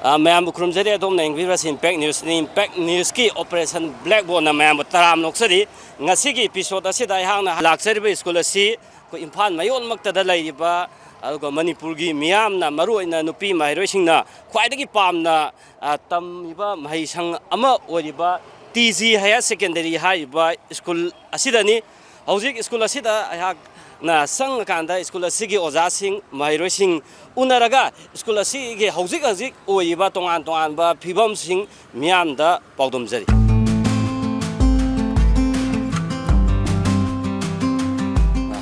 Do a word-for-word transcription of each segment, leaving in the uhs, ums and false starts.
ꯑ, ꯃꯌꯥꯝꯕꯨ ꯈꯨꯔꯨꯝꯖꯔꯤ꯫ ꯑꯗꯣꯝꯅ ꯌꯦꯡꯕꯤꯔꯤꯕꯁꯤ Impact Newsꯅꯤ꯫ Impact Newsꯀꯤ Operation Blackboardꯅ ꯃꯌꯥꯝꯕꯨ ꯇꯔꯥꯝꯅ ꯑꯣꯛꯆꯔꯤ꯫ ꯉꯁꯤꯒꯤ episode ꯑꯁꯤꯗ ꯑꯩꯍꯥꯛꯅ ꯂꯥꯛꯆꯔꯤꯕ ꯁ꯭ꯀꯨꯜ ꯑꯁꯤ ꯑꯩꯈꯣꯏ ꯏꯝꯐꯥꯜ ꯃꯌꯣꯟꯃꯛꯇꯗ ꯂꯩꯔꯤꯕ, ꯑꯗꯨꯒ ꯃꯅꯤꯄꯨꯔꯒꯤ ꯃꯤꯌꯥꯝꯅ, ꯃꯔꯨꯑꯣꯏꯅ ꯅꯨꯄꯤ ꯃꯍꯩꯔꯣꯏꯁꯤꯡꯅ ꯈ꯭ꯋꯥꯏꯗꯒꯤ ꯄꯥꯝꯅ, ꯑ, ꯇꯝꯃꯤꯕ ꯃꯍꯩꯁꯪ ꯑꯃ ꯑꯣꯏꯔꯤꯕ ꯇꯤ ꯖꯤ Higher Secondary ꯍꯥꯏꯔꯤꯕ ꯁ꯭ꯀꯨꯜ ꯑꯁꯤꯗꯅꯤ꯫ ꯍꯧꯖꯤꯛ ꯁ꯭ꯀꯨꯜ ꯑꯁꯤꯗ ꯑꯩꯍꯥꯛꯅ ꯆꯪꯉꯀꯥꯟꯗ ꯁ꯭ꯀꯨꯜ ꯑꯁꯤꯒꯤ ꯑꯣꯖꯥꯁꯤꯡ, ꯃꯍꯩꯔꯣꯏꯁꯤꯡ ꯎꯅꯔꯒ ꯁ꯭ꯀꯨꯜ ꯑꯁꯤꯒꯤ ꯍꯧꯖꯤꯛ ꯍꯧꯖꯤꯛ ꯑꯣꯏꯔꯤꯕ ꯇꯣꯉꯥꯟ ꯇꯣꯉꯥꯟꯕ ꯐꯤꯕꯝꯁꯤꯡ ꯃꯤꯌꯥꯝꯗ ꯄꯥꯎꯗꯝꯖꯔꯤ꯫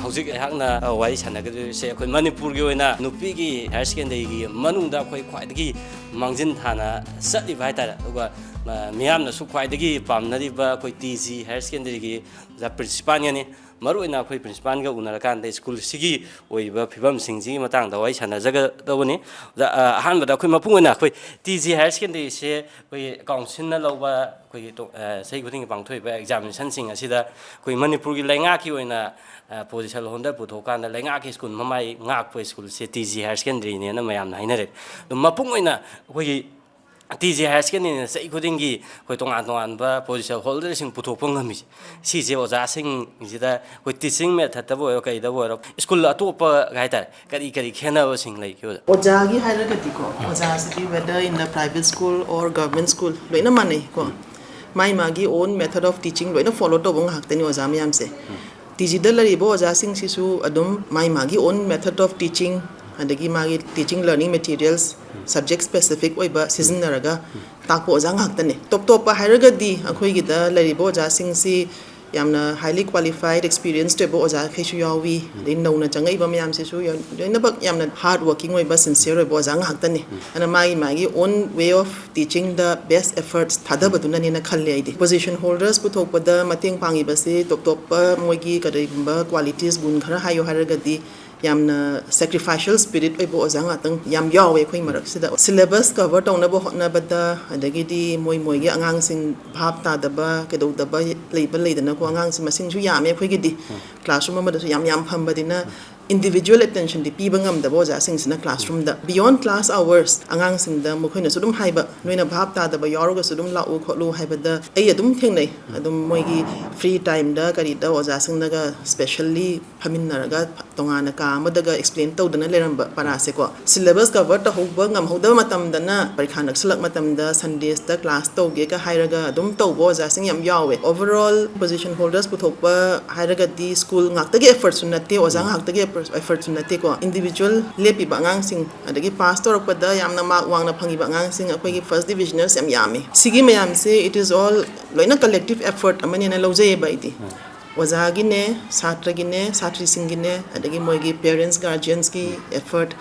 ꯍꯧꯖꯤꯛ ꯑꯩꯍꯥꯛꯅ, ꯑ, ꯋꯥꯔꯤ ꯁꯥꯟꯅꯒꯗꯧꯔꯤꯁꯦ ꯑꯩꯈꯣꯏ ꯃꯅꯤꯄꯨꯔꯒꯤ ꯑꯣꯏꯅ ꯅꯨꯄꯤꯒꯤ higher secondary ꯒꯤ ꯃꯅꯨꯡꯗ ꯑꯩꯈꯣꯏ ꯈ꯭ꯋꯥꯏꯗꯒꯤ ꯃꯥꯡꯖꯤꯟ ꯊꯥꯅ ꯆꯠꯂꯤꯕ ꯍꯥꯏꯇꯥꯔꯦ꯫ ꯑꯗꯨꯒ, ꯑ, ꯃꯤꯌꯥꯝꯅꯁꯨ ꯈ꯭ꯋꯥꯏꯗꯒꯤ ꯄꯥꯝꯅꯔꯤꯕ ꯑꯩꯈꯣꯏ ꯇꯤ ꯖꯤ Higher Secondary ꯒꯤ ꯑꯣꯖꯥ principal ꯒꯅꯤ꯫ ꯃꯔꯨꯑꯣꯏꯅ ꯑꯩꯈꯣꯏ principal ꯒ ꯎꯅꯔꯀꯥꯟꯗ ꯁ꯭ꯀꯨꯜꯁꯤꯒꯤ ꯑꯣꯏꯔꯤꯕ ꯐꯤꯕꯝꯁꯤꯡꯁꯤꯒꯤ ꯃꯇꯥꯡꯗ ꯋꯥꯔꯤ ꯁꯥꯟꯅꯖꯒꯗꯧꯕꯅꯤ꯫ ꯑꯣꯖꯥ, ꯑ, ꯑꯍꯥꯟꯕꯗ ꯑꯩꯈꯣꯏ ꯃꯄꯨꯡ ꯑꯣꯏꯅ ꯑꯩꯈꯣꯏ ꯇꯤ ꯖꯤ Higher Secondary ꯁꯦ ꯑꯩꯈꯣꯏꯒꯤ council ꯅ ꯂꯧꯕ, ꯑꯩꯈꯣꯏꯒꯤ ꯇꯣ-, ꯑ, ꯆꯍꯤ ꯈꯨꯗꯤꯡꯒꯤ ꯄꯥꯡꯊꯣꯛꯏꯕ examination ꯁꯤꯡ ꯑꯁꯤꯗ ꯑꯩꯈꯣꯏ ꯃꯅꯤꯄꯨꯔꯒꯤ ꯂꯩꯉꯥꯛꯀꯤ ꯑꯣꯏꯅ, ꯑ, position holder ꯄꯨꯊꯣꯛꯀꯥꯟꯗ ꯂꯩꯉꯥꯛꯀꯤ ꯁ꯭ꯀꯨꯜ ꯃꯃꯥꯏ ꯉꯥꯛꯄ ꯁ꯭ꯀꯨꯜꯁꯦ ꯇꯤ ꯖꯤ Higher Secondary ꯅꯦꯅ ꯃꯌꯥꯝꯅ ꯍꯥꯏꯅꯔꯦ꯫ ꯑꯗꯣ ꯃꯄꯨꯡ ꯑꯣꯏꯅ ꯑꯩꯈꯣꯏꯒꯤ ꯇꯤ ꯖꯤ Higher Secondary ꯅ ꯆꯍꯤ ꯈꯨꯗꯤꯡꯒꯤ ꯑꯩꯈꯣꯏ ꯇꯣꯉꯥꯟ ꯇꯣꯉꯥꯟꯕ position holder ꯁꯤꯡ ꯄꯨꯊꯣꯛꯄ ꯉꯝꯃꯤꯁꯦ, ꯁꯤꯁꯦ ꯑꯣꯖꯥꯁꯤꯡꯁꯤꯗ ꯑꯩꯈꯣꯏ teaching method ꯇꯕꯨ ꯑꯣꯏꯔꯣ, ꯀꯩꯗꯕꯨ ꯑꯣꯏꯔꯣ, ꯁ꯭ꯀꯨꯜ ꯑꯇꯣꯞꯄ ꯍꯥꯏꯇꯥꯔꯦ, ꯀꯔꯤ ꯀꯔꯤ ꯈꯦꯠꯅꯕꯁꯤꯡ ꯂꯩꯒꯦ, ꯑꯣꯖꯥ? ꯑꯣꯖꯥꯒꯤ ꯍꯥꯏꯔꯒꯗꯤꯀꯣ, ꯑꯣꯖꯥꯁꯤꯗꯤ whether in the private school or government school ꯂꯣꯏꯅ ꯃꯥꯟꯅꯩꯀꯣ꯫ ꯃꯥꯏ ꯃꯥꯒꯤ own method of teaching ꯂꯣꯏꯅ follow ꯇꯧꯕ ꯉꯥꯛꯇꯅꯤ ꯑꯣꯖꯥ ꯃꯌꯥꯝꯁꯦ꯫ ꯇꯤ ꯖꯤꯗ ꯂꯩꯔꯤꯕ ꯑꯣꯖꯥꯁꯤꯡꯁꯤꯁꯨ ꯑꯗꯨꯝ ꯃꯥꯏ ꯃꯥꯒꯤ own method of teaching, ꯑꯗꯒꯤ ꯃꯥꯒꯤ teaching learning materials, subject specific ꯑꯣꯏꯕ ꯁꯤꯖꯤꯟꯅꯔꯒ ꯇꯥꯛꯄ ꯑꯣꯖꯥ ꯉꯥꯛꯇꯅꯦ꯫ ꯇꯣꯞ ꯇꯣꯞꯄ ꯍꯥꯏꯔꯒꯗꯤ ꯑꯩꯈꯣꯏꯒꯤꯗ ꯂꯩꯔꯤꯕ ꯑꯣꯖꯥꯁꯤꯡꯁꯤ ꯌꯥꯝꯅ highly qualified, experienced ꯑꯣꯏꯕ ꯑꯣꯖꯥꯈꯩꯁꯨ ꯌꯥꯎꯏ꯫ ꯑꯗꯩ ꯅꯧꯅ ꯆꯪꯉꯛꯏꯕ ꯃꯌꯥꯝꯁꯤꯁꯨ ꯌꯥꯝ, ꯂꯣꯏꯅꯃꯛ ꯌꯥꯝꯅ hard working ꯑꯣꯏꯕ, sincere ꯑꯣꯏꯕ ꯑꯣꯖꯥ ꯉꯥꯛꯇꯅꯤ꯫ ꯑꯗꯨꯅ ꯃꯥꯒꯤ ꯃꯥꯒꯤ own way of teaching the best efforts ꯊꯥꯗꯕꯗꯨꯅꯅꯦꯅ ꯈꯜꯂꯦ ꯑꯩꯗꯤ꯫ Position holders ꯄꯨꯊꯣꯛꯄꯗ ꯃꯇꯦꯡ ꯄꯥꯡꯉꯤꯕꯁꯦ ꯇꯣꯞ ꯇꯣꯞꯄ ꯃꯣꯏꯒꯤ ꯀꯔꯤꯒꯨꯝꯕ qualities, ꯒꯨꯟ ꯈꯔ ꯍꯥꯏꯌꯣ ꯍꯥꯏꯔꯒꯗꯤ, ꯌꯥꯝꯅ sacrificial spirit ꯑꯣꯏꯕ ꯑꯣꯖꯥ ꯉꯥꯛꯇꯪ ꯌꯥꯝ ꯌꯥꯎꯋꯦ ꯑꯩꯈꯣꯏ ꯃꯔꯛꯁꯤꯗ꯫ Syllabus cover ꯇꯧꯅꯕ ꯍꯣꯠꯅꯕꯗ, ꯑꯗꯒꯤꯗꯤ ꯃꯣꯏ ꯃꯣꯏꯒꯤ ꯑꯉꯥꯡꯁꯤꯡ ꯚꯥꯞ ꯇꯥꯗꯕ, ꯀꯩꯗꯧꯗꯕ ꯂꯩꯕ ꯂꯩꯗꯅꯀꯣ, ꯑꯉꯥꯡꯁꯤꯡ ꯃꯁꯤꯡꯁꯨ ꯌꯥꯝꯃꯦ ꯑꯩꯈꯣꯏꯒꯤꯗꯤ꯫ Classroom ꯑꯃꯗꯁꯨ ꯌꯥꯝ ꯌꯥꯝ ꯐꯝꯕꯅꯤꯅ, individual attentionꯗꯤ ꯄꯤꯕ ꯉꯝꯗꯕ ꯑꯣꯖꯥꯁꯤꯡꯁꯤꯅ classroomꯗ, beyond class hours ꯑꯉꯥꯡꯁꯤꯡꯗ ꯃꯈꯣꯏꯅꯁꯨ ꯑꯗꯨꯝ ꯍꯥꯏꯕ, "ꯅꯣꯏꯅ ꯚꯥꯞ ꯇꯥꯗꯕ ꯌꯥꯎꯔꯒꯁꯨ ꯑꯗꯨꯝ ꯂꯥꯛꯎ ꯈꯣꯠꯂꯨ" ꯍꯥꯏꯕꯗ ꯑꯩ ꯑꯗꯨꯝ ꯊꯦꯡꯅꯩ꯫ ꯑꯗꯨꯝ ꯃꯣꯏꯒꯤ free timeꯗ ꯀꯔꯤꯗ ꯑꯣꯖꯥꯁꯤꯡꯅꯒ specially ꯐꯝꯃꯤꯟꯅꯔꯒ ꯇꯣꯉꯥꯟꯅ ꯀꯥ ꯑꯃꯗꯒ explain ꯇꯧꯗꯅ ꯂꯩꯔꯝꯕ ꯄꯔꯥꯁꯦꯀꯣ, syllabus cover ꯇꯧꯍꯧꯕ ꯉꯝꯍꯧꯗꯕ ꯃꯇꯝꯗꯅ ꯄꯔꯤꯈꯥ ꯅꯛꯁꯜꯂꯛ ꯃꯇꯝꯗ Sundaysꯇ class ꯇꯧꯒꯦꯒ ꯍꯥꯏꯔꯒ ꯑꯗꯨꯝ ꯇꯧꯕ ꯑꯣꯖꯥꯁꯤꯡ ꯌꯥꯝ ꯌꯥꯎꯋꯦ꯫ Overall position holders ꯄꯨꯊꯣꯛꯄ ꯍꯥꯏꯔꯒꯗꯤ school ꯉꯥꯛꯇꯒꯤ effortꯁꯨ ꯅꯠꯇꯦ, ꯑꯣꯖꯥ ꯉꯥꯛꯇꯒꯤ effort- effortꯁꯨ ꯅꯠꯇꯦꯀꯣ, individual ꯂꯦꯞꯄꯤꯕ ꯑꯉꯥꯡꯁꯤꯡ, ꯑꯗꯒꯤ pass ꯇꯧꯔꯛꯄꯗ ꯌꯥꯝꯅ mark ꯋꯥꯡꯅ ꯐꯪꯉꯤꯕ ꯑꯉꯥꯡꯁꯤꯡ, ꯑꯩꯈꯣꯏꯒꯤ first divisioners ꯌꯥꯝ ꯌꯥꯝꯃꯤ꯫ ꯁꯤꯒꯤ ꯃꯌꯥꯝꯁꯦ, it is all ꯂꯣꯏꯅ collective effort ꯑꯃꯅꯦꯅ ꯂꯧꯖꯩꯌꯦꯕ ꯑꯩꯗꯤ꯫ ꯑꯣꯖꯥꯒꯤꯅꯦ, ꯁꯥꯇ꯭ꯔꯒꯤꯅꯦ, ꯁꯥꯇ꯭ꯔꯤꯁꯤꯡꯒꯤꯅꯦ, ꯑꯗꯒꯤ ꯃꯣꯏꯒꯤ parents, guardiansꯀꯤ effort,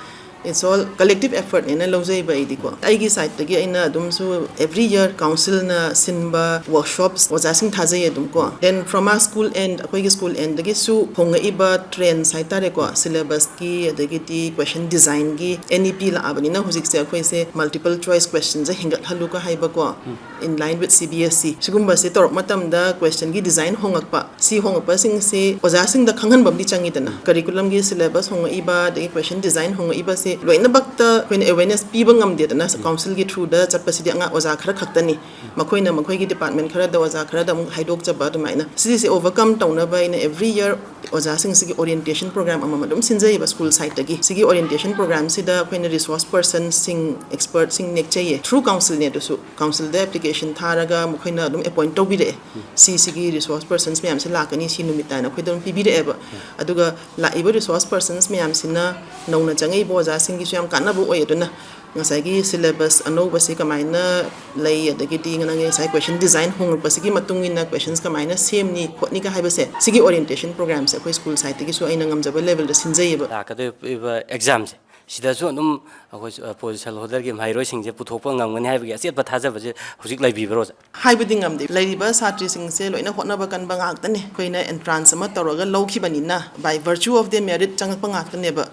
it's all collective effortꯅꯦꯅ ꯂꯧꯖꯩꯕ ꯑꯩꯗꯤꯀꯣ꯫ ꯑꯩꯒꯤ sideꯇꯒꯤ ꯑꯩꯅ ꯑꯗꯨꯝꯁꯨ every year councilꯅ ꯁꯤꯟꯕ workshops ꯑꯣꯖꯥꯁꯤꯡ ꯊꯥꯖꯩ ꯑꯗꯨꯝꯀꯣ꯫ Then from a school end, ꯑꯩꯈꯣꯏꯒꯤ school endꯗꯒꯤꯁꯨ ꯍꯣꯡꯉꯛꯏꯕ trends ꯍꯥꯏꯇꯥꯔꯦꯀꯣ, syllabusꯀꯤ, ꯑꯗꯒꯤꯗꯤ question designꯒꯤ, NEP ꯂꯥꯛꯑꯕꯅꯤꯅ ꯍꯧꯖꯤꯛꯁꯦ ꯑꯩꯈꯣꯏꯁꯦ multiple choice questionꯁꯦ ꯍꯦꯟꯒꯠꯍꯜꯂꯨꯒ ꯍꯥꯏꯕꯀꯣ, in line with CBSE꯫ ꯁꯤꯒꯨꯝꯕꯁꯦ ꯇꯧꯔꯛ ꯃꯇꯝꯗ questionꯒꯤ design ꯍꯣꯡꯉꯛꯄ, ꯁꯤ ꯍꯣꯡꯉꯛꯄꯁꯤꯡꯁꯤ ꯑꯣꯖꯥꯁꯤꯡꯗ ꯈꯪꯍꯟꯕ ꯑꯃꯗꯤ ꯆꯪꯉꯤꯗꯅ꯫ Curriculumꯒꯤ syllabus ꯍꯣꯡꯉꯛꯏꯕ, ꯑꯗꯒꯤ question design ꯍꯣꯡꯉꯛꯏꯕꯁꯦ ꯂꯣꯏꯅꯃꯛꯇ ꯑꯩꯈꯣꯏꯅ awareness ꯄꯤꯕ ꯉꯝꯗꯦꯗꯅ꯫ Councilꯒꯤ throughꯗ ꯆꯠꯄꯁꯤꯗꯤ ꯑꯉꯥꯡ ꯑꯣꯖꯥ ꯈꯔ ꯈꯛꯇꯅꯤ, ꯃꯈꯣꯏꯅ ꯃꯈꯣꯏꯒꯤ department ꯈꯔꯗ ꯑꯣꯖꯥ ꯈꯔꯗ ꯑꯃꯨꯛ ꯍꯥꯏꯗꯣꯛꯆꯕ꯫ ꯑꯗꯨꯃꯥꯏꯅ ꯁꯤꯁꯦ overcome ꯇꯧꯅꯕ ꯑꯩꯅ every year ꯑꯣꯖꯥꯁꯤꯡꯁꯤꯒꯤ orientation program ꯑꯃꯃꯝ ꯑꯗꯨꯝ ꯁꯤꯟꯖꯩꯌꯦꯕ school sideꯇꯒꯤ꯫ ꯁꯤꯒꯤ orientation programꯁꯤꯗ ꯑꯩꯈꯣꯏꯅ resource personꯁꯤꯡ, expertꯁꯤꯡ ꯅꯦꯛꯆꯩꯌꯦ, through councilꯅꯦ ꯑꯗꯨꯁꯨ꯫ Councilꯗ application ꯊꯥꯔꯒ ꯃꯈꯣꯏꯅ ꯑꯗꯨꯝ appoint ꯇꯧꯕꯤꯔꯛꯑꯦ꯫ ꯁꯤ, ꯁꯤꯒꯤ resource persons ꯃꯌꯥꯝꯁꯦ ꯂꯥꯛꯀꯅꯤ, ꯁꯤ ꯅꯨꯃꯤꯠ ꯍꯥꯏꯅ ꯑꯩꯈꯣꯏꯗ ꯑꯗꯨꯝ ꯄꯤꯕꯤꯔꯛꯑꯦꯕ꯫ ꯑꯗꯨꯒ ꯂꯥꯛꯏꯕ resource persons ꯃꯌꯥꯝꯁꯤꯅ ꯅꯧꯅ ꯆꯪꯉꯛꯏꯕ ꯑꯣꯖꯥꯁꯤꯡꯒꯤꯁꯨ ꯌꯥꯝ ꯀꯥꯟꯅꯕ ꯑꯣꯏ꯫ ꯑꯗꯨꯅ ꯉꯁꯥꯏꯒꯤ syllabus ꯑꯅꯧꯕꯁꯤ ꯀꯃꯥꯏꯅ ꯂꯩ, ꯑꯗꯒꯤꯗꯤ ꯅꯪꯒꯤ ꯉꯁꯥꯏ question design ꯍꯣꯡꯂꯛꯄꯁꯤꯒꯤ ꯃꯇꯨꯡ ꯏꯟꯅ questions ꯀꯃꯥꯏꯅ ꯁꯦꯝꯅꯤ ꯈꯣꯠꯅꯤꯒ ꯍꯥꯏꯕꯁꯦ, ꯁꯤꯒꯤ orientation programꯁꯦ ꯑꯩꯈꯣꯏ school sideꯇꯒꯤꯁꯨ ꯑꯩꯅ ꯉꯝꯖꯕ levelꯗ ꯁꯤꯟꯖꯩꯌꯦꯕ꯫ ꯂꯥꯛꯀꯗꯧꯔꯤꯕ examꯁꯦ, ꯁꯤꯗꯁꯨ ꯑꯗꯨꯝ ꯑꯩꯈꯣꯏ position holderꯒꯤ ꯃꯍꯩꯔꯣꯏꯁꯤꯡꯁꯦ ꯄꯨꯊꯣꯛꯄ ꯉꯝꯒꯅꯤ ꯍꯥꯏꯕꯒꯤ ꯑꯆꯦꯠꯄ ꯊꯥꯖꯕꯁꯦ ꯍꯧꯖꯤꯛ ꯂꯩꯕꯤꯕ꯭ꯔꯣ, ꯑꯣꯖꯥ? ꯍꯥꯏꯕꯗꯤ ꯉꯝꯗꯦ꯫ ꯂꯩꯔꯤꯕ ꯁꯥꯇ꯭ꯔꯤꯁꯤꯡꯁꯦ ꯂꯣꯏꯅ ꯍꯣꯠꯅꯕ ꯀꯟꯕ ꯉꯥꯛꯇꯅꯤ꯫ ꯑꯩꯈꯣꯏꯅ entrance ꯑꯃ ꯇꯧꯔꯒ ꯂꯧꯈꯤꯕꯅꯤꯅ, by virtue of their merit ꯆꯪꯉꯛꯄ ꯉꯥꯛꯇꯅꯦꯕ꯫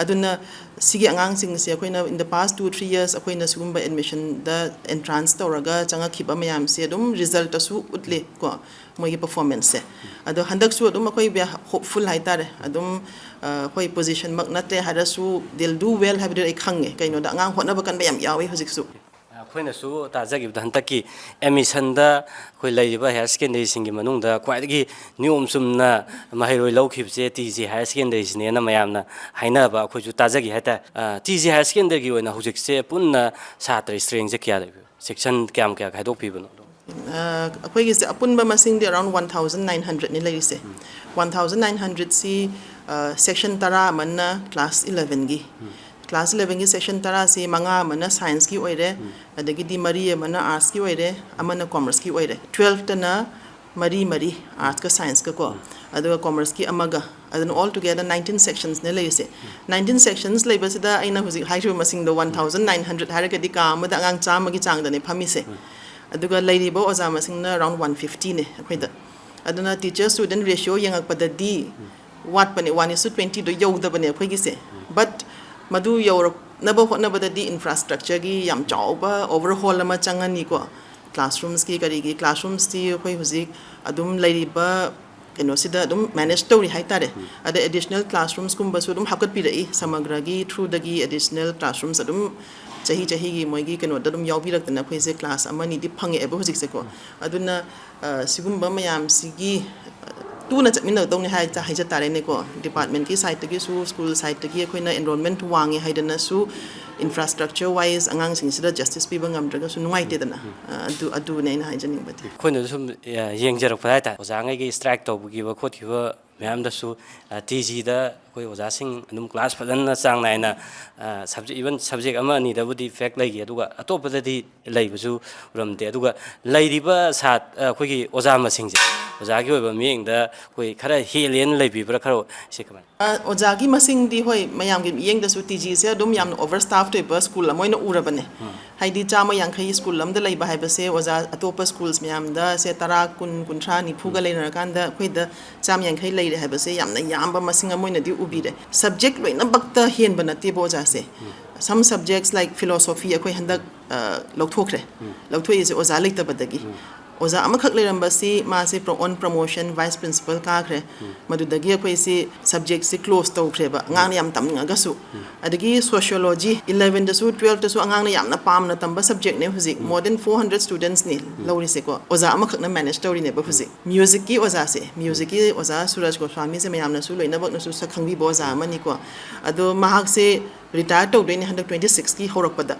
ꯑꯗꯨꯅ ꯁꯤꯒꯤ ꯑꯉꯥꯡꯁꯤꯡꯁꯦ ꯑꯩꯈꯣꯏꯅ in the past two three years ꯑꯩꯈꯣꯏꯅ ꯁꯤꯒꯨꯝꯕ admissionꯗ entrance ꯇꯧꯔꯒ ꯆꯪꯉꯛꯈꯤꯕ ꯃꯌꯥꯝꯁꯦ ꯑꯗꯨꯝ resultꯇꯁꯨ ꯎꯠꯂꯦ ꯀꯣ, ꯃꯣꯏꯒꯤ performanceꯁꯦ꯫ ꯑꯗꯣ ꯍꯟꯗꯛꯁꯨ ꯑꯗꯨꯝ ꯑꯩꯈꯣꯏ we are hopeful ꯍꯥꯏꯇꯥꯔꯦ꯫ ꯑꯗꯨꯝ ꯑ, ꯑꯩꯈꯣꯏ positionꯃꯛ ꯅꯠꯇ꯭ꯔꯦ ꯍꯥꯏꯔꯁꯨ, they'll do well ꯍꯥꯏꯕꯗꯨ ꯑꯩ ꯈꯪꯉꯦ꯫ ꯀꯩꯅꯣꯗ ꯑꯉꯥꯡ ꯍꯣꯠꯅꯕ ꯀꯟꯕ ꯌꯥꯝ ꯌꯥꯎꯋꯤ ꯍꯧꯖꯤꯛꯁꯨ꯫ ꯑꯩꯈꯣꯏꯅꯁꯨ ꯇꯥꯖꯈꯤꯕꯗ ꯍꯟꯗꯛꯀꯤ admissionꯗ ꯑꯩꯈꯣꯏ ꯂꯩꯔꯤꯕ higher secondary ꯁꯤꯡꯒꯤ ꯃꯅꯨꯡꯗ ꯈ꯭ꯋꯥꯏꯗꯒꯤ ꯅꯤꯌꯣꯝ ꯆꯨꯝꯅ ꯃꯍꯩꯔꯣꯏ ꯂꯧꯈꯤꯕꯁꯦ ꯇꯤ ꯖꯤ higher secondaryꯁꯤꯅꯦꯅ ꯃꯌꯥꯝꯅ ꯍꯥꯏꯅꯕ ꯑꯩꯈꯣꯏꯁꯨ ꯇꯥꯖꯈꯤ ꯍꯥꯏꯇꯥꯔꯦ꯫ ꯑ, ꯇꯤ ꯖꯤ higher secondaryꯒꯤ ꯑꯣꯏꯅ ꯍꯧꯖꯤꯛꯁꯦ ꯄꯨꯟꯅ ꯁꯥꯇ꯭ꯔ strengthꯁꯦ ꯀꯌꯥ ꯂꯩꯕꯤꯕ? Section ꯀꯌꯥꯝ ꯀꯌꯥ ꯈꯥꯏꯗꯣꯛꯄꯤꯕꯅꯣ? ꯑ, ꯑꯩꯈꯣꯏꯒꯤꯁꯦ ꯑꯄꯨꯟꯕ ꯃꯁꯤꯡꯗꯤ around one thousand nine hundredꯅꯤ ꯂꯩꯔꯤꯁꯦ꯫ One thousand nine hundredꯁꯤ, ꯑ, section ꯇꯔꯥ ꯑꯃꯅ class elevenꯒꯤ, class elevenꯒꯤ section ꯇꯔꯥꯁꯤ ꯃꯉꯥ ꯑꯃꯅ scienceꯀꯤ ꯑꯣꯏꯔꯦ, ꯑꯗꯒꯤꯗꯤ ꯃꯔꯤ ꯑꯃꯅ artsꯀꯤ ꯑꯣꯏꯔꯦ, ꯑꯃꯅ commerceꯀꯤ ꯑꯣꯏꯔꯦ꯫ Twelveꯇꯅ ꯃꯔꯤ ꯃꯔꯤ, artsꯀ scienceꯀ ꯀꯣ, ꯑꯗꯨꯒ commerceꯀꯤ ꯑꯃꯒ, ꯑꯗꯨꯅ all together nineteen sectionsꯅꯦ ꯂꯩꯔꯤꯁꯦ꯫ Nineteen sections ꯂꯩꯕꯁꯤꯗ ꯑꯩꯅ ꯍꯧꯖꯤꯛ ꯍꯥꯏꯈꯤꯕ ꯃꯁꯤꯡꯗꯣ, one thousand nine hundred ꯍꯥꯏꯔꯒꯗꯤ ꯀꯥ ꯑꯃꯗ ꯑꯉꯥꯡ ꯆꯥꯝꯃꯒꯤ ꯆꯥꯡꯗꯅꯦ ꯐꯝꯃꯤꯁꯦ꯫ ꯑꯗꯨꯒ ꯂꯩꯔꯤꯕ ꯑꯣꯖꯥ ꯃꯁꯤꯡꯅ around one fiftyꯅꯦ ꯑꯩꯈꯣꯏꯗ꯫ ꯑꯗꯨꯅ teacher student ratio ꯌꯦꯡꯉꯛꯄꯗꯗꯤ ꯋꯥꯠꯄꯅꯦ, one is to twentyꯗꯣ ꯌꯧꯗꯕꯅꯦ ꯑꯩꯈꯣꯏꯒꯤꯁꯦ꯫ But ꯃꯗꯨ ꯌꯧꯔꯛꯅꯕ ꯍꯣꯠꯅꯕꯗꯗꯤ infrastructureꯒꯤ ꯌꯥꯝ ꯆꯥꯎꯕ overhaul ꯑꯃ ꯆꯪꯉꯅꯤꯀꯣ꯫ Classroomsꯀꯤ ꯀꯔꯤꯒꯤ, classroomsꯇꯤ ꯑꯩꯈꯣꯏ ꯍꯧꯖꯤꯛ ꯑꯗꯨꯝ ꯂꯩꯔꯤꯕ ꯀꯩꯅꯣꯁꯤꯗ ꯑꯗꯨꯝ manage ꯇꯧꯔꯤ ꯍꯥꯏꯇꯥꯔꯦ꯫ ꯑꯗ additional classroomsꯀꯨꯝꯕꯁꯨ ꯑꯗꯨꯝ ꯍꯥꯞꯀꯠꯄꯤꯔꯛꯏ, ꯁꯃꯒ꯭ꯔꯒꯤ throughꯗꯒꯤ additional classrooms ꯑꯗꯨꯝ ꯆꯍꯤ ꯆꯍꯤꯒꯤ ꯃꯣꯏꯒꯤ ꯀꯩꯅꯣꯗ ꯑꯗꯨꯝ ꯌꯥꯎꯕꯤꯔꯛꯇꯅ ꯑꯩꯈꯣꯏꯁꯦ class ꯑꯃ ꯑꯅꯤꯗꯤ ꯐꯪꯉꯛꯑꯦꯕ ꯍꯧꯖꯤꯛꯁꯦꯀꯣ꯫ ꯑꯗꯨꯅ, ꯑ, ꯁꯤꯒꯨꯝꯕ ꯃꯌꯥꯝꯁꯤꯒꯤ, ꯑ, ꯇꯨꯅ ꯆꯠꯃꯤꯟꯅꯒꯗꯧꯅꯤ ꯍꯥꯏ-, ꯍꯥꯏꯖ ꯇꯥꯔꯦꯅꯦꯀꯣ꯫ Departmentꯀꯤ sideꯇꯒꯤꯁꯨ, school sideꯇꯒꯤ ꯑꯩꯈꯣꯏꯅ enrollment ꯋꯥꯡꯉꯦ ꯍꯥꯏꯗꯅꯁꯨ Infrastructure wise ꯑꯉꯥꯡꯁꯤꯡꯁꯤꯗ justice ꯄꯤꯕ ꯉꯝꯗ꯭ꯔꯒꯁꯨ ꯅꯨꯡꯉꯥꯏꯇꯦꯗꯅ꯫ ꯑ, ꯑꯗꯨ, ꯑꯗꯨꯅꯦ ꯑꯩꯅ ꯍꯥꯏꯖꯅꯤꯡꯕꯗꯤ꯫ ꯑꯩꯈꯣꯏꯅꯁꯨ ꯁꯨꯝ ꯑ, ꯌꯦꯡꯖꯔꯛꯄꯗ ꯍꯥꯏꯇꯥꯔꯦ, ꯑꯣꯖꯥꯉꯩꯒꯤ strike ꯇꯧꯕꯈꯤꯕ ꯈꯣꯠꯈꯤꯕ ꯃꯌꯥꯝꯗꯁꯨ, ꯇꯤ ꯖꯤꯗ ꯑꯩꯈꯣꯏ ꯑꯣꯖꯥꯁꯤꯡ ꯑꯗꯨꯝ class ꯐꯖꯅ ꯆꯥꯡ ꯅꯥꯏꯅ, subject, even subject ꯑꯃ ꯑꯅꯤꯗꯕꯨꯗꯤ fail ꯂꯩꯈꯤ, ꯑꯗꯨꯒ ꯑꯇꯣꯞꯄꯗꯗꯤ ꯂꯩꯕꯁꯨ ꯎꯔꯝꯗꯦ꯫ ꯑꯗꯨꯒ ꯂꯩꯔꯤꯕ ꯁꯥꯠ-, ꯑ, ꯑꯩꯈꯣꯏꯒꯤ ꯑꯣꯖꯥ ꯃꯁꯤꯡꯁꯦ, ꯑꯣꯖꯥꯒꯤ ꯑꯣꯏꯕ ꯃꯤꯠꯌꯦꯡꯗ ꯑꯩꯈꯣꯏ ꯈꯔ ꯍꯦꯜꯂꯦꯅ ꯂꯩꯕꯤꯕ꯭ꯔꯥ, ꯈꯔ ꯁꯤ ꯀꯃꯥꯏꯅ? ꯑ, ꯑꯣꯖꯥꯒꯤ ꯃꯁꯤꯡꯗꯤ ꯍꯣꯏ, ꯃꯌꯥꯝꯒꯤ ꯃꯤꯠꯌꯦꯡꯗꯁꯨ ꯇꯤ ꯖꯤꯁꯦ ꯑꯗꯨꯝ ꯌꯥꯝꯅ overstaffed ꯑꯣꯏꯕ school ꯑꯃ ꯑꯣꯏꯅ ꯎꯔꯕꯅꯦ꯫ ꯍꯥꯏꯗꯤ ꯆꯥꯝꯃ ꯌꯥꯡꯈꯩ school ꯑꯃꯗ ꯂꯩꯕ ꯍꯥꯏꯕꯁꯦ, ꯑꯣꯖꯥ ꯑꯇꯣꯞꯄ schools ꯃꯌꯥꯝꯗ ꯁꯦ ꯇꯔꯥ, ꯀꯨꯟ, ꯀꯨꯟꯊ꯭ꯔꯥ, ꯅꯤꯐꯨꯒ ꯂꯩꯅꯔꯀꯥꯟꯗ ꯑꯩꯈꯣꯏꯗ ꯆꯥꯝꯃ ꯌꯥꯡꯈꯩ ꯂꯩꯔꯦ ꯍꯥꯏꯕꯁꯦ ꯌꯥꯝꯅ ꯌꯥꯝꯕ ꯃꯁꯤꯡ ꯑꯃ ꯑꯣꯏꯅꯗꯤ ꯎꯕꯤꯔꯦ꯫ Subject ꯂꯣꯏꯅꯃꯛꯇ ꯍꯦꯟꯕ ꯅꯠꯇꯦꯕ ꯑꯣꯖꯥꯁꯦ꯫ Some subjects like philosophy ꯑꯩꯈꯣꯏ ꯍꯟꯗꯛ, ꯑ, ꯂꯧꯊꯣꯛꯈ꯭ꯔꯦ꯫ ꯂꯧꯊꯣꯛꯏꯁꯦ ꯑꯣꯖꯥ ꯂꯩꯇꯕꯗꯒꯤ꯫ ꯑꯣꯖꯥ ꯑꯃꯈꯛ ꯂꯩꯔꯝꯕꯁꯤ ꯃꯥꯁꯦ pro-, on promotion vice principal ꯀꯥꯈ꯭ꯔꯦ꯫ ꯃꯗꯨꯗꯒꯤ ꯑꯩꯈꯣꯏꯁꯤ subjectꯁꯤ close ꯇꯧꯈ꯭ꯔꯦꯕ, ꯑꯉꯥꯡꯅ ꯌꯥꯝ ꯇꯝꯅꯤꯡꯉꯒꯁꯨ꯫ ꯑꯗꯒꯤ sociology elevenꯗꯁꯨ twelveꯇꯁꯨ ꯑꯉꯥꯡꯅ ꯌꯥꯝꯅ ꯄꯥꯝꯅ ꯇꯝꯕ subjectꯅꯦ ꯍꯧꯖꯤꯛ꯫ More than four hundred studentsꯅꯤ ꯂꯧꯔꯤꯁꯦꯀꯣ꯫ ꯑꯣꯖꯥ ꯑꯃꯈꯛꯅ manage ꯇꯧꯔꯤꯅꯦꯕ ꯍꯧꯖꯤꯛ꯫ Musicꯀꯤ ꯑꯣꯖꯥꯁꯦ, musicꯀꯤ ꯑꯣꯖꯥ ꯁꯨꯔꯖ ꯒꯣꯁ꯭ꯋꯥꯃꯤꯁꯦ ꯃꯌꯥꯝꯅꯁꯨ ꯂꯣꯏꯅꯃꯛꯅꯁꯨ ꯁꯛ ꯈꯪꯕꯤꯕ ꯑꯣꯖꯥ ꯑꯃꯅꯤꯀꯣ꯫ ꯑꯗꯣ ꯃꯍꯥꯛꯁꯦ retire ꯇꯧꯗꯣꯏꯅꯦ ꯍꯟꯗꯛ twenty sixꯀꯤ ꯍꯧꯔꯛꯄꯗ꯫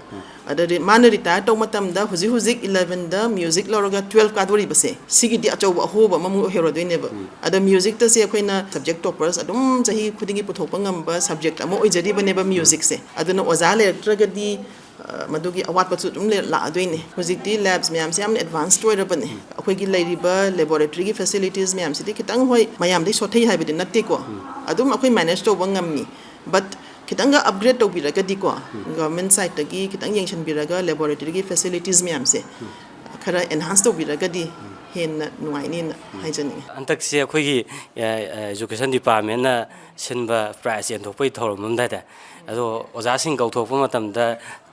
ꯑꯗ ꯔꯤ-, ꯃꯥꯅ retire ꯇꯧꯕ ꯃꯇꯝꯗ ꯍꯧꯖꯤꯛ ꯍꯧꯖꯤꯛ elevenꯗ music ꯂꯧꯔꯒ twelve ꯀꯥꯗꯣꯔꯤꯕꯁꯦ, ꯁꯤꯒꯤꯗꯤ ꯑꯆꯧꯕ ꯑꯍꯣꯕ ꯑꯃꯃꯨꯛ ꯑꯣꯏꯍꯧꯔꯗꯣꯏꯅꯦꯕ꯫ ꯑꯗ musicꯇꯁꯦ ꯑꯩꯈꯣꯏꯅ subject toppers ꯑꯗꯨꯝ ꯆꯍꯤ ꯈꯨꯗꯤꯡꯒꯤ ꯄꯨꯊꯣꯛꯄ ꯉꯝꯕ subject ꯑꯃ ꯑꯣꯏꯖꯔꯤꯕꯅꯦꯕ musicꯁꯦ꯫ ꯑꯗꯨꯅ ꯑꯣꯖꯥ ꯂꯩꯔꯛꯇ꯭ꯔꯒꯗꯤ, ꯑ, ꯃꯗꯨꯒꯤ ꯑꯋꯥꯠꯄꯁꯨ ꯑꯗꯨꯝ ꯂꯩ-, ꯂꯥꯛꯑꯗꯣꯏꯅꯦ꯫ ꯍꯧꯖꯤꯛꯇꯤ labs ꯃꯌꯥꯝꯁꯦ ꯌꯥꯝꯅ advanced ꯑꯣꯏꯔꯕꯅꯦ꯫ ꯑꯩꯈꯣꯏꯒꯤ ꯂꯩꯔꯤꯕ laboratoryꯒꯤ facilitiesꯃꯌꯥꯝꯁꯤꯗꯤ ꯈꯤꯇꯪ, ꯍꯣꯏ, ꯃꯌꯥꯝꯗꯩ ꯁꯣꯠꯊꯩ ꯍꯥꯏꯕꯗꯤ ꯅꯠꯇꯦꯀꯣ꯫ ꯑꯗꯨꯝ ꯑꯩꯈꯣꯏ manage ꯇꯧꯕ ꯉꯝꯃꯤ꯫ But ꯈꯤꯇꯪꯒ upgrade ꯇꯧꯕꯤꯔꯒꯗꯤꯀꯣ, government sideꯇꯒꯤ ꯈꯤꯇꯪ ꯌꯦꯡꯁꯤꯟꯕꯤꯔꯒ laboratoryꯒꯤ facilities ꯃꯌꯥꯝꯁꯦ ꯈꯔ enhance ꯇꯧꯕꯤꯔꯒꯗꯤ ꯍꯦꯟꯅ ꯅꯨꯡꯉꯥꯏꯅꯤꯅ ꯍꯥꯏꯖꯅꯤꯡꯉꯤ꯫ ꯍꯟꯗꯛꯁꯦ ꯑꯩꯈꯣꯏꯒꯤ, ꯑ, ꯑ, education departmentꯅ ꯁꯤꯟꯕ prize ꯌꯦꯟꯊꯣꯛꯄꯒꯤ ꯊꯧꯔꯝ ꯑꯃꯗ ꯍꯥꯏꯇꯥꯔꯦ꯫ ꯑꯗꯣ ꯑꯣꯖꯥꯁꯤꯡ ꯀꯧꯊꯣꯛꯄ ꯃꯇꯝꯗ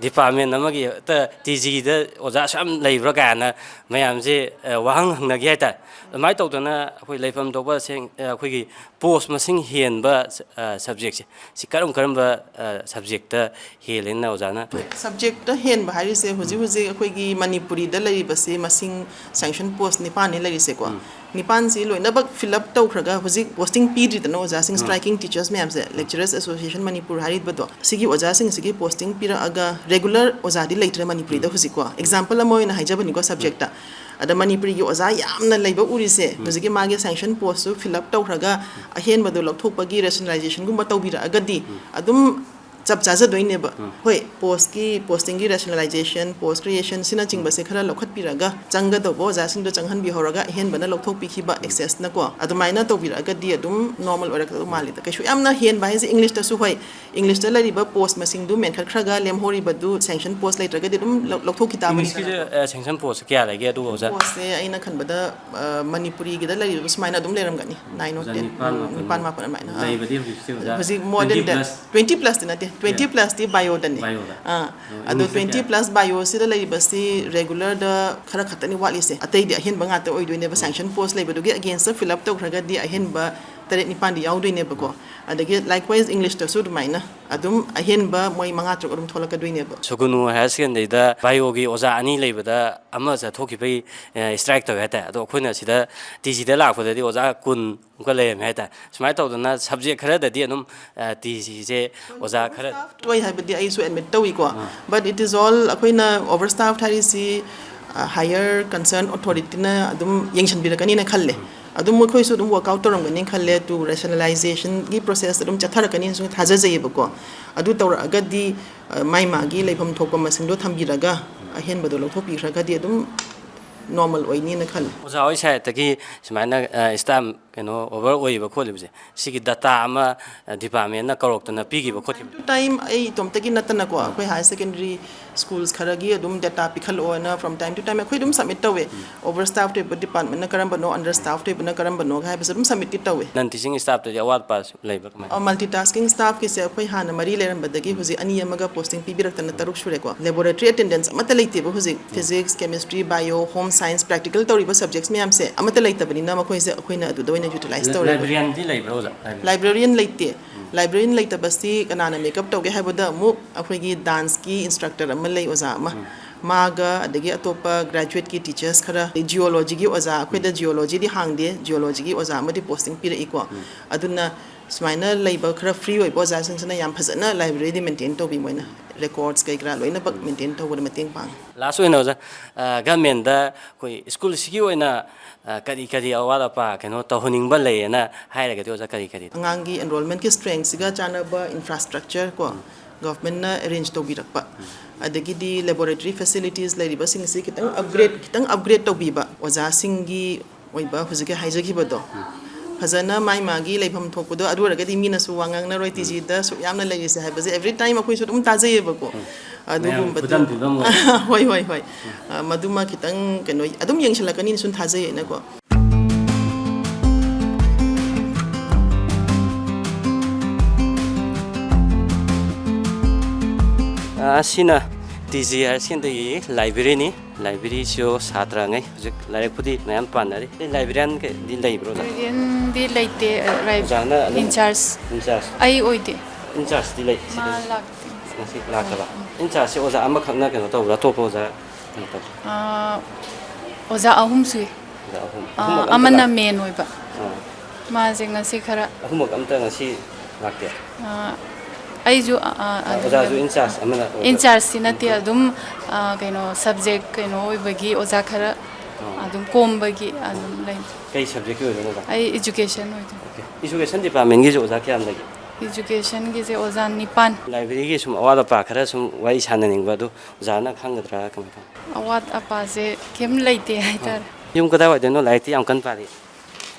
department ꯑꯃꯒꯤ ꯍꯦꯛꯇ ꯇꯤ ꯖꯤꯗ ꯑꯣꯖꯥ ꯑꯁꯨꯛ ꯌꯥꯝ ꯂꯩꯕ꯭ꯔꯥ ꯀꯥꯏꯅ ꯃꯌꯥꯝꯁꯦ, ꯑ, ꯋꯥꯍꯪ ꯍꯪꯅꯈꯤ ꯍꯥꯏꯇꯥꯔꯦ꯫ ꯑꯗꯨꯃꯥꯏꯅ ꯇꯧꯗꯅ ꯑꯩꯈꯣꯏ ꯂꯩꯐꯝ ꯊꯣꯛꯄ ꯁꯦꯡ-, ꯑ, ꯑꯩꯈꯣꯏꯒꯤ post ꯃꯁꯤꯡ ꯍꯦꯟꯕ, ꯑ, subjectꯁꯦ, ꯁꯤ ꯀꯔꯝ ꯀꯔꯝꯕ, ꯑ, subjectꯇ ꯍꯦꯜꯂꯦꯅ ꯑꯣꯖꯥꯅ? Subjectꯇ ꯍꯦꯟꯕ ꯍꯥꯏꯔꯤꯁꯦ ꯍꯧꯖꯤꯛ ꯍꯧꯖꯤꯛ ꯑꯩꯈꯣꯏꯒꯤ ꯃꯅꯤꯄꯨꯔꯤꯗ ꯂꯩꯔꯤꯕꯁꯦ ꯃꯁꯤꯡ sanction post ꯅꯤꯄꯥꯟꯅꯦ ꯂꯩꯔꯤꯁꯦꯀꯣ꯫ ꯅꯤꯄꯥꯟꯁꯤ ꯂꯣꯏꯅꯃꯛ fill up ꯇꯧꯈ꯭ꯔꯒ ꯍꯧꯖꯤꯛ posting ꯄꯤꯗ꯭ꯔꯤꯗꯅ ꯑꯣꯖꯥꯁꯤꯡ, ꯎꯝ꯫ Striking teachers ꯃꯌꯥꯝꯁꯦ, ꯎꯝ꯫ Lecturers Association ꯃꯅꯤꯄꯨꯔ ꯍꯥꯏꯔꯤꯕꯗꯣ, ꯁꯤꯒꯤ ꯑꯣꯖꯥꯁꯤꯡꯁꯤꯒꯤ posting ꯄꯤꯔꯛꯑꯒ regular ꯑꯣꯖꯥꯗꯤ ꯂꯩꯇ꯭ꯔꯦ ꯃꯅꯤꯄꯨꯔꯤꯗ ꯎꯝ꯫ ꯍꯧꯖꯤꯛꯀꯣ꯫ ꯎꯝ꯫ Example ꯑꯃ ꯑꯣꯏꯅ ꯍꯥꯏꯖꯕꯅꯤꯀꯣ, ꯎꯝ꯫ Subjectꯇ꯫ ꯑꯗ ꯃꯅꯤꯄꯨꯔꯤꯒꯤ ꯑꯣꯖꯥ ꯌꯥꯝꯅ ꯂꯩꯕ ꯎꯔꯤꯁꯦ, ꯎꯝ꯫ ꯍꯧꯖꯤꯛꯀꯤ ꯃꯥꯒꯤ sanction postꯁꯨ fill up ꯇꯧꯈ꯭ꯔꯒ ꯎꯝ꯫ ꯑꯍꯦꯟꯕꯗꯣ ꯂꯧꯊꯣꯛꯄꯒꯤ rationalizationꯒꯨꯝꯕ ꯇꯧꯕꯤꯔꯛꯑꯒꯗꯤ ꯎꯝ꯫ ꯑꯗꯨꯝ ꯆꯞ ꯆꯥꯖꯗꯣꯏꯅꯦꯕ꯫ ꯎꯝ꯫ ꯍꯣꯏ, postꯀꯤ, postingꯒꯤ rationalization, post creation ꯁꯤꯅꯆꯤꯡꯕꯁꯦ ꯎꯝ꯫ ꯈꯔ ꯂꯧꯈꯠꯄꯤꯔꯒ, ꯆꯪꯒꯗꯧꯕ ꯑꯣꯖꯥꯁꯤꯡꯗꯣ ꯆꯪꯍꯟꯕꯤꯍꯧꯔꯒ, ꯑꯍꯦꯟꯕꯅ ꯂꯧꯊꯣꯛꯄꯤꯈꯤꯕ ꯎꯝ꯫ Excessꯅꯀꯣ, ꯑꯗꯨꯃꯥꯏꯅ ꯇꯧꯕꯤꯔꯛꯑꯒꯗꯤ ꯑꯗꯨꯝ normal ꯑꯣꯏꯔꯛꯀꯗꯧ ꯎꯝ꯫ ꯃꯥꯜꯂꯤꯗ꯫ ꯀꯩꯁꯨ ꯌꯥꯝꯅ ꯍꯦꯟꯕ ꯍꯥꯏꯁꯦ Englishꯇꯁꯨ, ꯍꯣꯏ, Englishꯇ ꯂꯩꯔꯤꯕ post ꯃꯁꯤꯡꯗꯨ ꯃꯦꯟꯈꯠꯈ꯭ꯔꯒ, ꯂꯦꯝꯍꯧꯔꯤꯕꯗꯨ sanction post ꯂꯩꯇ꯭ꯔꯒꯗꯤ ꯑꯗꯨꯝ ꯂꯧ-, ꯂꯧꯊꯣꯛꯈꯤ ꯇꯥꯕꯅꯤ꯫ Englishꯀꯤꯁꯦ, ꯑ, sanction postꯁꯦ ꯀꯌꯥ ꯂꯩꯒꯦ ꯑꯗꯨꯒ ꯑꯣꯖꯥ? Postꯁꯦ ꯑꯩꯅ ꯈꯟꯕꯗ, ꯑ, ꯃꯅꯤꯄꯨꯔꯤꯒꯤꯗ ꯂꯩꯔꯤꯕ ꯁꯨꯃꯥꯏꯅ ꯑꯗꯨꯝ ꯂꯩꯔꯝꯒꯅꯤ꯫ Nine or ten, ꯅꯤꯄꯥꯟ, ꯎꯝ, ꯃꯥꯄꯟ ꯅꯤꯄꯥꯟ, ꯃꯥꯄꯟ ꯑꯗꯨꯃꯥꯏꯅ꯫ ꯑꯥ꯫ ꯂꯩꯕꯗꯤ ꯍꯧꯖꯤꯛꯁꯦ ꯑꯣꯖꯥ ꯍꯧꯖꯤꯛ more than twenty that, plus? Twenty plusꯇꯤ ꯅꯠꯇꯦ, twenty Yeah. Plusꯇꯤ bioꯗꯅꯤ꯫ Bioꯗ? ꯑꯥ, ꯑꯣ, ꯑꯗꯣ Englishꯇ twenty ꯀꯌꯥ? Plus bioꯁꯤꯗ ꯂꯩꯔꯤꯕꯁꯤ regularꯗ ꯈꯔ ꯈꯛꯇꯅꯤ ꯋꯥꯠꯂꯤꯁꯦ, ꯑꯇꯩꯗꯤ ꯑꯍꯦꯟꯕ ꯉꯥꯛꯇ ꯑꯣꯏꯗꯣꯏꯅꯦꯕ꯫ ꯎꯝ꯫ Sanction post ꯂꯩꯕꯗꯨꯒꯤ againstꯇ fill up ꯇꯧꯈ꯭ꯔꯒꯗꯤ ꯑꯍꯦꯟꯕ ꯇꯔꯦꯠ ꯅꯤꯄꯥꯟꯗꯤ ꯌꯥꯎꯗꯣꯏꯅꯦꯕꯀꯣ꯫ ꯎꯝ꯫ ꯑꯗꯒꯤ likewise Englishꯇꯁꯨ ꯑꯗꯨꯃꯥꯏꯅ ꯑꯗꯨꯝ ꯑꯍꯦꯟꯕ ꯃꯣꯏ ꯃꯉꯥ ꯇꯔꯨꯛ ꯑꯗꯨꯝ ꯊꯣꯛꯂꯛꯀꯗꯣꯏꯅꯦꯕ꯫ ꯁꯨꯒꯨꯅꯨ Higher Secondary ꯗ bioꯒꯤ ꯑꯣꯖꯥ ꯑꯅꯤ ꯂꯩꯕꯗ ꯑꯃ ꯆꯠꯊꯣꯛꯈꯤꯕꯒꯤ, ꯑꯦ, strike ꯇꯧꯋꯦ ꯍꯥꯏꯇꯥꯔꯦ꯫ ꯑꯗꯣ ꯑꯩꯈꯣꯏꯅ ꯁꯤꯗ TCꯗ ꯂꯥꯛꯄꯗꯗꯤ ꯑꯣꯖꯥ ꯀꯨꯟ ꯑꯃꯨꯛꯀ ꯂꯩꯔꯝꯃꯦ ꯍꯥꯏꯇꯥꯔꯦ꯫ ꯁꯨꯃꯥꯏꯅ ꯇꯧꯗꯅ subject ꯈꯔꯗꯗꯤ ꯑꯗꯨꯝ, ꯑ, TCꯁꯦ ꯑꯣꯖꯥ ꯈꯔ overstaffed ꯑꯣꯏ ꯍꯥꯏꯕꯗꯤ ꯑꯩꯁꯨ admit ꯇꯧꯏꯀꯣ꯫ Ah. But it is all, ꯑꯩꯈꯣꯏꯅ overstaffed ꯍꯥꯏꯔꯤꯁꯤ, ꯑ, higher concern authorityꯅ ꯑꯗꯨꯝ ꯌꯦꯡꯁꯤꯟꯕꯤꯔꯛꯀꯅꯤꯅ ꯈꯜꯂꯦ꯫ ꯎꯝ꯫ ꯑꯗꯨꯝ ꯃꯈꯣꯏꯁꯨ ꯑꯗꯨꯝ work out ꯇꯧꯔꯝꯒꯅꯤ ꯈꯜꯂꯦ, to rationalizationꯒꯤ processꯇ ꯑꯗꯨꯝ ꯆꯠꯊꯔꯛꯀꯅꯤꯅꯁꯨ ꯊꯥꯖꯖꯩꯌꯦꯕꯀꯣ꯫ ꯑꯗꯨ ꯇꯧꯔꯛꯑꯒꯗꯤ, ꯑ, ꯃꯥꯏ ꯃꯥꯒꯤ ꯂꯩꯐꯝ ꯊꯣꯛꯄ ꯃꯁꯤꯡꯗꯣ ꯊꯝꯕꯤꯔꯒ ꯑꯍꯦꯟꯕꯗꯣ ꯂꯧꯊꯣꯛꯄꯤꯈ꯭ꯔꯒꯗꯤ ꯑꯗꯨꯝ normal ꯑꯣꯏꯅꯤꯅ ꯈꯜꯂꯦ꯫ ꯑꯣꯖꯥ ꯍꯣꯏ sideꯇꯒꯤ ꯁꯨꯃꯥꯏꯅ, ꯑ, staff ꯀꯩꯅꯣ over ꯑꯣꯏꯔꯤꯕ ꯈꯣꯠꯂꯤꯕꯁꯦ, ꯁꯤꯒꯤ data ꯑꯃ, ꯑ, departmentꯅ ꯀꯧꯔꯛꯇꯅ ꯄꯤꯈꯤꯕ ꯈꯣꯠꯈꯤꯕ? Time to time ꯑꯩ ꯏꯇꯣꯝꯇꯒꯤ ꯅꯠꯇꯅꯀꯣ, ꯑꯩꯈꯣꯏ higher secondary schools ꯈꯔꯒꯤ ꯑꯗꯨꯝ data ꯄꯤꯈꯠꯂꯛꯑꯣꯅ from time to time ꯑꯩꯈꯣꯏ ꯑꯗꯨꯝ submit ꯇꯧꯋꯦ꯫ ꯎꯝ꯫ Overstaffed ꯑꯣꯏꯕ departmentꯅ ꯀꯔꯝꯕꯅꯣ, understaffed ꯑꯣꯏꯕꯅ ꯀꯔꯝꯕꯅꯣ ꯍꯥꯏꯕꯁꯦ ꯑꯗꯨꯝ submitꯇꯤ ꯇꯧꯋꯦ꯫ Non teaching staffꯇꯗꯤ ꯑꯋꯥꯠꯄ ꯂꯩꯕ꯭ꯔꯥ ꯀꯃꯥꯏꯅ? ꯑ, multitasking staffꯀꯤꯁꯦ ꯑꯩꯈꯣꯏ ꯍꯥꯟꯅ ꯃꯔꯤ ꯂꯩꯔꯝꯕꯗꯒꯤ ꯍꯧꯖꯤꯛ ꯑꯅꯤ ꯑꯃꯒ posting ꯄꯤꯕꯤꯔꯛꯇꯅ ꯇꯔꯨꯛ ꯁꯨꯔꯦꯀꯣ꯫ Laboratory attendance ꯑꯃꯠꯇ ꯂꯩꯇꯦꯕ ꯍꯧꯖꯤꯛ꯫ ꯎꯝ꯫ Physics, chemistry, bio, home science, practical ꯇꯧꯔꯤꯕ subjects ꯃꯌꯥꯝꯁꯦ ꯑꯃꯠꯇ ꯂꯩꯇꯕꯅꯤꯅ ꯃꯈꯣꯏꯁꯦ ꯑꯩꯈꯣꯏꯅ ꯑꯗꯨꯗ ꯑꯣꯏꯅ utilize ꯇꯧꯔꯦꯕ꯫ Librarianꯗꯤ ꯂꯩꯕ꯭ꯔꯥ ꯑꯣꯖꯥ? Librarian ꯂꯩꯇꯦ꯫ ꯎꯝ꯫ Librarian ꯂꯩꯇꯕꯁꯤ ꯀꯅꯥꯅ make up ꯇꯧꯒꯦ ꯍꯥꯏꯕꯗ ꯑꯃꯨꯛ ꯑꯩꯈꯣꯏꯒꯤ danceꯀꯤ instructor ꯑꯃ ꯂꯩ, ꯑꯣꯖꯥ ꯑꯃ꯫ ꯎꯝ꯫ ꯃꯥꯒ ꯑꯗꯒꯤ ꯑꯇꯣꯞꯄ ꯒ꯭ꯔꯦꯖꯨꯋꯦꯠꯀꯤ ꯇꯤꯆꯔꯁ ꯈꯔ, ꯖꯤꯑꯣꯂꯣꯖꯤꯒꯤ ꯑꯣꯖꯥ, ꯑꯩꯈꯣꯏꯗ ꯖꯤꯑꯣꯂꯣꯖꯤꯗꯤ ꯍꯥꯡꯗꯦ, ꯖꯤꯑꯣꯂꯣꯖꯤꯒꯤ ꯑꯣꯖꯥ ꯑꯃꯗꯤ ꯄꯣꯁꯇꯤꯡ ꯄꯤꯔꯛꯏꯀꯣ꯫ ꯑꯗꯨꯅ ꯁꯨꯃꯥꯏꯅ ꯂꯩꯕ ꯈꯔ ꯐ꯭ꯔꯤ ꯑꯣꯏꯕ ꯑꯣꯖꯥꯁꯤꯡꯁꯤꯅ ꯌꯥꯝ ꯐꯖꯅ ꯂꯥꯏꯕ꯭ꯔꯦꯔꯤꯗꯤ ꯃꯦꯟꯇꯦꯟ ꯇꯧꯕꯤ, ꯃꯣꯏꯅ ꯔꯦꯀꯣꯔꯠꯁ ꯀꯩ ꯀꯔꯥ ꯂꯣꯏꯅꯃꯛ ꯃꯦꯟꯇꯦꯟ ꯇꯧꯕꯗ ꯃꯇꯦꯡ ꯄꯥꯡꯉꯤ꯫ ꯂꯥꯁ ꯑꯣꯏꯅ ꯑꯣꯖꯥ, ꯒꯃꯦꯟꯗ ꯑꯩꯈꯣꯏ ꯁ꯭ꯀꯨꯜꯁꯤꯒꯤ ꯑꯣꯏꯅ ꯑ, ꯀꯔꯤ ꯀꯔꯤ ꯑꯋꯥꯠ ꯑꯄꯥ ꯀꯩꯅꯣ ꯇꯧꯍꯟꯅꯤꯡꯕ ꯂꯩꯌꯦꯅ ꯍꯥꯏꯔꯒꯗꯤ ꯑꯣꯖꯥ ꯀꯔꯤ ꯀꯔꯤ? ꯑꯉꯥꯡꯒꯤ ꯑꯦꯟꯔꯣꯜꯃꯦꯟꯠꯀꯤ ꯁ꯭ꯇ꯭ꯔꯦꯡꯁꯤꯒ ꯆꯥꯟꯅꯕ ꯏꯟꯐ꯭ꯔꯥꯁ꯭ꯇ꯭ꯔꯛꯆꯔ ꯀꯣ, ꯒꯚꯔꯟꯃꯦꯟꯠꯅ ꯑꯦꯔꯦꯟꯖ ꯇꯧꯕꯤꯔꯛꯄ, ꯑꯗꯒꯤꯗꯤ ꯂꯦꯕꯣꯔꯦꯇꯔꯤ ꯐꯦꯁꯤꯂꯤꯇꯤꯁ ꯂꯩꯔꯤꯕꯁꯤꯡꯁꯤ ꯈꯤꯇꯪ ꯑꯞꯒ꯭ꯔꯦꯗ, ꯈꯤꯇꯪ ꯑꯞꯒ꯭ꯔꯦꯗ ꯇꯧꯕꯤꯕ, ꯑꯣꯖꯥꯁꯤꯡꯒꯤ ꯑꯣꯏꯕ ꯍꯧꯖꯤꯛꯀꯤ ꯍꯥꯏꯖꯈꯤꯕꯗꯣ ꯐꯖꯅ ꯃꯥꯏ ꯃꯥꯒꯤ ꯂꯩꯐꯝ ꯊꯣꯛꯄꯗꯣ, ꯑꯗꯨ ꯑꯣꯏꯔꯒꯗꯤ ꯃꯤꯅꯁꯨ ꯋꯥ ꯉꯥꯡꯅꯔꯣꯏ꯫ ꯇꯤ ꯖꯤꯗ ꯁꯨꯛ ꯌꯥꯝꯅ ꯂꯩꯔꯤꯁꯦ ꯍꯥꯏꯕꯁꯦ ꯑꯦꯚ꯭ꯔꯤ ꯇꯥꯏꯝ ꯑꯩꯈꯣꯏꯁꯨ ꯑꯗꯨꯝ ꯇꯥꯖꯩꯌꯦꯕꯀꯣ꯫ ꯃꯌꯥꯝ ꯑꯗꯨꯒꯨꯝꯕꯗꯣ ꯈꯨꯗꯝ ꯄꯤꯕ ꯑꯃ ꯑꯣꯏꯔꯦ꯫ ꯍꯣꯏ, ꯍꯣꯏ, ꯍꯣꯏ꯫ ꯑ, ꯃꯗꯨꯃ ꯈꯤꯇꯪ ꯀꯩꯅꯣ ꯑꯗꯨꯝ ꯌꯦꯡꯁꯤꯜꯂꯛꯀꯅꯤꯅ ꯁꯨꯝ ꯊꯥꯖꯩꯌꯦꯅꯀꯣ꯫ ꯑ, ꯑꯁꯤꯅ ꯇꯤ ꯖꯤ ꯍꯥꯌꯔ ꯁꯦꯀꯦꯟꯗꯔꯤꯒꯤ ꯂꯥꯏꯕ꯭ꯔꯦꯔꯤꯅꯤ꯫ ꯂꯥꯏꯕ꯭ꯔꯦꯔꯤꯁꯨ ꯁꯥꯇ꯭ꯔꯉꯩ ꯍꯧꯖꯤꯛ ꯂꯥꯏꯔꯤꯛꯄꯨꯗꯤ ꯃꯌꯥꯝ ꯄꯥꯅꯔꯤ꯫ ꯂꯥꯏꯕ꯭ꯔꯦꯔꯤꯌꯥꯟꯒꯗꯤ ꯂꯩꯕ꯭ꯔꯣ, ꯑꯣꯖꯥ? ꯂꯥꯏꯕ꯭ꯔꯦꯔꯤꯌꯥꯟꯗꯤ ꯂꯩꯇꯦ, ꯂꯥꯏꯕ-, ꯑꯣꯖꯥꯅ ꯑꯗꯨꯝ ꯏꯟꯆꯥꯔꯖ꯫ ꯏꯟꯆꯥꯔꯖ꯫ ꯑꯩ ꯑꯣꯏꯗꯦ꯫ ꯏꯟꯆꯥꯔꯖꯇꯤ ꯂꯩ ꯃꯥ ꯁꯤꯗ? ꯂꯥꯛꯇꯦ꯫ ꯉꯁꯤ ꯂꯥꯛꯇꯕ? ꯎꯝ꯫ ꯏꯟꯆꯥꯔꯖꯁꯦ ꯑꯣꯖꯥ ꯑꯃꯈꯛꯅ ꯀꯩꯅꯣ ꯇꯧꯕ꯭ꯔꯥ, ꯑꯇꯣꯞꯄ ꯑꯣꯖꯥ ꯀꯩꯅꯣ ꯇꯧꯕ꯭ꯔꯥ? ꯑꯥ, ꯑꯣꯖꯥ ꯑꯍꯨꯝ ꯁꯨꯏ꯫ ꯑꯣꯖꯥ ꯑꯍꯨꯝ꯫ ꯑꯥ, ꯑꯍꯨꯝꯃꯛ ꯑꯝꯇ ꯑꯃꯅ ꯂꯥꯛ-, ꯃꯦꯟ ꯑꯣꯏꯕ꯫ ꯑꯥ꯫ ꯃꯥꯁꯦ ꯉꯁꯤ ꯈꯔ ꯑꯍꯨꯝꯃꯛ ꯑꯝꯇ ꯉꯁꯤ ꯂꯥꯛꯇꯦ? ꯑꯥ, ꯑꯩꯁꯨ, ꯑꯥ, ꯑꯥ, ꯑꯥ, ꯑꯗꯨꯝ ꯑꯣꯖꯥꯁꯨ ꯏꯟꯆꯥꯔꯖ ꯑꯃꯅ ꯑꯣꯏꯕ? ꯏꯟꯆꯥꯔꯖꯇꯤ ꯅꯠꯇꯦ, ꯎꯝ꯫ ꯑꯗꯨꯝ, ꯑꯥ, ꯀꯩꯅꯣ, ꯁꯕꯖꯦꯛ ꯀꯩꯅꯣ ꯑꯣꯏꯕꯒꯤ ꯑꯣꯖꯥ ꯈꯔ ꯑꯥ꯫ ꯑꯗꯨꯝ ꯀꯣꯝꯕꯒꯤ ꯑꯗꯨꯝ ꯂꯩ꯫ ꯀꯩ ꯁꯕꯖꯦꯛꯀꯤ ꯑꯣꯏꯗꯣꯏꯅꯣ, ꯑꯣꯖꯥ? ꯑꯩ ꯏꯖꯨꯀꯦꯁꯟ ꯑꯣꯏꯗꯣꯏꯅꯤ꯫ ꯑꯣꯀꯦ꯫ ꯏꯖꯨꯀꯦꯁꯟ ꯗꯤꯄꯥꯔꯠꯃꯦꯟꯒꯤꯁꯨ ꯑꯣꯖꯥ ꯀꯌꯥꯝ ꯂꯩꯒꯦ? ꯏꯖꯨꯀꯦꯁꯟꯒꯤꯁꯦ ꯑꯣꯖꯥ ꯅꯤꯄꯥꯟ꯫ ꯂꯥꯏꯕ꯭ꯔꯦꯔꯤꯒꯤ ꯁꯨꯝ ꯑꯋꯥꯠ ꯑꯄꯥ ꯈꯔ ꯁꯨꯝ ꯋꯥꯔꯤ ꯁꯥꯟꯅꯅꯤꯡꯕ, ꯑꯗꯨ ꯑꯣꯖꯥꯅ ꯈꯪꯒꯗ꯭ꯔꯥ, ꯀꯃꯥꯏ ꯇꯧꯅꯤ? ꯑꯋꯥꯠ ꯑꯄꯥꯁꯦ ꯀꯩꯝ ꯂꯩꯇꯦ ꯍꯥꯏꯇꯥꯔꯦ꯫ ꯌꯨꯝ ꯀꯗꯥꯏꯋꯥꯏꯗꯅꯣ? ꯂꯥꯏꯔꯤꯛꯇꯤ ꯌꯥꯝ ꯀꯟꯅ ꯄꯥꯔꯤ?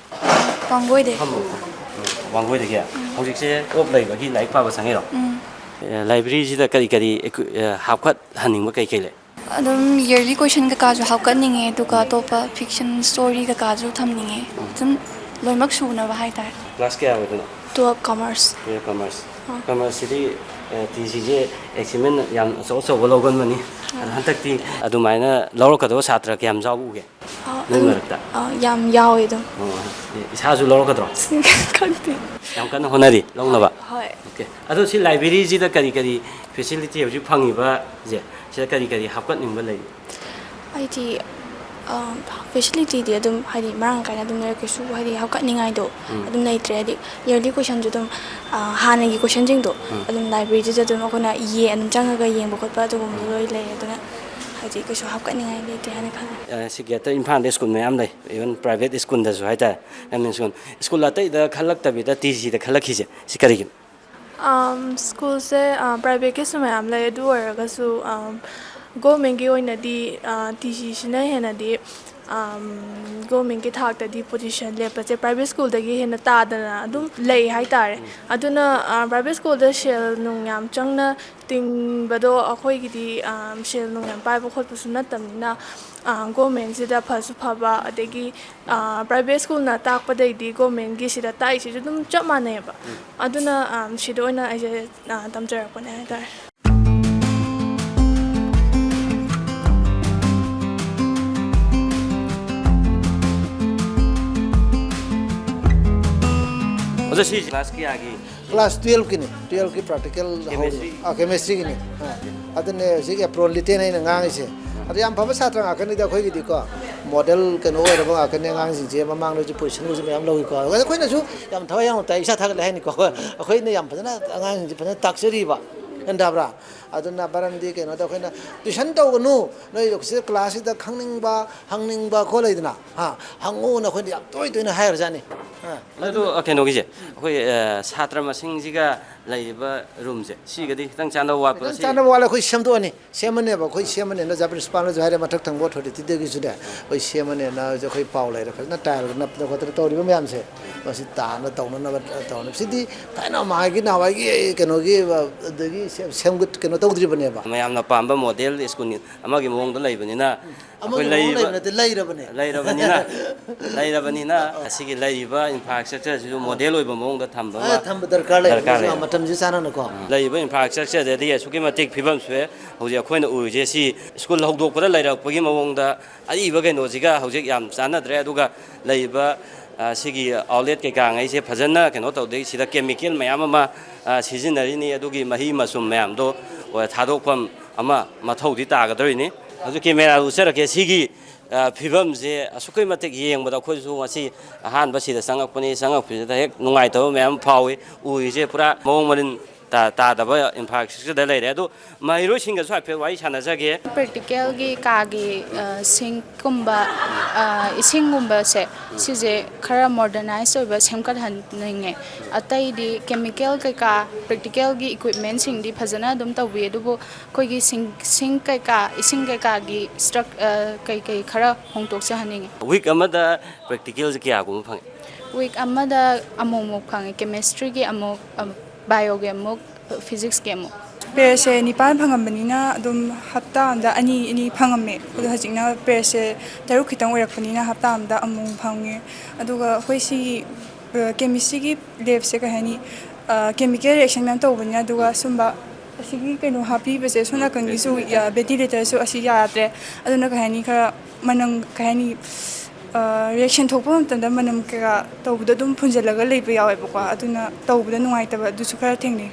ꯋꯥꯡꯒꯣꯏꯗꯩ꯫ ꯐꯝꯃꯣ꯫ ꯋꯥꯡꯒꯣꯏꯗꯒꯤ? ꯎꯝ꯫ ꯍꯧꯖꯤꯛꯁꯦ ꯑꯣꯞ ꯂꯩꯕꯒꯤ ꯂꯥꯏꯔꯤꯛ ꯄꯥꯕ ꯆꯪꯉꯤꯔꯣ? ꯎꯝ꯫ ꯑꯦ, ꯂꯥꯏꯕ꯭ꯔꯦꯔꯤꯁꯤꯗ ꯀꯔꯤ ꯀꯔꯤ ꯑꯦꯀ꯭ꯌꯨ-, ꯑꯦ, ꯍꯥꯞꯀꯠꯍꯟꯅꯤꯡꯕ ꯀꯩ ꯀꯩ ꯂꯩ? ꯑꯗꯨꯝ yearly question ꯀꯩꯀꯥꯁꯨ ꯍꯥꯞꯀꯠꯅꯤꯡꯉꯦ, ꯑꯗꯨꯒ ꯎꯝ꯫ ꯑꯇꯣꯞꯄ fiction story ꯀꯩꯀꯥꯁꯨ ꯊꯝꯅꯤꯡꯉꯦ꯫ ꯎꯝ꯫ ꯑꯗꯨꯝ ꯂꯣꯏꯅꯃꯛ ꯁꯨꯅꯕ ꯍꯥꯏꯇꯥꯔꯦ꯫ Class ꯀꯌꯥ ꯑꯣꯏꯗꯣꯏꯅꯣ? Twelve commerce꯫ Twelve commerce꯫ ꯑꯥ꯫ Commerceꯁꯤꯗꯤ, ꯑꯦ, ꯇꯤ ꯖꯤꯁꯦ achievement ꯌꯥꯝ ꯑꯆꯧ ꯑꯆꯧꯕ ꯂꯧꯒꯟꯕꯅꯤ꯫ ꯑꯥ꯫ ꯑꯗꯣ ꯍꯟꯗꯛꯇꯤ ꯑꯗꯨꯃꯥꯏꯅ ꯂꯧꯔꯛꯀꯗꯕ ꯁꯥꯇ꯭ꯔ ꯀꯌꯥꯝ ꯌꯥꯎꯕ ꯎꯒꯦ? ꯅꯣꯏ ꯃꯔꯛꯇ? ꯑ, ꯌꯥꯝ ꯌꯥꯎꯋꯦ ꯑꯗꯨꯝ꯫ ꯑꯣ, ꯏꯁꯥꯁꯨ ꯂꯧꯔꯛꯀꯗ꯭ꯔꯣ? ꯈꯪꯗꯦ꯫ ꯌꯥꯝ ꯀꯟꯅ ꯍꯣꯠꯅꯔꯤ ꯂꯧꯅꯕ? ꯍꯣꯏ꯫ ꯑꯣꯀꯦ꯫ ꯑꯗꯣ ꯁꯤ ꯂꯥꯏꯕ꯭ꯔꯦꯔꯤꯁꯤꯗ ꯀꯔꯤ ꯀꯔꯤ ꯐꯦꯁꯤꯂꯤꯇꯤ ꯍꯧꯖꯤꯛ ꯐꯪꯉꯤꯕꯁꯦ, ꯁꯤꯗ ꯀꯔꯤ ꯀꯔꯤ ꯍꯥꯞꯀꯠꯅꯤꯡꯕ ꯂꯩ? ꯑꯩꯗꯤ, ꯑ, ꯐꯦꯁꯤꯂꯤꯇꯤꯗꯤ ꯑꯗꯨꯝ ꯍꯥꯏꯗꯤ ꯃꯔꯥꯡ ꯀꯥꯏꯅ ꯑꯗꯨꯝ ꯂꯩꯔꯦ, ꯀꯩꯁꯨ ꯍꯥꯏꯗꯤ ꯍꯥꯞꯀꯠꯅꯤꯡꯉꯥꯏꯗꯣ ꯎꯝ꯫ ꯑꯗꯨꯝ ꯂꯩꯇ꯭ꯔꯦ꯫ ꯍꯥꯏꯗꯤ ꯌꯔꯂꯤ ꯀꯣꯏꯁꯟꯁꯨ ꯑꯗꯨꯝ, ꯑ, ꯍꯥꯟꯅꯒꯤ ꯀꯣꯏꯁꯟꯁꯤꯡꯗꯣ ꯎꯝ꯫ ꯑꯗꯨꯝ ꯂꯥꯏꯕ꯭ꯔꯦꯔꯤꯗꯨꯗ ꯑꯗꯨꯝ ꯑꯩꯈꯣꯏꯅ ꯌꯦ-, ꯑꯗꯨꯝ ꯆꯪꯉꯒ ꯌꯦꯡꯕ ꯈꯣꯠꯄ ꯑꯗꯨꯒꯨꯝꯕꯗꯣ ꯎꯝ꯫ ꯂꯣꯏ ꯂꯩꯔꯦ꯫ ꯑꯗꯨꯅ ꯍꯥꯏꯗꯤ ꯀꯩꯁꯨ ꯍꯥꯞꯀꯠꯅꯤꯡꯉꯥꯏ ꯂꯩꯇꯦ ꯍꯥꯏꯅ ꯈꯜꯂꯦ꯫ ꯑ, ꯁꯤ ꯒꯦꯠꯇ ꯏꯝꯐꯥꯜꯗ ꯁ꯭ꯀꯨꯜ ꯃꯌꯥꯝ ꯂꯩ, ꯏꯚꯟ ꯄ꯭ꯔꯥꯏꯚꯦꯠ ꯁ꯭ꯀꯨꯜꯗꯁꯨ ꯍꯥꯏꯇꯥꯔꯦ, ꯒꯃꯦꯟ ꯁ꯭ꯀꯨꯜ꯫ ꯁ꯭ꯀꯨꯜ ꯑꯇꯩꯗ ꯈꯜꯂꯛꯇꯕꯤꯗ ꯇꯤ ꯖꯤꯗ ꯈꯜꯂꯛꯈꯤꯁꯦ, ꯁꯤ ꯀꯔꯤꯒꯤꯅꯣ? ꯑꯝ, ꯁ꯭ꯀꯨꯜꯁꯦ, ꯑ, ꯄ꯭ꯔꯥꯏꯚꯦꯠꯀꯤꯁꯨ ꯃꯌꯥꯝ ꯂꯩ, ꯑꯗꯨ ꯑꯣꯏꯔꯒꯁꯨ, ꯑꯝ, ꯒꯣꯔꯃꯦꯟꯒꯤ ꯑꯣꯏꯅꯗꯤ, ꯑ, ꯇꯤ ꯖꯤꯁꯤꯅ ꯍꯦꯟꯅꯗꯤ, ꯑꯝ, ꯒꯣꯔꯃꯦꯟꯒꯤ ꯊꯥꯛꯇꯗꯤ ꯄꯣꯖꯤꯁꯟ ꯂꯦꯞꯄꯁꯦ ꯄ꯭ꯔꯥꯏꯚꯦꯠ ꯁ꯭ꯀꯨꯜꯗꯒꯤ ꯍꯦꯟꯅ ꯇꯥꯗꯅ ꯑꯗꯨꯝ ꯂꯩ ꯍꯥꯏꯇꯥꯔꯦ꯫ ꯑꯗꯨꯅ, ꯑ, ꯄ꯭ꯔꯥꯏꯚꯦꯠ ꯁ꯭ꯀꯨꯜꯗ ꯁꯦꯜ ꯅꯨꯡ ꯌꯥꯝ ꯆꯪꯅ ꯇꯤꯡꯕꯗꯣ ꯑꯩꯈꯣꯏꯒꯤꯗꯤ, ꯑꯝ, ꯁꯦꯜ ꯅꯨꯡ ꯌꯥꯝ ꯄꯥꯏꯕ ꯈꯣꯠꯄꯁꯨ ꯅꯠꯇꯕꯅꯤꯅ, ꯑ, ꯒꯣꯔꯃꯦꯟꯁꯤꯗ ꯐꯁꯨ ꯐꯕ, ꯑꯗꯒꯤ, ꯑ, ꯄ꯭ꯔꯥꯏꯚꯦꯠ ꯁ꯭ꯀꯨꯜꯅ ꯇꯥꯛꯄꯗꯩꯗꯤ ꯒꯣꯔꯃꯦꯟꯒꯤꯁꯤꯗ ꯇꯥꯛꯏꯁꯤꯁꯨ ꯑꯗꯨꯝ ꯆꯞ ꯃꯥꯟꯅꯩꯌꯦꯕ꯫ ꯑꯗꯨꯅ, ꯑꯝ, ꯁꯤꯗ ꯑꯣꯏꯅ ꯑꯩꯁꯦ, ꯑ, ꯇꯝꯖꯔꯛꯄꯅꯦ ꯍꯥꯏꯇꯥꯔꯦ꯫ ꯑꯣꯖꯥ, ꯁꯤ ꯀ꯭ꯂꯥꯁ ꯀꯌꯥꯒꯤ? ꯀ꯭ꯂꯥꯁ ꯇꯨꯌꯦꯜꯐꯀꯤꯅꯤ, ꯇꯨꯌꯦꯜꯐꯀꯤ ꯄ꯭ꯔꯥꯛꯇꯤꯀꯦꯜ ꯍꯧꯔꯤꯕ꯫ ꯀꯦꯃꯦꯁꯇ꯭ꯔꯤ? ꯑꯥ, ꯀꯦꯃꯦꯁꯇ꯭ꯔꯤꯒꯤꯅꯤ꯫ ꯑꯥ, ꯑꯗꯨꯅꯦ ꯍꯧꯖꯤꯛ ꯑꯦꯄ꯭ꯔꯣꯟ ꯂꯤꯇꯦꯟ ꯑꯩꯅ ꯉꯥꯡꯉꯤꯁꯦ꯫ ꯑꯗꯨ ꯌꯥꯝ ꯐꯕ ꯁꯥꯇ꯭ꯔ ꯉꯥꯛꯇꯅꯤꯗ ꯑꯩꯈꯣꯏꯒꯤꯗꯤꯀꯣ꯫ ꯃꯣꯗꯦꯜ ꯀꯩꯅꯣ ꯑꯣꯏꯔꯕ ꯉꯥꯛꯇꯅꯤ ꯑꯉꯥꯡꯁꯤꯡꯁꯦ꯫ ꯃꯃꯥꯡꯗꯁꯨ ꯄꯣꯖꯤꯁꯟꯒꯁꯨ ꯃꯌꯥꯝ ꯂꯧꯏꯀꯣ꯫ ꯑꯗꯨꯒ ꯑꯩꯈꯣꯏꯅꯁꯨ ꯌꯥꯝ ꯊꯋꯥꯏ ꯌꯥꯎꯅ ꯇꯥꯛꯏ, ꯏꯁꯥ ꯊꯥꯒꯠꯂꯦ ꯍꯥꯏꯅꯤꯀꯣ꯫ ꯑꯩꯈꯣꯏꯅ ꯌꯥꯝ ꯐꯖꯅ ꯑꯉꯥꯡꯁꯤꯡꯁꯦ ꯐꯖꯅ ꯇꯥꯛꯆꯔꯤꯕ꯫ ꯒ꯭ꯌꯥꯟ ꯇꯥꯕ꯭ꯔꯥ? ꯑꯗꯨꯅ ꯃꯔꯝꯗꯤ ꯀꯩꯅꯣꯗ ꯑꯩꯈꯣꯏꯅ ꯇꯨꯏꯁꯟ ꯇꯧꯒꯅꯨ, ꯅꯣꯏ ꯁꯤꯗ ꯀ꯭ꯂꯥꯁꯁꯤꯗ ꯈꯪꯅꯤꯡꯕ, ꯍꯪꯅꯤꯡꯕ ꯈꯣꯠ ꯂꯩꯗꯅ, ꯍꯥ, ꯍꯪꯉꯨꯅ ꯑꯩꯈꯣꯏꯅ ꯌꯥꯝ ꯇꯣꯏ ꯇꯣꯏꯅ ꯍꯥꯏꯔꯖꯥꯠꯅꯤ꯫ ꯑꯥ꯫ ꯑꯗꯣ, ꯑ, ꯀꯩꯅꯣꯒꯤꯁꯦ, ꯑꯩꯈꯣꯏ, ꯑ, ꯁꯥꯇ꯭ꯔ ꯃꯁꯤꯡꯁꯤꯒ ꯂꯩꯔꯤꯕ ꯔꯨꯝꯁꯦ, ꯁꯤꯒꯗꯤ ꯈꯤꯇꯪ ꯆꯥꯟꯅꯕ ꯋꯥꯠꯄ꯭ꯔꯣ? ꯈꯤꯇꯪ ꯁꯤ ꯆꯥꯟꯅꯕ ꯋꯥꯠꯂꯦ, ꯑꯩꯈꯣꯏ ꯁꯦꯝꯗꯣꯛꯑꯅꯤ, ꯁꯦꯝꯃꯅꯦꯕ, ꯑꯩꯈꯣꯏ ꯁꯦꯝꯃꯅꯤ꯫ ꯍꯟꯗꯛ ꯖꯥ ꯄ꯭ꯔꯤꯟꯁꯤꯄꯥꯜꯅꯁꯨ ꯍꯥꯏꯔꯦ, ꯃꯊꯛ ꯊꯪꯕ ꯑꯣꯊꯣꯔꯤꯇꯤꯗꯒꯤꯁꯨꯅꯦ, ꯑꯩꯈꯣꯏ ꯁꯦꯝꯃꯅꯦꯅ ꯑꯩꯈꯣꯏ ꯄꯥꯎ ꯂꯩꯔꯦ꯫ ꯐꯖꯅ ꯇꯥꯏꯜꯒ ꯅꯞꯇꯅ ꯈꯣꯠꯇꯅ ꯇꯧꯔꯤꯕ ꯃꯌꯥꯝꯁꯦ, ꯃꯁꯤ ꯇꯥꯅ ꯇꯧꯅꯅꯕ ꯇꯧꯅꯕ꯫ ꯁꯤꯗꯤ ꯊꯥꯏꯅ ꯃꯥꯒꯤ ꯅꯍꯥꯟꯋꯥꯏꯒꯤ ꯀꯩꯅꯣꯒꯤ, ꯑꯗꯒꯤ ꯁꯦꯝ-, ꯁꯦꯝꯒꯠ-, ꯀꯩꯅꯣ ꯇꯧꯗ꯭ꯔꯤꯕꯅꯦꯕ꯫ ꯃꯌꯥꯝꯅ ꯄꯥꯝꯕ ꯃꯣꯗꯦꯜ ꯁ꯭ꯀꯨꯜ ꯑꯃꯒꯤ ꯃꯑꯣꯡꯗ ꯂꯩꯕꯅꯤꯅ ꯑꯩꯈꯣꯏ ꯑꯃꯒꯤ ꯃꯑꯣꯡ ꯂꯩꯔꯤꯕ ꯂꯩꯕ ꯅꯠꯇꯦ, ꯂꯩꯔꯕꯅꯦ꯫ ꯂꯩꯔꯕꯅꯤꯅ, ꯂꯩꯔꯕꯅꯤꯅ ꯑꯁꯤꯒꯤ ꯂꯩꯔꯤꯕ ꯏꯟꯐ꯭ꯔꯥꯁ꯭ꯇ꯭ꯔꯛꯆꯔꯁꯤꯁꯨ ꯃꯣꯗꯦꯜ ꯑꯣꯏꯕ ꯃꯑꯣꯡꯗ ꯊꯝꯕ ꯑꯃ ꯑ, ꯊꯝꯕ ꯗꯔꯀꯥꯔ ꯂꯩ꯫ ꯗꯔꯀꯥꯔ ꯃꯁꯤ ꯂꯩ꯫ ꯃꯇꯝꯁꯤ ꯆꯥꯅꯅꯀꯣ꯫ ꯂꯩꯔꯤꯕ ꯏꯟꯐ꯭ꯔꯥꯁ꯭ꯇ꯭ꯔꯛꯆꯔꯗꯗꯤ ꯑꯁꯨꯛꯀꯤ ꯃꯇꯤꯛ ꯐꯤꯕꯝ ꯁꯣꯛꯑꯦ꯫ ꯍꯧꯖꯤꯛ ꯑꯩꯈꯣꯏꯅ ꯎꯔꯤꯁꯦ ꯁꯤ ꯁ꯭ꯀꯨꯜ ꯍꯧꯗꯣꯛꯄꯗ ꯂꯩꯔꯛꯄꯒꯤ ꯃꯑꯣꯡꯗ ꯑꯔꯤꯕ ꯀꯩꯅꯣꯁꯤꯒ ꯍꯧꯖꯤꯛ ꯌꯥꯝ ꯆꯥꯟꯅꯗ꯭ꯔꯦ꯫ ꯑꯗꯨꯒ ꯂꯩꯔꯤꯕ, ꯑ, ꯁꯤꯒꯤ ꯑꯥꯎꯠꯂꯦꯠ ꯀꯩꯀꯥꯉꯩꯁꯦ ꯐꯖꯅ ꯀꯩꯅꯣ ꯇꯧꯗꯦ꯫ ꯁꯤꯗ ꯀꯦꯃꯤꯀꯦꯜ ꯃꯌꯥꯝ ꯑꯃ, ꯑ, ꯁꯤꯖꯤꯟꯅꯔꯤꯅꯤ꯫ ꯑꯗꯨꯒꯤ ꯃꯍꯤ ꯃꯆꯨꯝ ꯃꯌꯥꯝꯗꯣ, ꯑ, ꯊꯥꯗꯣꯛꯐꯝ ꯑꯃ ꯃꯊꯧꯗꯤ ꯇꯥꯒꯗꯧꯔꯤꯅꯤ꯫ ꯍꯧꯖꯤꯛ ꯀꯦꯃꯦꯔꯥꯗ ꯎꯠꯆꯔꯛꯀꯦ꯫ ꯁꯤꯒꯤ, ꯑ, ꯐꯤꯕꯝꯁꯦ ꯑꯁꯨꯛꯀꯤ ꯃꯇꯤꯛ ꯌꯦꯡꯕꯗ ꯑꯩꯈꯣꯏꯁꯨ ꯉꯁꯤ ꯑꯍꯥꯟꯕ ꯁꯤꯗ ꯆꯪꯉꯛꯄꯅꯤ꯫ ꯆꯪꯉꯛꯄꯁꯤꯗ ꯍꯦꯛ ꯅꯨꯡꯉꯥꯏꯇꯕ ꯃꯌꯥꯝ ꯐꯥꯎꯏ꯫ ꯎꯔꯤꯁꯦ ꯄꯨꯔꯥ ꯃꯑꯣꯡ ꯃꯔꯤꯟ ꯇꯥ-, ꯇꯥꯗꯕ ꯏꯟꯐ꯭ꯔꯥꯁ꯭ꯇ꯭ꯔꯛꯆꯔꯗ ꯂꯩꯔꯦ꯫ ꯑꯗꯨ ꯃꯍꯩꯔꯣꯏꯁꯤꯡꯒꯁꯨ ꯍꯥꯏꯐꯦꯠ ꯋꯥꯔꯤ ꯁꯥꯟꯅꯖꯒꯦ꯫ ꯄ꯭ꯔꯦꯛꯇꯤꯀꯦꯜꯒꯤ ꯀꯥꯒꯤ, ꯑ, ꯁꯤꯡꯛꯀꯨꯝꯕ, ꯑ, ꯏꯁꯤꯡꯒꯨꯝꯕꯁꯦ, ꯁꯤꯁꯦ ꯈꯔ ꯃꯣꯗꯔꯅꯥꯏꯁ ꯑꯣꯏꯕ ꯁꯦꯝꯒꯠꯍꯟꯅꯤꯡꯉꯦ꯫ ꯑꯇꯩꯗꯤ ꯀꯦꯃꯤꯀꯦꯜ ꯀꯩꯀꯥ, ꯄ꯭ꯔꯦꯛꯇꯤꯀꯦꯜꯒꯤ ꯏꯀ꯭ꯋꯤꯞꯃꯦꯟꯁꯤꯡꯗꯤ ꯐꯖꯅ ꯑꯗꯨꯝ ꯇꯧꯕꯤ, ꯑꯗꯨꯕꯨ ꯑꯩꯈꯣꯏꯒꯤ ꯁꯤꯡ-, ꯁꯤꯡꯛ ꯀꯩꯀꯥ, ꯏꯁꯤꯡ ꯀꯩꯀꯥꯒꯤ ꯁ꯭ꯇ꯭ꯔꯛ-, ꯑ, ꯀꯩꯀꯩ ꯈꯔ ꯍꯣꯡꯗꯣꯛꯆꯍꯟꯅꯤꯡꯉꯤ꯫ ꯋꯤꯛ ꯑꯃꯗ ꯄ꯭ꯔꯦꯛꯇꯤꯀꯦꯜꯁꯦ ꯀꯌꯥꯒꯨꯝꯕ ꯐꯪꯉꯤ? ꯋꯤꯛ ꯑꯃꯗ ꯑꯃꯨꯛꯃꯨꯛ ꯐꯪꯉꯦ, ꯀꯦꯃꯦꯁꯇ꯭ꯔꯤꯒꯤ ꯑꯃꯨꯛ, ꯑ, ꯕꯥꯏꯑꯣꯒꯤ ꯑꯃꯨꯛ, ꯐꯤꯖꯤꯛꯁꯀꯤ ꯑꯃꯨꯛ꯫ ꯄꯦꯔꯦꯠꯁꯦ ꯅꯤꯄꯥꯟ ꯐꯪꯉꯝꯕꯅꯤꯅ ꯑꯗꯨꯝ ꯍꯞꯇꯥ ꯑꯃꯗ ꯑꯅꯤ, ꯑꯅꯤ ꯐꯪꯉꯝꯃꯦ꯫ ꯑꯗꯣ ꯍꯧꯖꯤꯛꯅ ꯄꯦꯔꯦꯠꯁꯦ ꯇꯔꯨꯛ ꯈꯤꯇꯪ ꯑꯣꯏꯔꯛꯄꯅꯤꯅ ꯍꯞꯇꯥ ꯑꯃꯗ ꯑꯃꯨꯛ ꯐꯪꯉꯦ꯫ ꯑꯗꯨꯒ ꯑꯩꯈꯣꯏ ꯁꯤꯒꯤ, ꯑ, ꯀꯦꯃꯤꯁꯇ꯭ꯔꯤꯒꯤ ꯂꯦꯕꯁꯦ ꯀꯩ ꯍꯥꯏꯅꯤ, ꯑ, ꯀꯦꯃꯤꯀꯦꯜ ꯔꯤꯌꯦꯛꯁꯟ ꯃꯌꯥꯝ ꯇꯧꯕꯅꯤꯅ, ꯑꯗꯨꯒ ꯁꯨꯝꯕ ꯑꯁꯤꯒꯤ ꯀꯩꯅꯣ ꯍꯥꯞꯄꯤꯕꯁꯦ, ꯁꯣꯝ ꯅꯥꯀꯟꯒꯤꯁꯨ, ꯎꯝ, ventilator꯫ ꯑ, ventilatorꯁꯨ ꯑꯁꯤ ꯌꯥꯗ꯭ꯔꯦ꯫ ꯑꯗꯨꯅ ꯀꯩ ꯍꯥꯏꯅꯤ, ꯈꯔ ꯃꯅꯝ, ꯀꯩ ꯍꯥꯏꯅꯤ, ꯑ, ꯔꯤꯌꯦꯛꯁꯟ ꯊꯣꯛꯄ ꯃꯇꯝꯗ ꯃꯅꯝ ꯀꯩꯀꯥ ꯇꯧꯕꯗꯣ ꯑꯗꯨꯝ ꯐꯨꯟꯖꯜꯂꯒ ꯂꯩꯕ ꯌꯥꯎꯋꯦꯕꯀꯣ꯫ ꯑꯗꯨꯅ ꯇꯧꯕꯗ ꯅꯨꯡꯉꯥꯏꯇꯕ ꯑꯗꯨꯁꯨ ꯈꯔ ꯊꯦꯡꯅꯩ꯫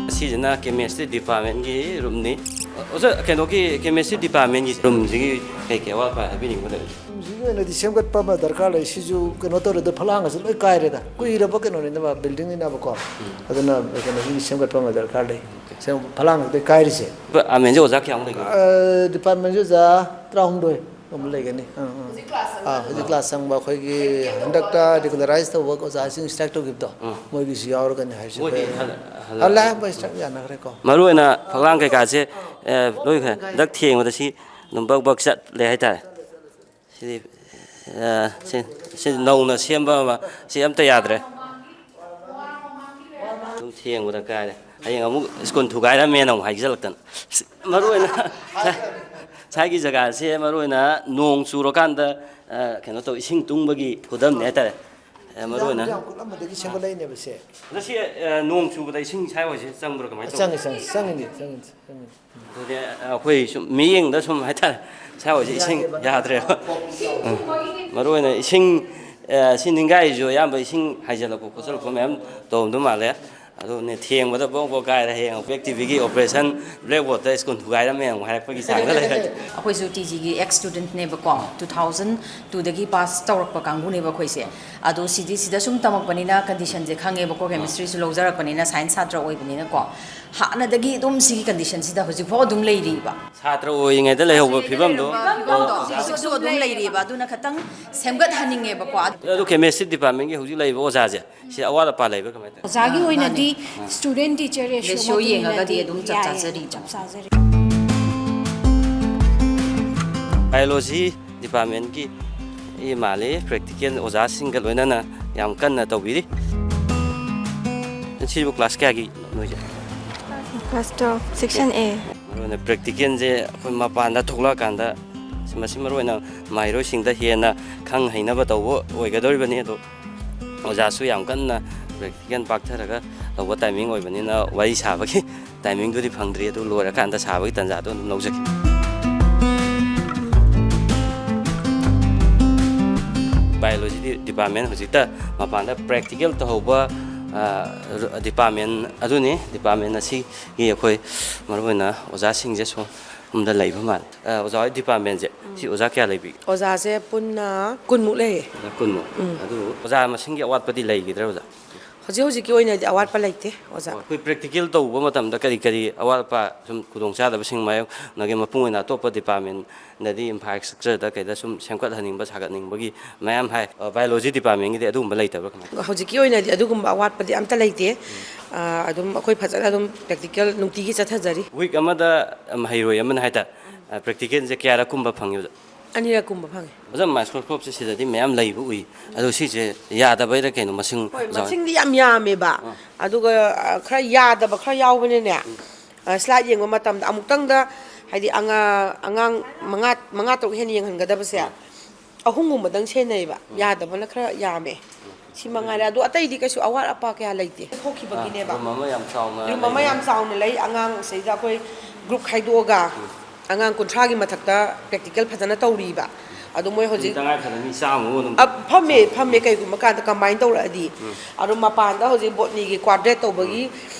ꯑꯁꯤꯁꯤꯅ ꯀꯦꯃꯦꯁꯇ꯭ꯔꯤ ꯗꯤꯄꯥꯔꯠꯃꯦꯟꯒꯤ ꯔꯨꯝꯅꯤ꯫ ꯑꯣꯖꯥ, ꯀꯩꯅꯣꯒꯤ ꯀꯦꯃꯦꯁꯇ꯭ꯔꯤ ꯗꯤꯄꯥꯔꯠꯃꯦꯟꯒꯤ ꯔꯨꯝꯁꯤꯒꯤ ꯀꯩ ꯀꯩ ꯑꯋꯥꯠ ꯑꯄꯥ ꯍꯥꯏꯕꯤꯅꯤꯡꯕ ꯂꯩ? ꯔꯨꯝꯁꯤꯒꯤ ꯑꯣꯏꯅꯗꯤ ꯁꯦꯝꯒꯠꯄ ꯑꯃ ꯗꯔꯀꯥꯔ ꯂꯩ꯫ ꯁꯤꯁꯨ ꯀꯩꯅꯣ ꯇꯧꯔꯦꯗ, ꯐꯂꯥꯡꯒꯁꯨ ꯂꯣꯏ ꯀꯥꯏꯔꯦꯗ꯫ ꯀꯨꯏꯔꯕ ꯀꯩꯅꯣꯅꯤꯅꯕ, ꯕꯤꯜꯗꯤꯡꯅꯤꯅꯕꯀꯣ꯫ ꯑꯗꯨꯅ ꯀꯩꯅꯣꯒꯤ ꯁꯦꯝꯒꯠꯄ ꯑꯃ ꯗꯔꯀꯥꯔ ꯂꯩ꯫ ꯁꯦꯝ-, ꯐꯂꯥꯡꯒꯁꯨ ꯂꯣꯏ ꯀꯥꯏꯔꯤꯁꯦ꯫ ꯗꯤꯄꯥꯔꯠꯃꯦꯟꯁꯦ ꯑꯣꯖꯥ ꯀꯌꯥꯃꯨꯛ ꯂꯩꯒꯦ? ꯑ, ꯗꯤꯄꯥꯔꯠꯃꯦꯟꯁꯦ ꯑꯣꯖꯥ ꯇꯔꯥꯍꯨꯝꯗꯣꯏ꯫ ꯑꯃ ꯂꯩꯒꯅꯤ꯫ ꯑꯥ, ꯑꯥ꯫ ꯑꯥ, ꯍꯧꯖꯤꯛ ꯀ꯭ꯂꯥꯁ ꯆꯪꯕ ꯑꯩꯈꯣꯏꯒꯤ ꯍꯟꯗꯛꯇ ꯔꯤꯒꯨꯂꯔꯥꯏꯁ ꯇꯧꯕ ꯑꯣꯖꯥꯁꯤꯡ ꯁ꯭ꯇ꯭ꯔꯥꯏꯛ ꯇꯧꯈꯤꯕꯗꯣ, ꯃꯣꯏꯒꯤꯁꯨ ꯌꯥꯎꯔꯒꯅꯤ ꯍꯥꯏꯁꯦ꯫ ꯃꯣꯏꯗꯤ ꯍꯜꯂ-, ꯍꯜꯂ-, ꯍꯜꯂꯛꯑꯦ, ꯃꯣꯏ ꯁ꯭ꯇ꯭ꯔꯥꯏꯛ ꯌꯥꯅꯈ꯭ꯔꯦꯀꯣ꯫ ꯃꯔꯨ ꯑꯣꯏꯅ ꯐꯛꯂꯥꯡ ꯀꯩꯀꯥꯁꯦ, ꯑꯦ, ꯂꯣꯏ ꯈꯔ ꯍꯟꯗꯛ ꯊꯦꯡꯕꯗ ꯁꯤ ꯑꯗꯨꯝ ꯕꯛ ꯕꯛ ꯆꯠꯂꯦ ꯍꯥꯏꯇꯥꯔꯦ꯫ ꯁꯤꯗꯤ, ꯑ, ꯁꯤ, ꯁꯤ ꯅꯧꯅ ꯁꯦꯝꯕ ꯑꯃ, ꯁꯤ ꯑꯝꯇ ꯌꯥꯗ꯭ꯔꯦ꯫ ꯑꯗꯨꯝ ꯊꯦꯡꯕꯗ ꯀꯥꯏꯔꯦ꯫ ꯍꯌꯦꯡ ꯑꯃꯨꯛ ꯁ꯭ꯀꯨꯜ ꯊꯨꯒꯥꯏꯔꯝꯃꯦꯅ ꯑꯃꯨꯛ ꯍꯥꯏꯖꯜꯂꯛꯇꯅ꯫ ꯃꯔꯨ ꯑꯣꯏꯅ ꯁ꯭ꯋꯥꯏꯒꯤ ꯖꯒꯥꯁꯦ ꯃꯔꯨ ꯑꯣꯏꯅ ꯅꯣꯡ ꯆꯨꯔꯀꯥꯟꯗ, ꯑ, ꯀꯩꯅꯣ ꯇꯧ, ꯏꯁꯤꯡ ꯇꯨꯡꯕꯒꯤ ꯈꯨꯗꯝꯅꯦ ꯍꯥꯏꯇꯥꯔꯦ꯫ ꯑ, ꯃꯔꯨ ꯑꯣꯏꯅ ꯌꯥꯝ ꯀꯨꯠꯂꯝꯕꯗꯒꯤ ꯁꯦꯝꯒꯠꯂꯛꯏꯅꯦꯕ ꯁꯦ꯫ ꯑꯗꯣ ꯁꯤ, ꯑ, ꯅꯣꯡ ꯆꯨꯕꯗ ꯏꯁꯤꯡ ꯁ꯭ꯋꯥꯏ ꯍꯣꯏꯁꯦ ꯆꯪꯕ꯭ꯔꯥ ꯀꯃꯥꯏꯅ ꯇꯧꯒꯦ? ꯆꯪꯉꯦ, ꯆꯪꯉꯦ, ꯆꯪꯉꯤꯅꯦ, ꯆꯪꯉꯤꯅꯦ, ꯆꯪꯉꯤꯅꯦ꯫ ꯑꯗꯨꯗꯤ ꯑꯩꯈꯣꯏ ꯁꯨꯝ ꯃꯤꯠꯌꯦꯡꯗ ꯁꯨꯝ ꯍꯥꯏꯇꯥꯔꯦ, ꯁ꯭ꯋꯥꯏ ꯍꯣꯏꯁꯦ ꯏꯁꯤꯡ ꯌꯥꯗ꯭ꯔꯦꯕ꯫ ꯎꯝ꯫ ꯃꯔꯨ ꯑꯣꯏꯅ ꯏꯁꯤꯡ, ꯑ, ꯁꯤ ꯅꯤꯡꯒꯥꯏꯁꯨ ꯑꯌꯥꯝꯕ ꯏꯁꯤꯡ ꯍꯥꯏꯖꯤꯜꯂꯛꯄ ꯈꯣꯠꯆꯜꯂꯛꯄ ꯃꯌꯥꯝ ꯇꯧꯔꯝꯗꯧ ꯃꯥꯜꯂꯦ꯫ ꯑꯗꯨꯅꯦ ꯊꯦꯡꯕꯗ ꯕꯣꯛ ꯕꯣꯛ ꯀꯥꯏꯔꯦ꯫ ꯍꯌꯦꯡ ꯑꯃꯨꯛ ꯄꯦꯛ ꯇꯤꯚꯤꯒꯤ ꯑꯣꯄꯔꯦꯁꯟ ꯕ꯭ꯂꯦꯛꯕꯣꯔꯗꯇ ꯁ꯭ꯀꯨꯜ ꯊꯨꯒꯥꯏꯔꯝꯃꯦ ꯑꯃꯨꯛ ꯍꯥꯏꯔꯛꯄꯒꯤ ꯆꯥꯡꯗ ꯂꯩꯔꯦ꯫ ꯑꯩꯈꯣꯏꯁꯨ ꯇꯤ ꯖꯤꯒꯤ ꯑꯦꯛꯁ ꯁ꯭ꯇꯨꯗꯦꯟꯠꯅꯦꯕꯀꯣ, ꯇꯨ ꯊꯥꯎꯖꯟ ꯇꯨꯗꯒꯤ ꯄꯥꯁ ꯇꯧꯔꯛꯄ ꯀꯥꯡꯕꯨꯅꯦꯕ ꯑꯩꯈꯣꯏꯁꯦ꯫ ꯑꯗꯣ ꯁꯤꯗꯤ ꯁꯤꯗ ꯁꯨꯝ ꯇꯝꯃꯛꯄꯅꯤꯅ ꯀꯟꯗꯤꯁꯟꯁꯦ ꯈꯪꯉꯦꯕꯀꯣ, ꯀꯦꯃꯤꯁꯇ꯭ꯔꯤꯁꯨ ꯂꯧꯖꯔꯛꯄꯅꯤꯅ, ꯁꯥꯏꯟꯁ ꯁꯥꯇ꯭ꯔ ꯑꯣꯏꯕꯅꯤꯅꯀꯣ꯫ ꯍꯥꯟꯅꯗꯒꯤ ꯑꯗꯨꯝ ꯁꯤꯒꯤ ꯀꯟꯗꯤꯁꯟꯁꯤꯗ ꯍꯧꯖꯤꯛꯐꯥꯎ ꯑꯗꯨꯝ ꯂꯩꯔꯤꯕ꯫ ꯁꯥꯇ꯭ꯔ ꯑꯣꯏꯔꯤꯉꯩꯗ ꯂꯩꯍꯧꯕ ꯐꯤꯕꯝꯗꯣ꯫ ꯐꯤꯕꯝꯗꯣ ꯍꯧꯖꯤꯛꯁꯨ ꯑꯗꯨꯝ ꯂꯩꯔꯤꯕ, ꯑꯗꯨꯅ ꯈꯇꯪ ꯁꯦꯝꯒꯠꯍꯟꯅꯤꯡꯉꯦꯕꯀꯣ꯫ ꯑꯗꯨ ꯀꯦꯃꯤꯁꯇ꯭ꯔꯤ ꯗꯤꯄꯥꯔꯠꯃꯦꯟꯒꯤ ꯍꯧꯖꯤꯛ ꯂꯩꯔꯤꯕ ꯑꯣꯖꯥꯁꯦ, ꯁꯤ ꯑꯋꯥꯠ ꯑꯄꯥ ꯂꯩꯕ꯭ꯔꯥ ꯀꯃꯥꯏꯅ ꯇꯧꯋꯤ? ꯑꯣꯖꯥꯒꯤ ꯑꯣꯏꯅꯗꯤ ꯃꯥꯅꯦ꯫ ꯁ꯭ꯇꯨꯗꯦꯟꯠ ꯇꯤꯆꯔ ꯔꯦꯁꯤꯌꯣ ꯔꯦꯁꯤꯌꯣ ꯃꯇꯨꯡ ꯌꯦꯡꯉꯒꯗꯤ ꯏꯟꯅꯗꯤ ꯑꯗꯨꯝ ꯆꯞ ꯌꯥꯏ, ꯆꯥꯖꯔꯤ꯫ ꯆꯞ ꯆꯥꯖꯔꯤ꯫ ꯕꯥꯏꯑꯣꯂꯣꯖꯤ ꯗꯤꯄꯥꯔꯠꯃꯦꯟꯒꯤ ꯃꯥꯜꯂꯤ, ꯄ꯭ꯔꯦꯛꯇꯤꯀꯦꯜ ꯑꯣꯖꯥꯁꯤꯡꯒ ꯂꯣꯏꯅꯅ ꯌꯥꯝ ꯀꯟꯅ ꯇꯧꯕꯤꯔꯤ꯫ ꯁꯤꯕꯨ ꯀ꯭ꯂꯥꯁ ꯀꯌꯥꯒꯤ ꯅꯣꯏꯁꯦ? ꯀ꯭ꯂꯥꯁ ꯇꯨꯌꯦꯜꯐ, ꯁꯦꯛꯁꯟ ꯑꯦ꯫ ꯃꯔꯨ ꯑꯣꯏꯅ ꯄ꯭ꯔꯦꯛꯇꯤꯀꯦꯜꯁꯦ ꯑꯩꯈꯣꯏ ꯃꯄꯥꯟꯗ ꯊꯣꯛꯂꯛꯑꯀꯥꯟꯗ ꯃꯁꯤ ꯃꯔꯨ ꯑꯣꯏꯅ ꯃꯍꯩꯔꯣꯏꯁꯤꯡꯗ ꯍꯦꯟꯅ ꯈꯪ ꯍꯩꯅꯕ ꯇꯧꯕ ꯑꯣꯏꯒꯗꯧꯔꯤꯕꯅꯤ꯫ ꯑꯗꯣ ꯑꯣꯖꯥꯁꯨ ꯌꯥꯝ ꯀꯟꯅ ꯄ꯭ꯔꯦꯛꯇꯤꯀꯦꯜ ꯄꯥꯛꯊꯔꯒ ꯇꯧꯕ ꯇꯥꯏꯃꯤꯡ ꯑꯣꯏꯕꯅꯤꯅ ꯋꯥꯔꯤ ꯁꯥꯕꯒꯤ ꯇꯥꯏꯃꯤꯡꯗꯨꯗꯤ ꯐꯪꯗ꯭ꯔꯤ, ꯑꯗꯨ ꯂꯣꯏꯔꯀꯥꯟꯗ ꯁꯥꯕꯒꯤ ꯇꯥꯟꯖꯥꯗꯣ ꯑꯗꯨꯝ ꯂꯧꯖꯒꯦ꯫ ꯕꯥꯏꯑꯣꯂꯣꯖꯤ ꯗꯤꯄꯥꯔꯠꯃꯦꯟ ꯍꯧꯖꯤꯛꯇ ꯃꯄꯥꯟꯗ ꯄ꯭ꯔꯦꯛꯇꯤꯀꯦꯜ ꯇꯧꯍꯧꯕ, ꯑ, ꯗꯤꯄꯥꯔꯠꯃꯦꯟ ꯑꯗꯨꯅꯤ꯫ ꯗꯤꯄꯥꯔꯠꯃꯦꯟ ꯑꯁꯤꯒꯤ ꯑꯩꯈꯣꯏ ꯃꯔꯨꯑꯣꯏꯅ ꯑꯣꯖꯥꯁꯤꯡꯁꯦ ꯁꯣꯝꯗ ꯂꯩꯕ ꯃꯥꯜꯂꯦ꯫ ꯑ, ꯑꯣꯖꯥ ꯍꯣꯏ ꯗꯤꯄꯥꯔꯠꯃꯦꯟꯁꯦ, ꯁꯤ ꯑꯣꯖꯥ ꯀꯌꯥ ꯂꯩꯕꯤꯒꯦ? ꯑꯣꯖꯥꯁꯦ ꯄꯨꯟꯅ ꯀꯨꯟꯃꯨꯛ ꯂꯩꯌꯦ꯫ ꯑꯣꯖꯥ ꯀꯨꯟꯃꯨꯛ? ꯎꯝ꯫ ꯑꯗꯨ ꯑꯣꯖꯥ ꯃꯁꯤꯡꯒꯤ ꯑꯋꯥꯠꯄꯗꯤ ꯂꯩꯈꯤꯗ꯭ꯔꯥ, ꯑꯣꯖꯥ? ꯍꯧꯖꯤꯛ ꯍꯧꯖꯤꯛꯀꯤ ꯑꯣꯏꯅꯗꯤ ꯑꯋꯥꯠꯄ ꯂꯩꯇꯦ, ꯑꯣꯖꯥ꯫ ꯑꯩꯈꯣꯏ ꯄ꯭ꯔꯦꯛꯇꯤꯀꯦꯜ ꯇꯧꯕ ꯃꯇꯝꯗ ꯀꯔꯤ ꯀꯔꯤ ꯑꯋꯥꯠ ꯑꯄꯥ, ꯁꯨꯝ ꯈꯨꯗꯣꯡꯆꯥꯗꯕꯁꯤꯡ ꯃꯥꯌꯣꯛꯅꯒꯦ? ꯃꯄꯨꯡ ꯑꯣꯏꯅ ꯑꯇꯣꯞꯄ ꯗꯤꯄꯥꯔꯠꯃꯦꯟꯗꯗꯤ ꯏꯟꯐ꯭ꯔꯥꯁ꯭ꯇ꯭ꯔꯛꯆꯔꯗ ꯀꯩꯗ ꯁꯨꯝ ꯁꯦꯝꯒꯠꯍꯟꯅꯤꯡꯕ, ꯁꯥꯒꯠꯅꯤꯡꯕꯒꯤ ꯃꯌꯥꯝ ꯍꯥꯏ꯫ ꯕꯥꯏꯑꯣꯂꯣꯖꯤ ꯗꯤꯄꯥꯔꯠꯃꯦꯟꯒꯤꯗꯤ ꯑꯗꯨꯒꯨꯝꯕ ꯂꯩꯇꯕ꯭ꯔꯥ, ꯀꯃꯥꯏꯅ? ꯍꯧꯖꯤꯛꯀꯤ ꯑꯣꯏꯅꯗꯤ ꯑꯗꯨꯒꯨꯝꯕ ꯑꯋꯥꯠꯄꯗꯤ ꯑꯝꯇ ꯂꯩꯇꯦ꯫ ꯑ, ꯑꯗꯨꯝ ꯑꯩꯈꯣꯏ ꯐꯖꯅ ꯑꯗꯨꯝ ꯄ꯭ꯔꯦꯛꯇꯤꯀꯦꯜ ꯅꯨꯡꯇꯤꯒꯤ ꯆꯠꯊꯖꯔꯤ꯫ ꯋꯤꯛ ꯑꯃꯗ ꯃꯍꯩꯔꯣꯏ ꯑꯃꯅ ꯍꯥꯏꯇꯥꯔꯦ, ꯄ꯭ꯔꯦꯛꯇꯤꯀꯦꯜꯁꯦ ꯀꯌꯥꯔꯛ ꯀꯨꯝꯕ ꯐꯪꯉꯤ, ꯑꯣꯖꯥ? ꯑꯅꯤꯔꯛ ꯀꯨꯝꯕ ꯐꯪꯉꯤ꯫ ꯑꯣꯖꯥ, ꯃꯥꯏꯀ꯭ꯔꯣꯁꯀꯣꯞꯁꯦ ꯁꯤꯗꯗꯤ ꯃꯌꯥꯝ ꯂꯩꯕ ꯎꯏ, ꯑꯗꯣ ꯁꯤꯁꯦ ꯌꯥꯗꯕꯩꯔ ꯀꯩꯅꯣ? ꯃꯁꯤꯡ, ꯍꯣꯏ, ꯑꯣꯖꯥ꯫ ꯃꯁꯤꯡꯗꯤ ꯌꯥꯝ ꯌꯥꯝꯃꯦꯕ꯫ ꯑꯥ꯫ ꯑꯗꯨꯒ, ꯑ, ꯈꯔ ꯌꯥꯗꯕ ꯈꯔ ꯌꯥꯎꯕꯅꯤꯅꯦ꯫ ꯑ, ꯁ꯭ꯂꯥꯏꯗ ꯌꯦꯡꯕ ꯃꯇꯝꯗ ꯑꯃꯨꯛꯇꯪꯗ, ꯍꯥꯏꯗꯤ, ꯑꯉꯥ-, ꯑꯉꯥꯡ ꯃꯉꯥ, ꯃꯉꯥ ꯇꯔꯨꯛ ꯍꯦꯟꯅ ꯌꯦꯡꯍꯟꯒꯗꯕꯁꯦ, ꯑꯥ꯫ ꯑꯍꯨꯝꯒꯨꯝꯕꯗꯪ ꯁꯦꯟꯅꯩꯌꯦꯕ꯫ ꯌꯥꯗꯕꯅ ꯈꯔ ꯌꯥꯝꯃꯦ꯫ ꯁꯤ ꯃꯉꯥꯏꯔꯦ꯫ ꯑꯗꯣ ꯑꯇꯩꯗꯤ ꯀꯩꯁꯨ ꯑꯋꯥꯠ ꯑꯄꯥ ꯀꯌꯥ ꯂꯩꯇꯦ꯫ ꯊꯣꯛꯈꯤꯕꯒꯤꯅꯦꯕ꯫ ꯑꯥ, ꯔꯨꯝ ꯑꯃ ꯌꯥꯝ ꯆꯥꯎꯅ ꯔꯨꯝ ꯑꯃ ꯂꯩꯕ꯫ ꯌꯥꯝ ꯆꯥꯎꯅ ꯂꯩ꯫ ꯑꯉꯥꯡ ꯁꯤꯗ ꯑꯩꯈꯣꯏ ꯒ꯭ꯔꯨꯞ ꯈꯥꯏꯗꯣꯛꯑꯒ ꯑꯉꯥꯡ ꯀꯨꯟꯊ꯭ꯔꯥꯒꯤ ꯃꯊꯛꯇ ꯄ꯭ꯔꯦꯛꯇꯤꯀꯦꯜ ꯐꯖꯅ ꯇꯧꯔꯤꯕ꯫ ꯑꯗꯣ ꯃꯣꯏ ꯍꯧꯖꯤꯛ ꯇꯉꯥꯏ ꯐꯗꯅ ꯃꯤ ꯆꯥꯝꯃꯃꯨꯛ ꯑꯗꯨꯝ ꯑ, ꯐꯝꯃꯦ, ꯐꯝꯃꯦ꯫ ꯀꯩꯒꯨꯝꯕ ꯀꯥꯟꯗ ꯀꯝꯕꯥꯏꯟ ꯇꯧꯔꯛꯑꯗꯤ꯫ ꯑꯗꯣ ꯃꯄꯥꯟꯗ ꯍꯧꯖꯤꯛ ꯕꯣꯠꯅꯤꯒꯤ ꯀ꯭ꯋꯥꯗ꯭ꯔꯦꯠ ꯇꯧꯕꯒꯤ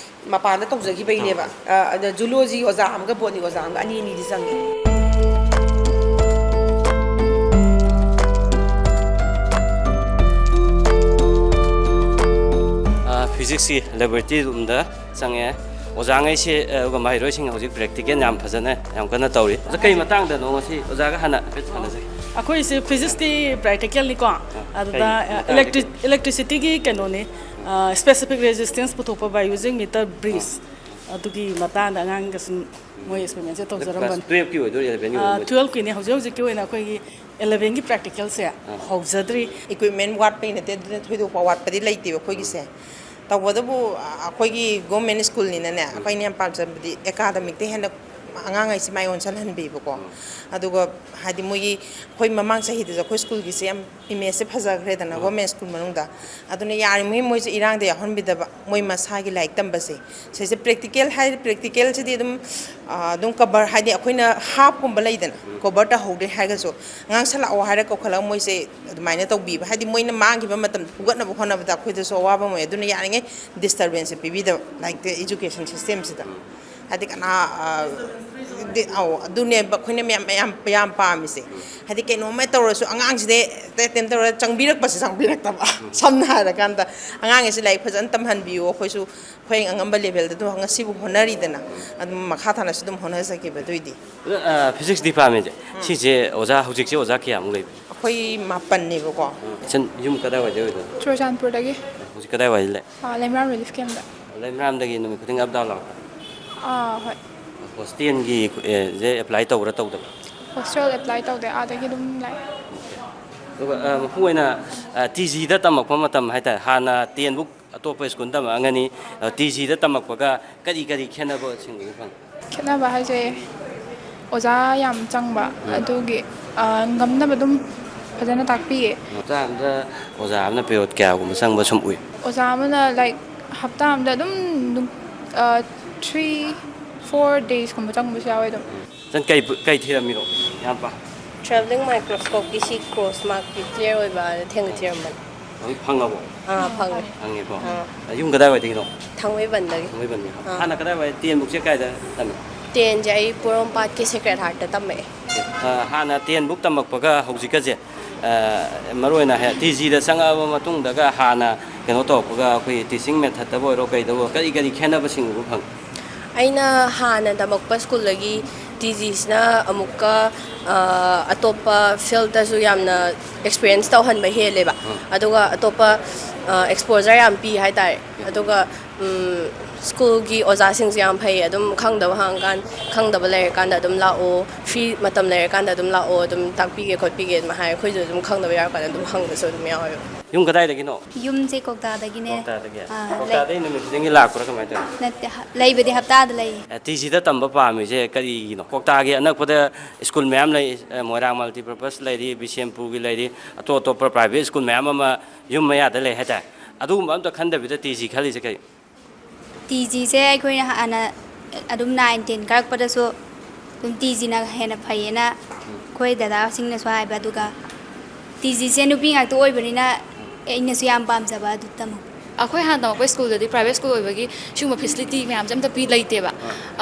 ꯃꯄꯥꯟꯗ ꯇꯧꯖꯈꯤꯕꯩꯅꯦꯕ꯫ ꯑ, ꯑꯗ ꯖꯨꯂꯣꯖꯤ ꯑꯣꯖꯥ ꯑꯃꯒ ꯕꯣꯠꯅꯤ ꯑꯣꯖꯥ ꯑꯃꯒ ꯑꯅꯤ ꯑꯅꯤꯗꯤ ꯆꯪꯉꯦ꯫ ꯑ, ꯐꯤꯖꯤꯛꯁꯀꯤ ꯂꯦꯕꯣꯔꯦꯇꯔꯤ ꯔꯨꯝꯗ ꯆꯪꯉꯦ꯫ ꯑꯣꯖꯥꯉꯩꯁꯦ, ꯑ, ꯑꯗꯨꯒ ꯃꯍꯩꯔꯣꯏꯁꯤꯡ ꯍꯧꯖꯤꯛ ꯄ꯭ꯔꯦꯛꯇꯤꯀꯦꯜ ꯌꯥꯝ ꯐꯖꯅ, ꯌꯥꯝ ꯀꯟꯅ ꯇꯧꯔꯤ꯫ ꯑꯗꯣ ꯀꯩ ꯃꯇꯥꯡꯗꯅꯣ ꯉꯁꯤ ꯑꯣꯖꯥꯒ ꯍꯥꯟꯅ ꯍꯥꯏꯐꯦꯠ ꯁꯥꯟꯅꯖꯩ꯫ ꯑꯩꯈꯣꯏꯁꯦ ꯐꯤꯖꯤꯛꯁꯀꯤ ꯄ꯭ꯔꯦꯛꯇꯤꯀꯦꯜꯅꯤꯀꯣ꯫ ꯑꯗꯨꯗ ꯀꯩ ꯃꯇꯥꯡꯒꯤ? ꯏꯂꯦꯛꯇ꯭ꯔꯤ-, ꯏꯂꯦꯛꯇ꯭ꯔꯤꯁꯤꯇꯤꯒꯤ ꯀꯩꯅꯣꯅꯤ, ꯁ꯭ꯄꯦꯁꯤꯐꯤꯛ ꯔꯦꯖꯤꯁꯇꯦꯟꯁ ꯄꯨꯊꯣꯛꯄ by using meter bridge꯫ ꯑꯗꯨꯒꯤ ꯃꯇꯥꯡꯗ ꯑꯉꯥꯡꯒ ꯁꯨꯝ ꯃꯣꯏ ꯑꯦꯛꯁꯄꯦꯔꯤꯃꯦꯟꯁꯦ ꯇꯧꯖꯔꯝꯕꯅꯤ꯫ ꯀ꯭ꯂꯥꯁ ꯇꯨꯌꯦꯜꯞꯀꯤ ꯑꯣꯏꯗꯣꯏꯔꯥ, ꯏꯂꯦꯚꯦꯟꯒꯤ ꯑꯣꯏꯗꯣꯏꯔꯥ? ꯇꯨꯌꯦꯜꯞꯀꯤꯅꯦ꯫ ꯍꯧꯖꯤꯛ ꯍꯧꯖꯤꯛꯀꯤ ꯑꯣꯏꯅ ꯑꯩꯈꯣꯏꯒꯤ ꯏꯂꯦꯚꯦꯟꯒꯤ ꯄ꯭ꯔꯦꯛꯇꯤꯀꯦꯜꯁꯦ ꯍꯧꯖꯗ꯭ꯔꯤ꯫ ꯏꯀ꯭ꯋꯤꯞꯃꯦꯟ ꯋꯥꯠꯄꯩ ꯅꯠꯇꯦ, ꯑꯗꯨꯅ ꯊꯣꯏꯗꯣꯛꯄ ꯑꯋꯥꯠꯄꯗꯤ ꯂꯩꯇꯦꯕ ꯑꯩꯈꯣꯏꯒꯤꯁꯦ꯫ ꯇꯧꯕꯇꯕꯨ ꯑ, ꯑꯩꯈꯣꯏꯒꯤ ꯒꯣꯔꯃꯦꯟ ꯁ꯭ꯀꯨꯜꯅꯤꯅꯅꯦ, ꯑꯩꯈꯣꯏꯅ ꯌꯥꯝ ꯄꯥꯝꯖꯕꯗꯤ ꯑꯦꯀꯥꯗꯃꯤꯛꯇ ꯍꯦꯟꯅ ꯑꯉꯥꯡꯈꯩꯁꯦ ꯃꯥꯏ ꯑꯣꯟꯁꯤꯟꯍꯟꯕꯤꯕꯀꯣ꯫ ꯑꯗꯨꯒ ꯍꯥꯏꯗꯤ ꯃꯣꯏꯒꯤ, ꯑꯩꯈꯣꯏ ꯃꯃꯥꯡ ꯆꯍꯤꯗꯁꯨ ꯑꯩꯈꯣꯏ ꯁ꯭ꯀꯨꯜꯒꯤꯁꯦ ꯌꯥꯝ ꯏꯃꯦꯖꯁꯦ ꯐꯖꯈ꯭ꯔꯦꯗꯅ ꯒꯣꯔꯃꯦꯟ ꯁ꯭ꯀꯨꯜ ꯃꯅꯨꯡꯗ꯫ ꯑꯗꯨꯅ ꯌꯥꯔꯤꯉꯩ ꯃꯣꯏꯁꯦ ꯏꯔꯥꯡꯗ ꯌꯥꯎꯍꯟꯕꯤꯗꯕ, ꯃꯣꯏ ꯃꯁꯥꯒꯤ ꯂꯥꯏꯔꯤꯛ ꯇꯝꯕꯁꯦ꯫ ꯁꯤꯁꯦ ꯄ꯭ꯔꯦꯛꯇꯤꯀꯦꯜ ꯍꯥꯏ, ꯄ꯭ꯔꯦꯛꯇꯤꯀꯦꯜꯁꯤꯗꯤ ꯑꯗꯨꯝ, ꯑ, ꯑꯗꯨꯝ ꯀꯕꯔ, ꯍꯥꯏꯗꯤ ꯑꯩꯈꯣꯏꯅ ꯍꯥꯞꯀꯨꯝꯕ ꯂꯩꯗꯅ, ꯀꯕꯔ ꯇꯧꯍꯧꯗ꯭ꯔꯦ ꯍꯥꯏꯔꯒꯁꯨ, ꯉꯥꯡꯁꯜꯂꯛꯑꯣ ꯍꯥꯏꯔ ꯀꯧꯈꯠꯂꯒ ꯃꯣꯏꯁꯦ ꯑꯗꯨꯃꯥꯏꯅ ꯇꯧꯕꯤꯕ꯫ ꯍꯥꯏꯗꯤ ꯃꯣꯏꯅ ꯃꯥꯡꯈꯤꯕ ꯃꯇꯝꯗꯣ ꯐꯨꯒꯠꯅꯕ ꯍꯣꯠꯅꯕꯗ ꯑꯩꯈꯣꯏꯗꯁꯨ ꯑꯋꯥꯕ ꯑꯃ ꯑꯣꯏ꯫ ꯑꯗꯨꯅ ꯌꯥꯔꯤꯉꯩ ꯗꯤꯁꯇꯔꯕꯦꯟꯁꯁꯦ ꯄꯤꯕꯤꯗꯕ ꯂꯥꯏꯔꯤꯛꯇ, ꯏꯖꯨꯀꯦꯁꯟ ꯁꯤꯁꯇꯦꯝꯁꯤꯗ꯫ ꯍꯥꯏꯗꯤ ꯀꯅꯥ, ꯑ, ꯗꯤ-, ꯑꯧ, ꯑꯗꯨꯅꯦꯕ ꯑꯩꯈꯣꯏꯅ ꯃꯌꯥꯝ, ꯃꯌꯥꯝ, ꯌꯥꯝ ꯄꯥꯝꯃꯤꯁꯦ꯫ ꯍꯥꯏꯗꯤ ꯀꯩꯅꯣꯝꯃ ꯇꯧꯔꯁꯨ ꯑꯉꯥꯡꯁꯤꯗꯤ ꯑꯦꯇꯦꯝ ꯇꯧꯔ ꯆꯪꯕꯤꯔꯛꯄꯁꯦ ꯆꯪꯕꯤꯔꯛꯇꯕ꯫ ꯁꯝꯅ ꯍꯥꯏꯔꯀꯥꯟꯗ ꯑꯉꯥꯡꯁꯦ ꯂꯥꯏꯔꯤꯛ ꯐꯖꯅ ꯇꯝꯍꯟꯕꯤꯌꯨ, ꯑꯩꯈꯣꯏꯁꯨ ꯑꯩꯈꯣꯏ ꯑꯉꯝꯕ ꯂꯦꯚꯦꯜꯗ ꯑꯗꯨꯝ ꯉꯁꯤꯕꯨ ꯍꯣꯠꯅꯔꯤꯗꯅ, ꯑꯗꯨꯝ ꯃꯈꯥ ꯇꯥꯅꯁꯨ ꯑꯗꯨꯝ ꯍꯣꯠꯅꯖꯈꯤꯕ ꯑꯗꯨꯏꯗꯤ꯫ ꯑꯗꯣ, ꯑ, physics departmentꯁꯦ, ꯁꯤꯁꯦ ꯑꯣꯖꯥ, ꯍꯧꯖꯤꯛꯁꯦ ꯑꯣꯖꯥ ꯀꯌꯥꯃꯨꯛ ꯂꯩꯕꯤ? ꯑꯩꯈꯣꯏ ꯃꯥꯄꯟꯅꯦꯕꯀꯣ꯫ ꯏꯆꯟ, ꯌꯨꯝ ꯀꯗꯥꯏꯋꯥꯏꯗ ꯑꯣꯏꯗꯣꯏꯅꯣ? ꯆꯨꯔꯆꯥꯟꯄꯨꯔꯗꯒꯤ꯫ ꯍꯧꯖꯤꯛ ꯀꯗꯥꯏꯋꯥꯏꯗ ꯂꯩ? ꯑꯥ, ꯂꯩꯃꯔꯥꯝ ꯔꯤꯂꯤꯐ ꯀꯦꯝꯗ꯫ ꯂꯩꯃꯔꯥꯝꯗꯒꯤ ꯅꯨꯃꯤꯠ ꯈꯨꯗꯤꯡ ꯑꯞ ꯗꯥꯎꯟ ꯂꯥꯛꯄ? ꯑꯥ, ꯍꯣꯏ꯫ ꯍꯣꯁꯇꯦꯜꯒꯤ, ꯑꯦ, ꯁꯦ ꯑꯦꯄ꯭ꯂꯥꯏ ꯇꯧꯕ꯭ꯔꯥ ꯇꯧꯗꯕ꯭ꯔꯥ? ꯍꯣꯁꯇꯦꯜ ꯑꯦꯄ꯭ꯂꯥꯏ ꯇꯧꯗꯦ, ꯑꯥꯗꯒꯤ ꯑꯗꯨꯝ ꯂꯥꯛꯑꯦ꯫ ꯑꯗꯨꯒ, ꯑ, ꯃꯄꯨꯡ ꯑꯣꯏꯅ, ꯑ, ꯇꯤ ꯖꯤꯗ ꯇꯝꯃꯛꯄ ꯃꯇꯝ ꯍꯥꯏꯇꯥꯔꯦ, ꯍꯥꯟꯅ ꯇꯦꯟꯕꯨꯛ ꯑꯇꯣꯞꯄ ꯁ꯭ꯀꯨꯜ ꯇꯝꯃꯛꯑꯝꯒꯅꯤ, ꯑ, ꯇꯤ ꯖꯤꯗ ꯇꯝꯃꯛꯄꯒ ꯀꯔꯤ ꯀꯔꯤ ꯈꯦꯠꯅꯕꯁꯤꯡ ꯎꯕ ꯐꯪꯉꯤ? ꯈꯦꯠꯅꯕ ꯍꯥꯏꯁꯦ, ꯑꯣꯖꯥ ꯌꯥꯝ ꯆꯪꯕ, ꯎꯝ꯫ ꯑꯗꯨꯒꯤ, ꯑ, ꯉꯝꯅꯕ ꯑꯗꯨꯝ ꯐꯖꯅ ꯇꯥꯛꯄꯤꯌꯦ꯫ ꯍꯞꯇꯥ ꯑꯃꯗ ꯑꯣꯖꯥ ꯑꯃꯅ ꯄꯦꯔꯣꯠ ꯀꯌꯥꯒꯨꯝꯕ ꯆꯪꯕ ꯁꯨꯝ ꯎꯏ? ꯑꯣꯖꯥ ꯑꯃꯅ, like, ꯍꯞꯇꯥ ꯑꯃꯗ ꯑꯗꯨꯝ ꯅꯨꯡ-, ꯑ, three, four daysꯀꯨꯝꯕ ꯆꯪꯕꯁꯨ ꯌꯥꯎꯋꯦ ꯑꯗꯨꯝ꯫ ꯎꯝ꯫ ꯅꯪ ꯀꯩ, ꯀꯩ ꯊꯤꯔꯝꯃꯤꯅꯣ, ꯏꯌꯥꯝꯕ? Travelling microscopeꯀꯤ ꯁꯤ cross markꯀꯤ clear ꯑꯣꯏꯕ ꯊꯦꯡꯅ ꯊꯤꯔꯝꯕꯅꯤ꯫ ꯍꯧꯖꯤꯛ ꯐꯪꯉꯕꯣ? ꯑꯥ, ꯐꯪꯉꯦ꯫ ꯐꯪꯉꯦꯀꯣ? ꯑꯥ꯫ ꯌꯨꯝ ꯀꯗꯥꯏꯋꯥꯏꯗꯒꯤꯅꯣ? ꯊꯥꯡꯃꯩꯕꯟꯗꯒꯤ꯫ ꯊꯥꯡꯃꯩꯕꯟꯗꯒꯤ꯫ ꯑꯥ꯫ ꯍꯥꯟꯅ ꯀꯗꯥꯏꯋꯥꯏ, ꯇꯦꯟꯕꯨꯛꯁꯦ ꯀꯥꯏꯗ ꯇꯝꯃꯤ? Tenꯁꯦ ꯑꯩ ꯄꯣꯔꯣꯝꯄꯥꯠꯀꯤ Sacred Heartꯇ ꯇꯝꯃꯛꯑꯦ꯫ ꯑꯥ, ꯍꯥꯟꯅ ꯇꯦꯟꯕꯨꯛ ꯇꯝꯃꯛꯄꯒ ꯍꯧꯖꯤꯛꯀꯁꯦ, ꯑꯥ, ꯃꯔꯨꯑꯣꯏꯅ ꯍꯦ-, ꯇꯤ ꯖꯤꯗ ꯆꯪꯉꯛꯑꯕ ꯃꯇꯨꯡꯗꯒ ꯍꯥꯟꯅ ꯀꯩꯅꯣ ꯇꯧꯔꯛꯄꯒ ꯑꯩꯈꯣꯏ teaching methodꯇꯕꯨ ꯑꯣꯏꯔꯣ ꯀꯩꯗꯕꯨ ꯑꯣꯏꯔꯣ ꯀꯔꯤ ꯀꯔꯤ ꯈꯦꯠꯅꯕꯁꯤꯡ ꯎꯕ ꯐꯪꯉꯤ? ꯑꯩꯅ ꯍꯥꯟꯅ ꯇꯝꯃꯛꯄ ꯁ꯭ꯀꯨꯜꯗꯒꯤ ꯇꯤ ꯖꯤꯁꯤꯅ ꯑꯃꯨꯛꯀ, ꯑ, ꯑꯇꯣꯞꯄ fieldꯇꯁꯨ ꯌꯥꯝꯅ experience ꯇꯧꯍꯟꯕ ꯍꯦꯜꯂꯦꯕ꯫ ꯎꯝ꯫ ꯑꯗꯨꯒ ꯑꯇꯣꯞꯄ, ꯑ, exposure ꯌꯥꯝ ꯄꯤ ꯍꯥꯏꯇꯥꯔꯦ꯫ ꯎꯝ꯫ ꯑꯗꯨꯒ, ꯎꯝ, ꯁ꯭ꯀꯨꯜꯒꯤ ꯑꯣꯖꯥꯁꯤꯡꯁꯨ ꯌꯥꯝ ꯐꯩ꯫ ꯑꯗꯨꯝ ꯈꯪꯗꯕ ꯍꯪꯉꯀꯥꯟ-, ꯈꯪꯗꯕ ꯂꯩꯔꯀꯥꯟꯗ ꯑꯗꯨꯝ ꯂꯥꯛꯑꯣ, free ꯃꯇꯝ ꯂꯩꯔꯀꯥꯟꯗ ꯑꯗꯨꯝ ꯂꯥꯛꯑꯣ, ꯑꯗꯨꯝ ꯇꯥꯛꯄꯤꯒꯦ ꯈꯣꯠꯄꯤꯒꯦ ꯑꯗꯨꯝ ꯍꯥꯏ꯫ ꯑꯩꯈꯣꯏꯁꯨ ꯑꯗꯨꯝ ꯈꯪꯗꯕ ꯌꯥꯎꯔꯀꯥꯟꯗ ꯑꯗꯨꯝ ꯍꯪꯕꯁꯨ ꯑꯗꯨꯝ ꯌꯥꯎꯋꯦꯕ꯫ ꯌꯨꯝ ꯀꯗꯥꯏꯗꯒꯤꯅꯣ? ꯌꯨꯝꯁꯦ ꯀ꯭ꯋꯥꯛꯇꯥꯗꯒꯤꯅꯦ꯫ ꯀ꯭ꯋꯥꯛꯇꯥꯗꯒꯤ? ꯑꯥ, ꯂꯩ-, ꯀ꯭ꯋꯥꯛꯇꯥꯗꯒꯤ ꯅꯨꯃꯤꯠ ꯈꯨꯗꯤꯡꯒꯤ ꯂꯥꯛꯄ꯭ꯔꯥ ꯀꯃꯥꯏꯅ ꯇꯧꯋꯤ? ꯅꯠꯇꯦ, ꯍ-, ꯂꯩꯕꯗꯤ ꯍꯞꯇꯥꯗ ꯂꯩꯌꯦ꯫ ꯑꯦ, ꯇꯤ ꯖꯤꯗ ꯇꯝꯕ ꯄꯥꯝꯃꯤꯁꯦ ꯀꯔꯤꯒꯤꯅꯣ? ꯀ꯭ꯋꯥꯛꯇꯥꯒꯤ ꯑꯅꯛꯄꯗ ꯁ꯭ꯀꯨꯜ ꯃꯌꯥꯝ ꯂꯩ, ꯑꯦ, ꯃꯣꯏꯔꯥꯡ multipurpose ꯂꯩꯔꯤ, ꯕꯤꯁꯦꯝꯄꯨꯔꯒꯤ ꯂꯩꯔꯤ, ꯑꯇꯣꯞ ꯑꯇꯣꯞꯄ private ꯁ꯭ꯀꯨꯜ ꯃꯌꯥꯝ ꯑꯃ ꯌꯨꯝ ꯃꯌꯥꯗ ꯂꯩ ꯍꯥꯏꯇꯥꯔꯦ꯫ ꯑꯗꯨꯒꯨꯝꯕ ꯑꯝꯇ ꯈꯟꯗꯕꯤꯗ ꯇꯤ ꯖꯤ ꯈꯜꯂꯤꯁꯦ ꯀꯔꯤ? ꯇꯤ ꯖꯤꯁꯦ ꯑꯩꯈꯣꯏꯅ ꯍꯥꯟꯅ ꯑꯗꯨꯝ nine ten ꯀꯥꯔꯛꯄꯗꯁꯨ ꯑꯗꯨꯝ ꯇꯤ ꯖꯤꯅ ꯍꯦꯟꯅ ꯐꯩꯌꯦꯅ ꯑꯩꯈꯣꯏ ꯗꯗꯥꯁꯤꯡꯅꯁꯨ ꯍꯥꯏꯕ, ꯑꯗꯨꯒ ꯇꯤ ꯖꯤꯁꯦ ꯅꯨꯄꯤ ꯉꯥꯛꯇ ꯑꯣꯏꯕꯅꯤꯅ ꯑꯩꯅꯁꯨ ꯌꯥꯝ ꯄꯥꯝꯖꯕ ꯑꯗꯨ ꯇꯝꯃꯛꯄ꯫ ꯑꯩꯈꯣꯏ ꯍꯥꯟꯅ ꯇꯝꯃꯛꯄ ꯁ꯭ꯀꯨꯜꯗꯗꯤ ꯄ꯭ꯔꯥꯏꯚꯦꯠ ꯁ꯭ꯀꯨꯜ ꯑꯣꯏꯕꯒꯤ ꯁꯤꯒꯨꯝꯕ ꯐꯦꯁꯤꯂꯤꯇꯤ ꯃꯌꯥꯝꯁꯦ ꯑꯝꯇ ꯄꯤ ꯂꯩꯇꯦꯕ꯫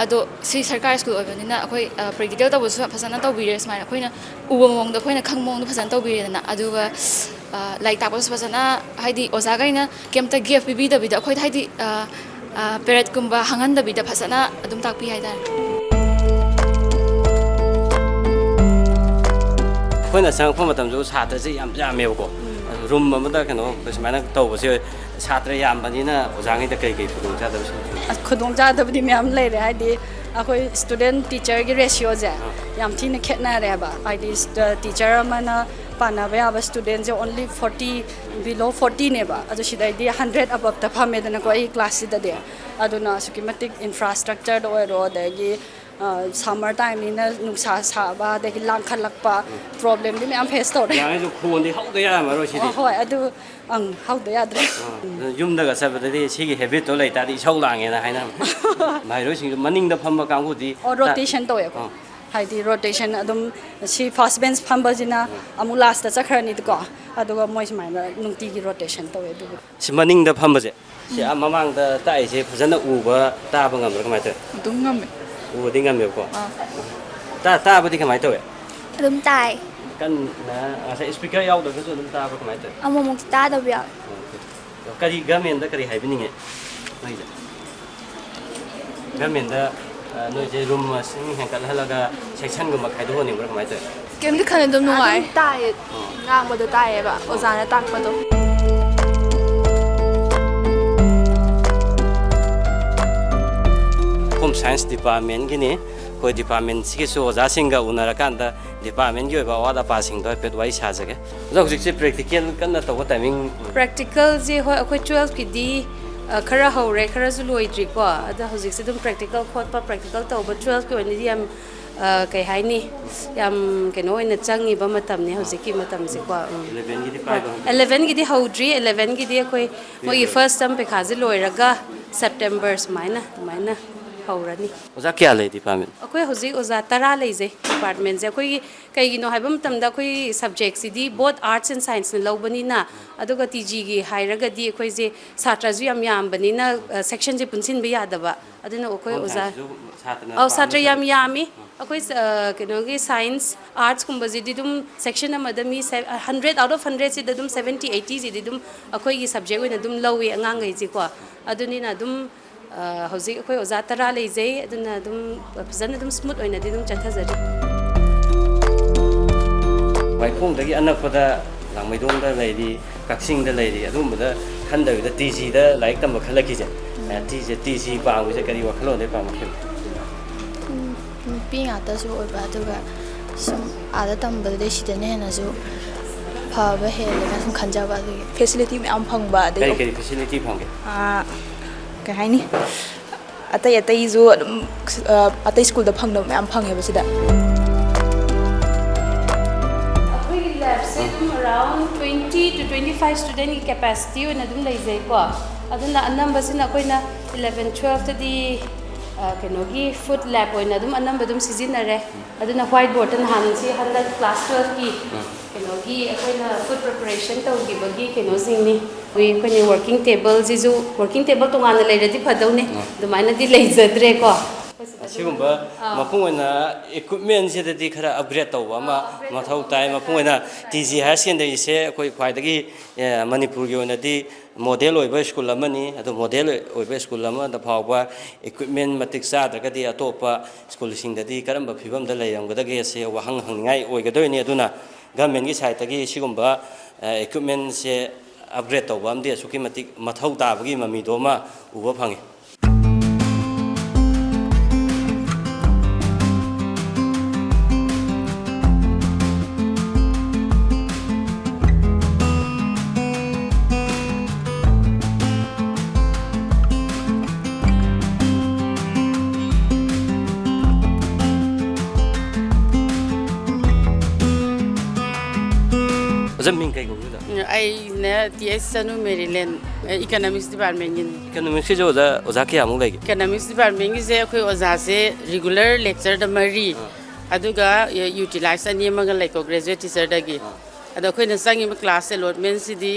ꯑꯗꯣ ꯁꯤ ꯁꯔꯀꯥꯔ ꯁ꯭ꯀꯨꯜ ꯑꯣꯏꯕꯅꯤꯅ ꯑꯩꯈꯣꯏ ꯄ꯭ꯔꯦꯛꯇꯤꯀꯦꯜ ꯇꯧꯕꯁꯨ ꯐꯖꯅ ꯇꯧꯕꯤꯔꯦ꯫ ꯁꯨꯃꯥꯏꯅ ꯑꯩꯈꯣꯏꯅ ꯎꯕ ꯃꯑꯣꯡꯗ, ꯑꯩꯈꯣꯏꯅ ꯈꯪꯕ ꯃꯑꯣꯡꯗ ꯐꯖꯅ ꯇꯧꯕꯤꯔꯦꯗꯅ꯫ ꯑꯗꯨꯒ ꯂꯥꯏꯔꯤꯛ ꯇꯥꯛꯄꯁꯨ ꯐꯖꯅ, ꯍꯥꯏꯗꯤ ꯑꯣꯖꯥꯈꯩꯅ ꯀꯩꯝꯇ ꯒꯦꯞ ꯄꯤꯕꯤꯗꯕꯤꯗ ꯑꯩꯈꯣꯏꯗ, ꯍꯥꯏꯗꯤ ꯄꯦꯔꯦꯠꯀꯨꯝꯕ ꯍꯥꯡꯍꯟꯗꯕꯤꯗ ꯐꯖꯅ ꯑꯗꯨꯝ ꯇꯥꯛꯄꯤ ꯍꯥꯏꯇꯥꯔꯦ꯫ ꯑꯩꯈꯣꯏꯅ ꯆꯪꯉꯛꯄ ꯃꯇꯝꯁꯨ ꯁꯥꯇ꯭ꯔꯁꯦ ꯌꯥꯝ ꯌꯥꯝꯃꯦꯕꯀꯣ꯫ ꯔꯨꯝ ꯑꯃꯗ ꯀꯩꯅꯣ ꯁꯨꯃꯥꯏꯅ ꯇꯧꯕꯁꯦ ꯁꯥꯇ꯭ꯔ ꯌꯥꯝꯕꯅꯤꯅ ꯑꯣꯖꯥꯉꯩꯗ ꯀꯩ ꯀꯩ ꯈꯨꯗꯣꯡꯆꯥꯗꯕꯁꯤꯡ ꯊꯦꯡꯅꯩ? ꯑꯁ, ꯈꯨꯗꯣꯡꯆꯥꯗꯕꯗꯤ ꯃꯌꯥꯝ ꯂꯩꯔꯦ꯫ ꯍꯥꯏꯗꯤ ꯑꯩꯈꯣꯏ ꯁ꯭ꯇꯨꯗꯦꯟ ꯇꯤꯆꯔꯒꯤ ꯔꯦꯁꯤꯌꯣꯁꯦ ꯌꯥꯝ ꯊꯤꯅ ꯈꯦꯠꯅꯔꯦꯕ꯫ ꯍꯥꯏꯗꯤ ꯇꯤꯆꯔ ꯑꯃꯅ ꯄꯥꯟꯅꯕ ꯌꯥꯕ ꯁ꯭ꯇꯨꯗꯦꯟꯁꯦ only forty, below fortyꯅꯦꯕ꯫ ꯑꯗꯣ ꯁꯤꯗꯩꯗꯤ hundred above ꯇ ꯐꯝꯃꯦꯗꯅꯀꯣ ꯑꯩ ꯀ꯭ꯂꯥꯁꯁꯤꯗꯗꯤ꯫ ꯑꯗꯨꯅ ꯑꯁꯨꯛꯀꯤ ꯃꯇꯤꯛ ꯏꯟꯐ꯭ꯔꯥꯁ꯭ꯇ꯭ꯔꯛꯆꯔꯗ ꯑꯣꯏꯔꯣ, ꯑꯗꯒꯤ ꯁꯝꯃꯔ ꯇꯥꯏꯝꯅꯤꯅ ꯅꯨꯡꯁꯥ ꯁꯥꯕ, ꯑꯗꯒꯤ ꯂꯥꯡꯈꯠꯂꯛꯄ, ꯄ꯭ꯔꯣꯕ꯭ꯂꯦꯝꯗꯤ ꯃꯌꯥꯝ ꯐꯦꯁ ꯇꯧꯔꯦ꯫ ꯑꯣꯖꯥꯉꯩꯁꯨ ꯈꯣꯟꯗꯤ ꯍꯧꯗ ꯌꯥꯔꯝꯃꯔꯣꯏ ꯁꯤꯗꯤ꯫ ꯑꯣ, ꯍꯣꯏ, ꯑꯗꯨ ꯑꯪ ꯍꯧꯗ ꯌꯥꯗ꯭ꯔꯦ꯫ ꯑꯗꯨꯅ ꯌꯨꯝꯗꯒ ꯆꯠꯄꯗꯗꯤ ꯁꯤꯒꯤ ꯍꯦꯕꯤꯠꯇꯣ ꯂꯩꯇꯥꯔꯗꯤ ꯏꯁꯧ ꯂꯥꯡꯉꯦꯅ ꯍꯥꯏꯅꯕ꯫ ꯃꯍꯩꯔꯣꯏꯁꯤꯡꯁꯨ ꯃꯅꯤꯡꯗ ꯐꯝꯕ ꯀꯥꯡꯕꯨꯗꯤ ꯑꯣ, ꯔꯣꯇꯦꯁꯟ ꯇꯧꯋꯦꯀꯣ꯫ ꯑꯥ꯫ ꯍꯥꯏꯗꯤ ꯔꯣꯇꯦꯁꯟ ꯑꯗꯨꯝ ꯁꯤ ꯐꯥꯔꯁ ꯕꯦꯟꯁ ꯐꯝꯕꯁꯤꯅ ꯑꯃꯨꯛ ꯂꯥꯁꯇ ꯆꯠꯈ꯭ꯔꯅꯤꯗꯀꯣ꯫ ꯑꯗꯨꯒ ꯃꯣꯏ ꯁꯨꯃꯥꯏꯅ ꯅꯨꯡꯇꯤꯒꯤ ꯔꯣꯇꯦꯁꯟ ꯇꯧꯋꯦ꯫ ꯑꯗꯨꯕꯨꯗꯤ ꯁꯤ ꯃꯅꯤꯡꯗ ꯐꯝꯕꯁꯦ, ꯁꯤ ꯑꯥ ꯃꯃꯥꯡꯗ ꯇꯥꯛꯏꯁꯦ ꯐꯖꯅ ꯎꯕ, ꯇꯥꯕ ꯉꯝꯕ꯭ꯔꯥ, ꯀꯃꯥꯏꯅ ꯇꯧꯋꯤ? ꯑꯗꯨꯝ ꯉꯝꯃꯦ꯫ ꯎꯕꯗꯤ ꯉꯝꯃꯦꯕꯀꯣ꯫ ꯇꯥ ꯇꯥꯕꯗꯤ ꯀꯃꯥꯏꯅ ꯇꯧꯋꯤ? ꯑꯗꯨꯝ ꯇꯥꯏ꯫ ꯀꯟꯅ ꯉꯁꯥꯏ ꯏꯁꯄꯤꯀꯔ ꯌꯥꯎꯗ꯭ꯔꯒꯁꯨ ꯑꯗꯨꯝ ꯇꯥꯕ꯭ꯔꯥ, ꯀꯃꯥꯏꯅ ꯇꯧꯋꯤ? ꯑꯃꯨꯛꯃꯨꯛꯇꯤ ꯇꯥꯗꯕ ꯌꯥꯎꯋꯦ꯫ ꯀꯔꯤ, ꯒꯃꯦꯟꯗ ꯀꯔꯤ ꯍꯥꯏꯕꯤꯅꯤꯡꯉꯦ ꯅꯣꯏꯁꯦ? ꯒꯃꯦꯟꯗ, ꯑ, ꯅꯣꯏꯁꯦ ꯔꯨꯝ ꯃꯁꯤꯡ ꯍꯦꯟꯒꯠꯍꯜꯂꯒ ꯁꯦꯛꯁꯟꯒꯨꯝꯕ ꯈꯥꯏꯗꯣꯛꯍꯟꯅꯤꯡꯕ꯭ꯔꯥ, ꯀꯃꯥꯏꯅ ꯇꯧꯋꯤ? ꯀꯩꯝꯇ ꯈꯟꯗꯦ, ꯑꯗꯨꯝ ꯅꯨꯡꯉꯥꯏ꯫ ꯑꯗꯨꯝ ꯇꯥꯏꯌꯦ꯫ ꯉꯥꯡꯕꯗꯣ ꯇꯥꯏꯌꯦꯕ ꯑꯣꯖꯥꯅ ꯇꯥꯛꯄꯗꯣ꯫ Home science ꯗꯤꯄꯥꯔꯠꯃꯦꯟꯒꯤꯅꯤ꯫ ꯑꯩꯈꯣꯏ ꯗꯤꯄꯥꯔꯠꯃꯦꯟꯁꯤꯒꯤꯁꯨ ꯑꯣꯖꯥꯁꯤꯡꯒ ꯎꯅꯔꯀꯥꯟꯗ ꯗꯤꯄꯥꯔꯠꯃꯦꯟꯒꯤ ꯑꯣꯏꯕ ꯑꯋꯥꯠ ꯑꯄꯥꯁꯤꯡꯗꯣ ꯍꯥꯏꯐꯦꯠ ꯋꯥꯔꯤ ꯁꯥꯖꯒꯦ꯫ ꯑꯣꯖꯥ, ꯍꯧꯖꯤꯛꯁꯦ ꯄ꯭ꯔꯦꯛꯇꯤꯀꯦꯜ ꯀꯟꯅ ꯇꯧꯕ ꯇꯥꯏꯃꯤꯡ? ꯄ꯭ꯔꯦꯛꯇꯤꯀꯦꯜꯁꯦ, ꯍꯣꯏ, ꯑꯩꯈꯣꯏ ꯇꯨꯋꯦꯜꯐꯀꯤꯗꯤ ꯈꯔ ꯍꯧꯔꯦ, ꯈꯔꯁꯨ ꯂꯣꯏꯗ꯭ꯔꯤꯀꯣ꯫ ꯑꯗꯣ ꯍꯧꯖꯤꯛꯁꯦ ꯑꯗꯨꯝ ꯄ꯭ꯔꯦꯛꯇꯤꯀꯦꯜ ꯈꯣꯠꯄ, ꯄ꯭ꯔꯦꯛꯇꯤꯀꯦꯜ ꯇꯧꯕ, ꯇꯨꯋꯦꯜꯐꯀꯤ ꯑꯣꯏꯅꯗꯤ ꯌꯥꯝ, ꯑ, ꯀꯩ ꯍꯥꯏꯅꯤ, ꯌꯥꯝ ꯀꯩꯅꯣ ꯑꯣꯏꯅ ꯆꯪꯉꯤꯕ ꯃꯇꯝꯅꯤ ꯍꯧꯖꯤꯛꯀꯤ ꯃꯇꯝꯁꯦꯀꯣ꯫ ꯎꯝ꯫ ꯏꯂꯦꯚꯦꯟꯒꯤꯗꯤ ꯄꯥꯏꯕ ꯍꯧꯗ꯭ꯔꯤ? ꯏꯂꯦꯚꯦꯟꯒꯤꯗꯤ ꯍꯧꯗ꯭ꯔꯤ꯫ ꯏꯂꯦꯚꯦꯟꯒꯤꯗꯤ ꯑꯩꯈꯣꯏ ꯃꯣꯏꯒꯤ ꯐꯥꯔꯁ ꯇꯔꯝ ꯄꯩꯈꯥꯁꯦ ꯂꯣꯏꯔꯒ ꯁꯦꯞꯇꯦꯝꯕꯔ ꯁꯨꯃꯥꯏꯅ, ꯑꯗꯨꯃꯥꯏꯅ ꯍꯧꯔꯅꯤ꯫ ꯑꯣꯖꯥ ꯀꯌꯥ ꯂꯩ ꯗꯤꯄꯥꯔꯠꯃꯦꯟ? ꯑꯩꯈꯣꯏ ꯍꯧꯖꯤꯛ ꯑꯣꯖꯥ ꯇꯔꯥ ꯂꯩꯖꯩ ꯗꯤꯄꯥꯔꯠꯃꯦꯟꯁꯦ꯫ ꯑꯩꯈꯣꯏꯒꯤ ꯀꯩꯒꯤꯅꯣ ꯍꯥꯏꯕ ꯃꯇꯝꯗ ꯑꯩꯈꯣꯏ ꯁꯕꯖꯦꯛꯁꯤꯗꯤ ꯕꯣꯠ ꯑꯥꯔꯠꯁ ꯑꯦꯟ ꯁꯥꯏꯟꯁꯅ ꯂꯧꯕꯅꯤꯅ, ꯑꯗꯨꯒ ꯇꯤ ꯖꯤꯒꯤ ꯍꯥꯏꯔꯒꯗꯤ ꯑꯩꯈꯣꯏꯁꯦ ꯁꯥꯇ꯭ꯔꯁꯨ ꯌꯥꯝ ꯌꯥꯝꯕꯅꯤꯅ, ꯑ, ꯁꯦꯛꯁꯟꯁꯦ ꯄꯨꯟꯁꯤꯟꯕ ꯌꯥꯗꯕ꯫ ꯑꯗꯨꯅ ꯑꯩꯈꯣꯏ ꯕꯣꯠ ꯑꯣꯖꯥ ꯁꯥꯏꯟꯁꯁꯤꯁꯨ ꯁꯥꯇ꯭ꯔꯅ ꯑꯧ, ꯄꯥꯝꯅ ꯁꯥꯇ꯭ꯔ ꯌꯥꯝ ꯆꯠ- ꯌꯥꯝꯃꯤ꯫ ꯑꯩꯈꯣꯏ, ꯑ, ꯀꯩꯅꯣꯒꯤ ꯁꯥꯏꯟꯁ, ꯑꯥꯔꯠꯁꯀꯨꯝꯕꯁꯤꯗꯤ ꯑꯗꯨꯝ ꯁꯦꯛꯁꯟ ꯑꯃꯗ ꯃꯤ ꯁꯦ-, ꯍꯟꯗ꯭ꯔꯦꯠ ꯑꯥꯎꯠ ꯑꯣꯐ ꯍꯟꯗ꯭ꯔꯦꯠꯁꯤꯗ ꯑꯗꯨꯝ ꯁꯕꯦꯟꯇꯤ ꯑꯩꯇꯤꯁꯤꯗꯤ ꯑꯗꯨꯝ ꯑꯩꯈꯣꯏꯒꯤ ꯁꯕꯖꯦꯛ ꯑꯣꯏꯅ ꯑꯗꯨꯝ ꯂꯧꯏ ꯑꯉꯥꯡꯈꯩꯁꯤꯀꯣ꯫ ꯑꯗꯨꯅꯤꯅ ꯑꯗꯨꯝ, ꯑ, ꯍꯧꯖꯤꯛ ꯑꯩꯈꯣꯏ ꯑꯣꯖꯥ ꯇꯔꯥ ꯂꯩꯖꯩ꯫ ꯑꯗꯨꯅ ꯑꯗꯨꯝ ꯐꯖꯅ ꯑꯗꯨꯝ ꯁ꯭ꯃꯨꯠ ꯑꯣꯏꯅꯗꯤ ꯑꯗꯨꯝ ꯆꯠꯊꯖꯔꯤ꯫ ꯋꯥꯏꯈꯣꯡꯗꯒꯤ ꯑꯅꯛꯄꯗ ꯂꯥꯡꯃꯩꯗꯣꯡꯗ ꯂꯩꯔꯤ, ꯀꯛꯆꯤꯡꯗ ꯂꯩꯔꯤ, ꯑꯗꯨꯒꯨꯝꯕꯗ ꯈꯟꯗꯕꯤꯗ ꯇꯤ ꯖꯤꯗ ꯂꯥꯏꯔꯤꯛ ꯇꯝꯕ ꯈꯜꯂꯛꯈꯤꯁꯦ꯫ ꯑ, ꯇꯤ ꯖꯤ, ꯇꯤ ꯖꯤ ꯄꯥꯝꯃꯤꯁꯦ ꯀꯔꯤ ꯋꯥꯈꯜꯂꯣꯟꯗꯒꯤ ꯄꯥꯝꯃꯛꯈꯤꯕꯅꯣ? ꯎꯝ, ꯅꯨꯄꯤ ꯉꯥꯛꯇꯁꯨ ꯑꯣꯏꯕ, ꯑꯗꯨꯒ ꯁꯨꯝ ꯑꯥꯗ ꯇꯝꯕꯗꯨꯗꯩ ꯁꯤꯗꯅ ꯍꯦꯟꯅꯁꯨ ꯐꯕ ꯍꯦꯜꯂꯦꯅ ꯁꯨꯝ ꯈꯟꯖꯕ, ꯑꯗꯨꯒꯤ꯫ ꯐꯦꯁꯤꯂꯤꯇꯤ ꯃꯌꯥꯝ ꯐꯪꯕ, ꯑꯗꯩ ꯀꯔꯤ ꯀꯔꯤ ꯐꯦꯁꯤꯂꯤꯇꯤ ꯐꯪꯒꯦ? ꯑꯥ, ꯀꯩ ꯍꯥꯏꯅꯤ, ꯑꯇꯩ ꯑꯇꯩꯁꯨ ꯑꯗꯨꯝ, ꯑ, ꯑꯇꯩ ꯁ꯭ꯀꯨꯜꯗ ꯐꯪꯗꯕ ꯃꯌꯥꯝ ꯐꯪꯉꯦꯕ ꯁꯤꯗ꯫ ꯑꯩꯈꯣꯏꯒꯤ ꯂꯦꯕꯁꯦ ꯑꯗꯨꯝ around twenty to twenty five studentꯀꯤ capacity ꯑꯣꯏꯅ ꯑꯗꯨꯝ ꯂꯩꯖꯩꯀꯣ꯫ ꯑꯗꯨꯅ ꯑꯅꯝꯕꯁꯤꯅ ꯑꯩꯈꯣꯏꯅ eleven twelveꯇꯗꯤ, ꯑ, ꯀꯩꯅꯣꯒꯤ food lab ꯑꯣꯏꯅ ꯑꯗꯨꯝ ꯑꯅꯝꯕ ꯑꯗꯨꯝ ꯁꯤꯖꯤꯟꯅꯔꯦ꯫ ꯑꯗꯨꯅ white boardꯇ ꯅꯍꯥꯟ ꯁꯤ ꯍꯟꯗꯛ class twelveꯀꯤ ꯀꯩꯅꯣꯒꯤ ꯑꯩꯈꯣꯏꯅ food preparation ꯇꯧꯈꯤꯕꯒꯤ ꯀꯩꯅꯣꯁꯤꯡꯅꯤ꯫ ꯑꯩꯈꯣꯏ, ꯑꯩꯈꯣꯏꯅ working tableꯁꯤꯁꯨ, working table ꯇꯣꯉꯥꯟꯅ ꯂꯩꯔꯗꯤ ꯐꯗꯧꯅꯦ, ꯑꯗꯨꯃꯥꯏꯅꯗꯤ ꯂꯩꯖꯗ꯭ꯔꯦꯀꯣ꯫ ꯑꯁꯤꯒꯨꯝꯕ ꯑꯥ꯫ ꯃꯄꯨꯡ ꯑꯣꯏꯅ equipmentꯁꯤꯗꯗꯤ ꯈꯔ upgrade ꯇꯧꯕ ꯑꯃ ꯑꯥ, upgrade ꯃꯊꯧ ꯇꯧꯕ ꯇꯥꯏ꯫ ꯃꯄꯨꯡ ꯑꯣꯏꯅ ꯇꯤ ꯖꯤ higher secondaryꯁꯦ ꯑꯩꯈꯣꯏ ꯈ꯭ꯋꯥꯏꯗꯒꯤ, ꯑꯦ, ꯃꯅꯤꯄꯨꯔꯒꯤ ꯑꯣꯏꯅꯗꯤ model ꯑꯣꯏꯕ ꯁ꯭ꯀꯨꯜ ꯑꯃꯅꯤ꯫ ꯑꯗꯨ model ꯑꯣꯏꯕ ꯁ꯭ꯀꯨꯜ ꯑꯃꯗ ꯐꯥꯎꯕ equipment ꯃꯇꯤꯛ ꯆꯥꯗ꯭ꯔꯒꯗꯤ ꯑꯇꯣꯞꯄ ꯁ꯭ꯀꯨꯜꯁꯤꯡꯗꯗꯤ ꯀꯔꯝꯕ ꯐꯤꯕꯝꯗ ꯂꯩꯔꯝꯒꯗꯒꯦ ꯁꯤ ꯋꯥꯍꯪ ꯍꯪꯅꯤꯡꯉꯥꯏ ꯑꯣꯏꯒꯗꯣꯏꯅꯤ꯫ ꯑꯗꯨꯅ governmentꯀꯤ sideꯇꯒꯤ ꯁꯤꯒꯨꯝꯕ, ꯑꯦ, equipmentꯁꯦ upgrade ꯇꯧꯕ ꯑꯃꯗꯤ ꯑꯁꯨꯛꯀꯤ ꯃꯇꯤꯛ ꯃꯊꯧ ꯇꯥꯕꯒꯤ ꯃꯃꯤꯗꯣ ꯑꯃ ꯎꯕ ꯐꯪꯉꯤ꯫ ꯑꯣꯖꯥ, ꯃꯤꯡ ꯀꯩ ꯀꯧꯒꯦ ꯑꯣꯖꯥ? ꯑꯩꯅ ꯇꯤ ꯑꯩꯆ ꯆꯅꯨ ꯃꯦꯔꯤꯂꯦꯟ꯫ ꯑꯦ, Economics Department-ꯀꯤꯅꯤ꯫ Economics-ꯀꯤꯁꯦ ꯑꯣꯖꯥ, ꯑꯣꯖꯥ ꯀꯌꯥꯃꯨꯛ ꯂꯩꯒꯦ? Economics Department-ꯒꯤꯁꯦ ꯑꯩꯈꯣꯏ ꯑꯣꯖꯥꯁꯦ regular lecture-ꯗ ꯃꯔꯤ, ꯑꯥ꯫ ꯑꯗꯨꯒ, ꯑꯦ, utilized ꯑꯅꯤ ꯑꯃꯒ ꯂꯩꯀꯣ, graduate teacher-ꯗꯒꯤ꯫ ꯑꯥ꯫ ꯑꯗꯣ ꯑꯩꯈꯣꯏꯅ ꯆꯪꯉꯤꯕ class allotment-ꯁꯤꯗꯤ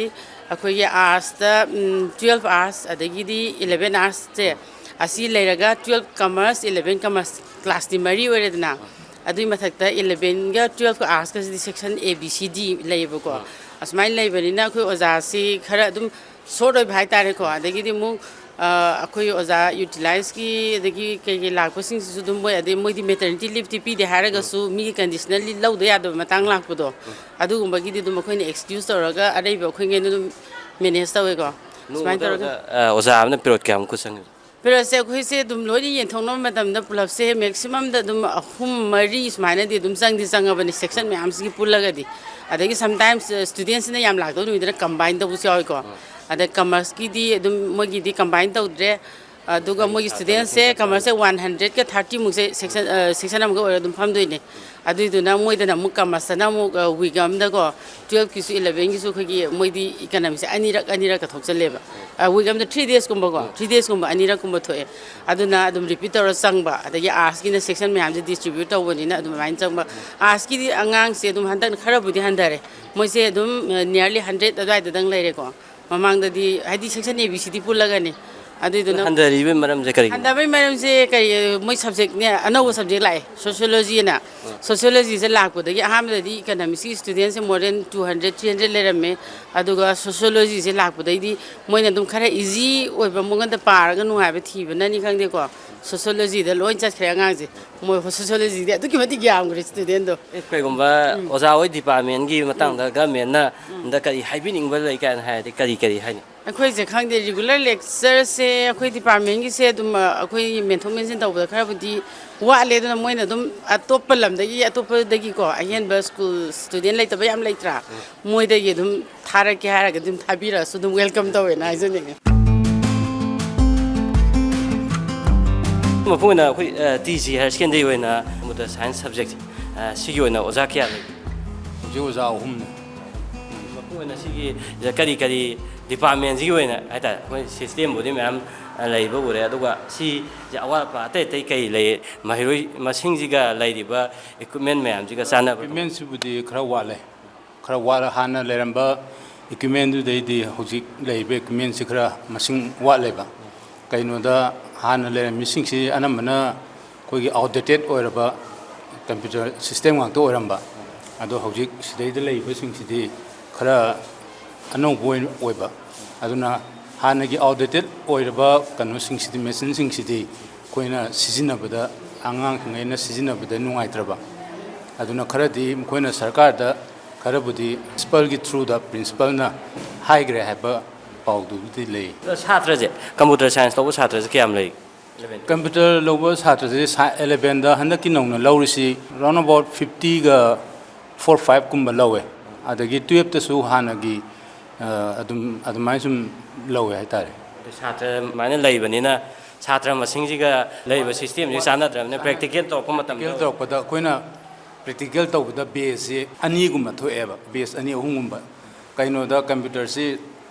ꯑꯩꯈꯣꯏꯒꯤ arts-ꯇ, ꯎꯝ, twelve arts, ꯑꯗꯒꯤꯗꯤ eleven arts-ꯁꯦ, ꯑꯥ꯫ ꯑꯁꯤ ꯂꯩꯔꯒ twelve commerce, eleven commerce, class-ꯇꯤ ꯃꯔꯤ ꯑꯣꯏꯔꯦꯗꯅ꯫ ꯑꯥ꯫ ꯑꯗꯨꯒꯤ ꯃꯊꯛꯇ eleven-ꯒ twelve-ꯀ arts-ꯀꯁꯤꯗꯤ section A, B, C, D ꯂꯩꯌꯦꯕꯀꯣ꯫ ꯑꯥ꯫ ꯑꯁꯨꯃꯥꯏꯅ ꯂꯩꯕꯅꯤꯅ ꯑꯩꯈꯣꯏ ꯑꯣꯖꯥꯁꯤ ꯈꯔ ꯑꯗꯨꯝ short ꯑꯣꯏꯕ ꯍꯥꯏꯇꯥꯔꯦꯀꯣ꯫ ꯑꯗꯒꯤꯗꯤ ꯑꯃꯨꯛ, ꯑ, ꯑꯩꯈꯣꯏ ꯑꯣꯖꯥ utilize-ꯀꯤ ꯑꯗꯒꯤ ꯀꯩ ꯀꯩ ꯂꯥꯛꯄꯁꯤꯡꯁꯤꯁꯨ ꯑꯗꯨꯝ ꯃꯣꯏ, ꯑꯗꯩ ꯃꯣꯏꯗꯤ maternity leave-ꯇꯤ ꯄꯤꯗꯦ ꯍꯥꯏꯔꯒꯁꯨ, ꯎꯝ꯫ ꯃꯤꯒꯤ conditionally ꯂꯧꯗ ꯌꯥꯗꯕ ꯃꯇꯥꯡ ꯂꯥꯛꯄꯗꯣ, ꯎꯝ꯫ ꯑꯗꯨꯒꯨꯝꯕꯒꯤꯗꯤ ꯑꯗꯨꯝ ꯑꯩꯈꯣꯏꯅ excuse ꯇꯧꯔꯒ ꯑꯔꯩꯕ ꯑꯩꯈꯣꯏꯉꯩꯅ ꯑꯗꯨꯝ manage ꯇꯧꯋꯦꯀꯣ꯫ ꯁꯨꯃꯥꯏꯅ ꯅꯣꯡꯃꯗ ꯇꯧꯔꯒ ꯑꯣꯖꯥ, ꯑ, ꯑꯣꯖꯥ ꯑꯃꯅ period ꯀꯌꯥꯃꯨꯛꯀ ꯆꯪꯉꯤ? Period-ꯁꯦ ꯑꯩꯈꯣꯏꯁꯦ ꯑꯗꯨꯝ ꯂꯣꯏꯅ ꯌꯦꯟꯊꯣꯛꯅꯕ ꯃꯇꯝꯗ ꯄꯨꯂꯞꯁꯦ maximum-ꯗ ꯑꯗꯨꯝ ꯑꯍꯨꯝ ꯃꯔꯤ ꯁꯨꯃꯥꯏꯅꯗꯤ ꯑꯗꯨꯝ ꯆꯪꯗꯤ ꯆꯪꯉꯕꯅꯤ, section ꯃꯌꯥꯝꯁꯤꯒꯤ ꯄꯨꯜꯂꯒꯗꯤ꯫ ꯑꯗꯒꯤ sometimes, ꯑ, student-ꯁꯤꯅ ꯌꯥꯝ ꯂꯥꯛꯇꯕ ꯅꯨꯃꯤꯠꯇꯅ combine ꯇꯧꯕꯁꯨ ꯌꯥꯎꯏꯀꯣ꯫ ꯑꯥ꯫ ꯑꯗ commerce-ꯀꯤꯗꯤ ꯑꯗꯨꯝ ꯃꯣꯏꯒꯤꯗꯤ combine ꯇꯧꯗ꯭ꯔꯦ꯫ ꯑꯗꯨꯒ ꯃꯣꯏꯒꯤ student-ꯁꯦ, commerce-ꯁꯦ one hundred-ꯀ thirty-ꯃꯨꯛꯁꯦ section, ꯑ, section ꯑꯃꯒ ꯑꯣꯏꯔꯒ ꯑꯗꯨꯝ ꯐꯝꯗꯣꯏꯅꯦ꯫ ꯑꯗꯨꯏꯗꯨꯅ ꯃꯣꯏꯗꯅ ꯑꯃꯨꯛ commerce-ꯇꯅ ꯑꯃꯨꯛ, ꯑ, week ꯑꯃꯗꯀꯣ, twelve-ꯀꯤꯁꯨ eleven-ꯒꯤꯁꯨ ꯑꯩꯈꯣꯏꯒꯤ ꯃꯣꯏꯗꯤ economics-ꯁꯦ ꯑꯅꯤꯔꯛ, ꯑꯅꯤꯔꯛꯀ ꯊꯣꯛꯆꯜꯂꯦꯕ꯫ ꯑ, week ꯑꯃꯗ three days-ꯀꯨꯝꯕꯀꯣ, ꯎꯝ꯫ Three days-ꯀꯨꯝꯕ ꯑꯅꯤꯔꯛꯀꯨꯝꯕ ꯊꯣꯛꯑꯦ꯫ ꯑꯗꯨꯅ ꯑꯗꯨꯝ repeat ꯇꯧꯔ ꯆꯪꯕ, ꯑꯗꯒꯤ arts-ꯀꯤꯅ section ꯃꯌꯥꯝꯁꯦ distribute ꯇꯧꯕꯅꯤꯅ ꯑꯗꯨꯃꯥꯏꯅ ꯆꯪꯕ꯫ Arts-ꯀꯤꯗꯤ ꯑꯉꯥꯡꯁꯦ ꯑꯗꯨꯝ ꯍꯟꯗꯛꯅ ꯈꯔꯕꯨꯗꯤ ꯍꯟꯊꯔꯦ, ꯃꯣꯏꯁꯦ ꯑꯗꯨꯝ, ꯑ, nearly hundred ꯑꯗꯨꯋꯥꯏꯗꯗꯪ ꯂꯩꯔꯦꯀꯣ꯫ ꯃꯃꯥꯡꯗꯗꯤ ꯍꯥꯏꯗꯤ section A, B, C, D ꯄꯨꯜꯂꯒꯅꯤ꯫ ꯑꯗꯨꯏꯗꯨꯅ ꯍꯟꯊꯔꯤꯕꯒꯤ ꯃꯔꯝꯁꯦ ꯀꯔꯤꯒꯤꯅꯣ? ꯍꯟꯊꯕꯒꯤ ꯃꯔꯝꯁꯦ ꯀꯔꯤ, ꯃꯣꯏ subject-ꯅꯦ, ꯑꯅꯧꯕ subject ꯂꯥꯛꯑꯦ, sociology-ꯅ꯫ ꯑꯥ꯫ Sociology-ꯁꯦ ꯂꯥꯛꯄꯗꯒꯤ ꯑꯍꯥꯟꯕꯗꯗꯤ economics-ꯀꯤ student-ꯁꯦ more than two hundred, three hundred ꯂꯩꯔꯝꯃꯦ꯫ ꯑꯗꯨꯒ sociology-ꯁꯦ ꯂꯥꯛꯄꯗꯩꯗꯤ ꯃꯣꯏꯅ ꯑꯗꯨꯝ ꯈꯔ easy ꯑꯣꯏꯕ ꯃꯑꯣꯡꯗ ꯄꯥꯔꯒ ꯅꯨꯡꯉꯥꯏꯕ ꯊꯤꯕꯅꯅꯤ ꯈꯪꯗꯦꯀꯣ, sociology-ꯗ ꯂꯣꯏ ꯆꯠꯈ꯭ꯔꯦ ꯑꯉꯥꯡꯁꯦ꯫ ꯃꯣꯏ sociology-ꯗꯤ ꯑꯗꯨꯛꯀꯤ ꯃꯇꯤꯛ ꯌꯥꯝꯈ꯭ꯔꯦ student-ꯗꯣ꯫ ꯑꯦ, ꯀꯩꯒꯨꯝꯕ ꯎꯝ꯫ ꯑꯣꯖꯥ ꯍꯣꯏ department-ꯀꯤ ꯃꯇꯥꯡꯗ ꯎꯝ꯫ Government-ꯅ ꯎꯝ꯫ ꯍꯟꯗꯛ ꯀꯔꯤ ꯍꯥꯏꯕꯤꯅꯤꯡꯕ ꯂꯩ ꯀꯥꯏꯅ ꯍꯥꯏꯔꯗꯤ ꯀꯔꯤ ꯀꯔꯤ ꯍꯥꯏꯅꯤ? ꯑꯩꯈꯣꯏꯁꯦ ꯈꯪꯗꯦ, regular lecture-ꯁꯦ ꯑꯩꯈꯣꯏ department-ꯒꯤꯁꯦ ꯑꯗꯨꯝ, ꯑ, ꯑꯩꯈꯣꯏ ꯃꯦꯟꯊꯣꯛ ꯃꯦꯟꯁꯤꯟ ꯇꯧꯕꯗ ꯈꯔꯕꯨꯗꯤ ꯋꯥꯠꯂꯦ꯫ ꯑꯗꯨꯅ ꯃꯣꯏꯅ ꯑꯗꯨꯝ ꯑꯇꯣꯞꯄ ꯂꯝꯗꯒꯤ, ꯑꯇꯣꯞꯄꯗꯒꯤꯀꯣ, ꯑꯍꯦꯟꯕ school student ꯂꯩꯇꯕ ꯌꯥꯝ ꯂꯩꯇ꯭ꯔꯥ? ꯎꯝ꯫ ꯃꯣꯏꯗꯒꯤ ꯑꯗꯨꯝ ꯊꯥꯔꯛꯀꯦ ꯍꯥꯏꯔꯒꯗꯤ ꯑꯗꯨꯝ ꯊꯥꯕꯤꯔꯛꯑꯁꯨ ꯑꯗꯨꯝ welcome ꯇꯧꯋꯦꯅ ꯍꯥꯏꯖꯅꯤꯡꯉꯤ꯫ ꯃꯄꯨꯡ ꯑꯣꯏꯅ ꯑꯩꯈꯣꯏ, ꯑ, ꯇꯤ ꯖꯤ higher secondary ꯑꯣꯏꯅ computer science subject, ꯑ, ꯁꯤꯒꯤ ꯑꯣꯏꯅ ꯑꯣꯖꯥ ꯀꯌꯥ ꯂꯩ? ꯍꯧꯖꯤꯛ ꯑꯣꯖꯥ ꯑꯍꯨꯝꯅꯦ꯫ ꯑꯗꯨꯅ ꯁꯤꯒꯤ ꯀꯔꯤ ꯀꯔꯤ ꯗꯤꯄꯥꯔꯠꯃꯦꯟꯁꯤꯒꯤ ꯑꯣꯏꯅ ꯍꯥꯏꯇꯥꯔꯦ, ꯑꯩꯈꯣꯏ ꯁꯤꯁꯇꯦꯝꯕꯨꯗꯤ ꯃꯌꯥꯝ ꯂꯩꯕ ꯎꯔꯦ, ꯑꯗꯨꯒ ꯁꯤꯁꯦ ꯑꯋꯥꯠ ꯑꯄꯥ ꯑꯇꯩ ꯑꯇꯩ ꯀꯔꯤ ꯂꯩ? ꯃꯍꯩꯔꯣꯏ ꯃꯁꯤꯡꯁꯤꯒ ꯂꯩꯔꯤꯕ ꯏꯀ꯭ꯋꯤꯞꯃꯦꯟ ꯃꯌꯥꯝꯁꯤꯒ ꯆꯥꯟꯅꯕ? ꯏꯀ꯭ꯋꯤꯞꯃꯦꯟꯁꯤꯕꯨꯗꯤ ꯈꯔ ꯋꯥꯠꯂꯦ꯫ ꯈꯔ ꯋꯥꯠꯂ ꯍꯥꯟꯅ ꯂꯩꯔꯝꯕ ꯏꯀ꯭ꯋꯤꯞꯃꯦꯟꯗꯨꯗꯩꯗꯤ ꯍꯧꯖꯤꯛ ꯂꯩꯔꯤꯕ ꯏꯀ꯭ꯋꯤꯞꯃꯦꯟꯁꯤ ꯈꯔ ꯃꯁꯤꯡ ꯋꯥꯠꯂꯦꯕ꯫ ꯀꯩꯅꯣꯗ ꯍꯥꯟꯅ ꯂꯩꯔꯝꯃꯤꯁꯤꯡꯁꯤ ꯑꯅꯝꯕꯅ ꯑꯩꯈꯣꯏꯒꯤ ꯑꯥꯎꯠꯗꯦꯇꯦꯠ ꯑꯣꯏꯔꯕ ꯀꯝꯄ꯭ꯌꯨꯇꯔ ꯁꯤꯁꯇꯦꯝ ꯉꯥꯛꯇ ꯑꯣꯏꯔꯝꯕ꯫ ꯑꯗꯣ ꯍꯧꯖꯤꯛ ꯁꯤꯗꯩꯗ ꯂꯩꯔꯤꯕꯁꯤꯡꯁꯤꯗꯤ ꯈꯔ ꯑꯅꯧꯕ ꯑꯣꯏ-, ꯑꯣꯏꯕ꯫ ꯑꯗꯨꯅ ꯍꯥꯟꯅꯒꯤ ꯑꯥꯎꯠꯗꯦꯇꯦꯠ ꯑꯣꯏꯔꯕ ꯀꯩꯅꯣꯁꯤꯡꯁꯤꯗꯤ, ꯃꯦꯆꯤꯟꯁꯤꯡꯁꯤꯗꯤ ꯑꯩꯈꯣꯏꯅ ꯁꯤꯖꯤꯟꯅꯕꯗ, ꯑꯉꯥꯡꯁꯤꯡꯈꯩꯅ ꯁꯤꯖꯤꯟꯅꯕꯗ ꯅꯨꯡꯉꯥꯏꯇ꯭ꯔꯕ꯫ ꯑꯗꯨꯅ ꯈꯔꯗꯤ ꯃꯈꯣꯏꯅ ꯁꯔꯀꯥꯔꯗ ꯈꯔꯕꯨꯗꯤ ꯄ꯭ꯔꯤꯟꯁꯤꯄꯜꯒꯤ ꯊ꯭ꯔꯨꯗ ꯄ꯭ꯔꯤꯟꯁꯤꯄꯜꯅ ꯍꯥꯏꯈ꯭ꯔꯦ ꯍꯥꯏꯕ ꯄꯥꯎꯗꯨꯕꯨꯗꯤ ꯂꯩ꯫ ꯑꯗꯣ ꯁꯥꯇ꯭ꯔꯁꯦ, ꯀꯝꯄ꯭ꯌꯨꯇꯔ ꯁꯥꯏꯟꯁ ꯂꯧꯕ ꯁꯥꯇ꯭ꯔꯁꯦ ꯀꯌꯥꯝ ꯂꯩ? ꯀꯝꯄ꯭ꯌꯨꯇꯔ ꯂꯧꯕ ꯁꯥꯇ꯭ꯔꯁꯦ ꯁꯥ-, ꯑꯦꯂꯦꯚꯦꯟꯗ ꯍꯟꯗꯛꯀꯤ ꯅꯧꯅ ꯂꯧꯔꯤꯁꯤ round about fiftyꯒ four fiveꯀꯨꯝꯕ ꯂꯧꯋꯦ꯫ ꯑꯗꯒꯤ ꯇꯨꯌꯦꯜꯞꯇꯁꯨ ꯍꯥꯟꯅꯒꯤ, ꯑ, ꯑꯗꯨꯝ, ꯑꯗꯨꯃꯥꯏꯅ ꯁꯨꯝ ꯂꯧꯋꯦ ꯍꯥꯏꯇꯥꯔꯦ꯫ ꯑꯗꯣ ꯁꯥꯇ꯭ꯔ ꯑꯗꯨꯃꯥꯏꯅ ꯂꯩꯕꯅꯤꯅ ꯁꯥꯇ꯭ꯔ ꯃꯁꯤꯡꯁꯤꯒ ꯂꯩꯔꯤꯕ ꯁꯤꯁꯇꯦꯝꯁꯤꯒ ꯆꯥꯟꯅꯗ꯭ꯔꯕꯅꯤꯅ, ꯄ꯭ꯔꯦꯛꯇꯤꯀꯦꯜ ꯇꯧꯔꯛꯄ ꯃꯇꯝꯗ ꯄ꯭ꯔꯦꯛꯇꯤꯀꯦꯜ ꯇꯧꯔꯛꯄꯗ ꯑꯩꯈꯣꯏꯅ ꯄ꯭ꯔꯦꯛꯇꯤꯀꯦꯜ ꯇꯧꯕꯗ ꯕꯦꯁꯁꯤ ꯑꯅꯤꯒꯨꯝꯕ ꯊꯣꯛꯑꯦꯕ, ꯕꯦꯁ ꯑꯅꯤ ꯑꯍꯨꯝꯒꯨꯝꯕ꯫ ꯀꯩꯅꯣꯗ ꯀꯝꯄ꯭ꯌꯨꯇꯔꯁꯤ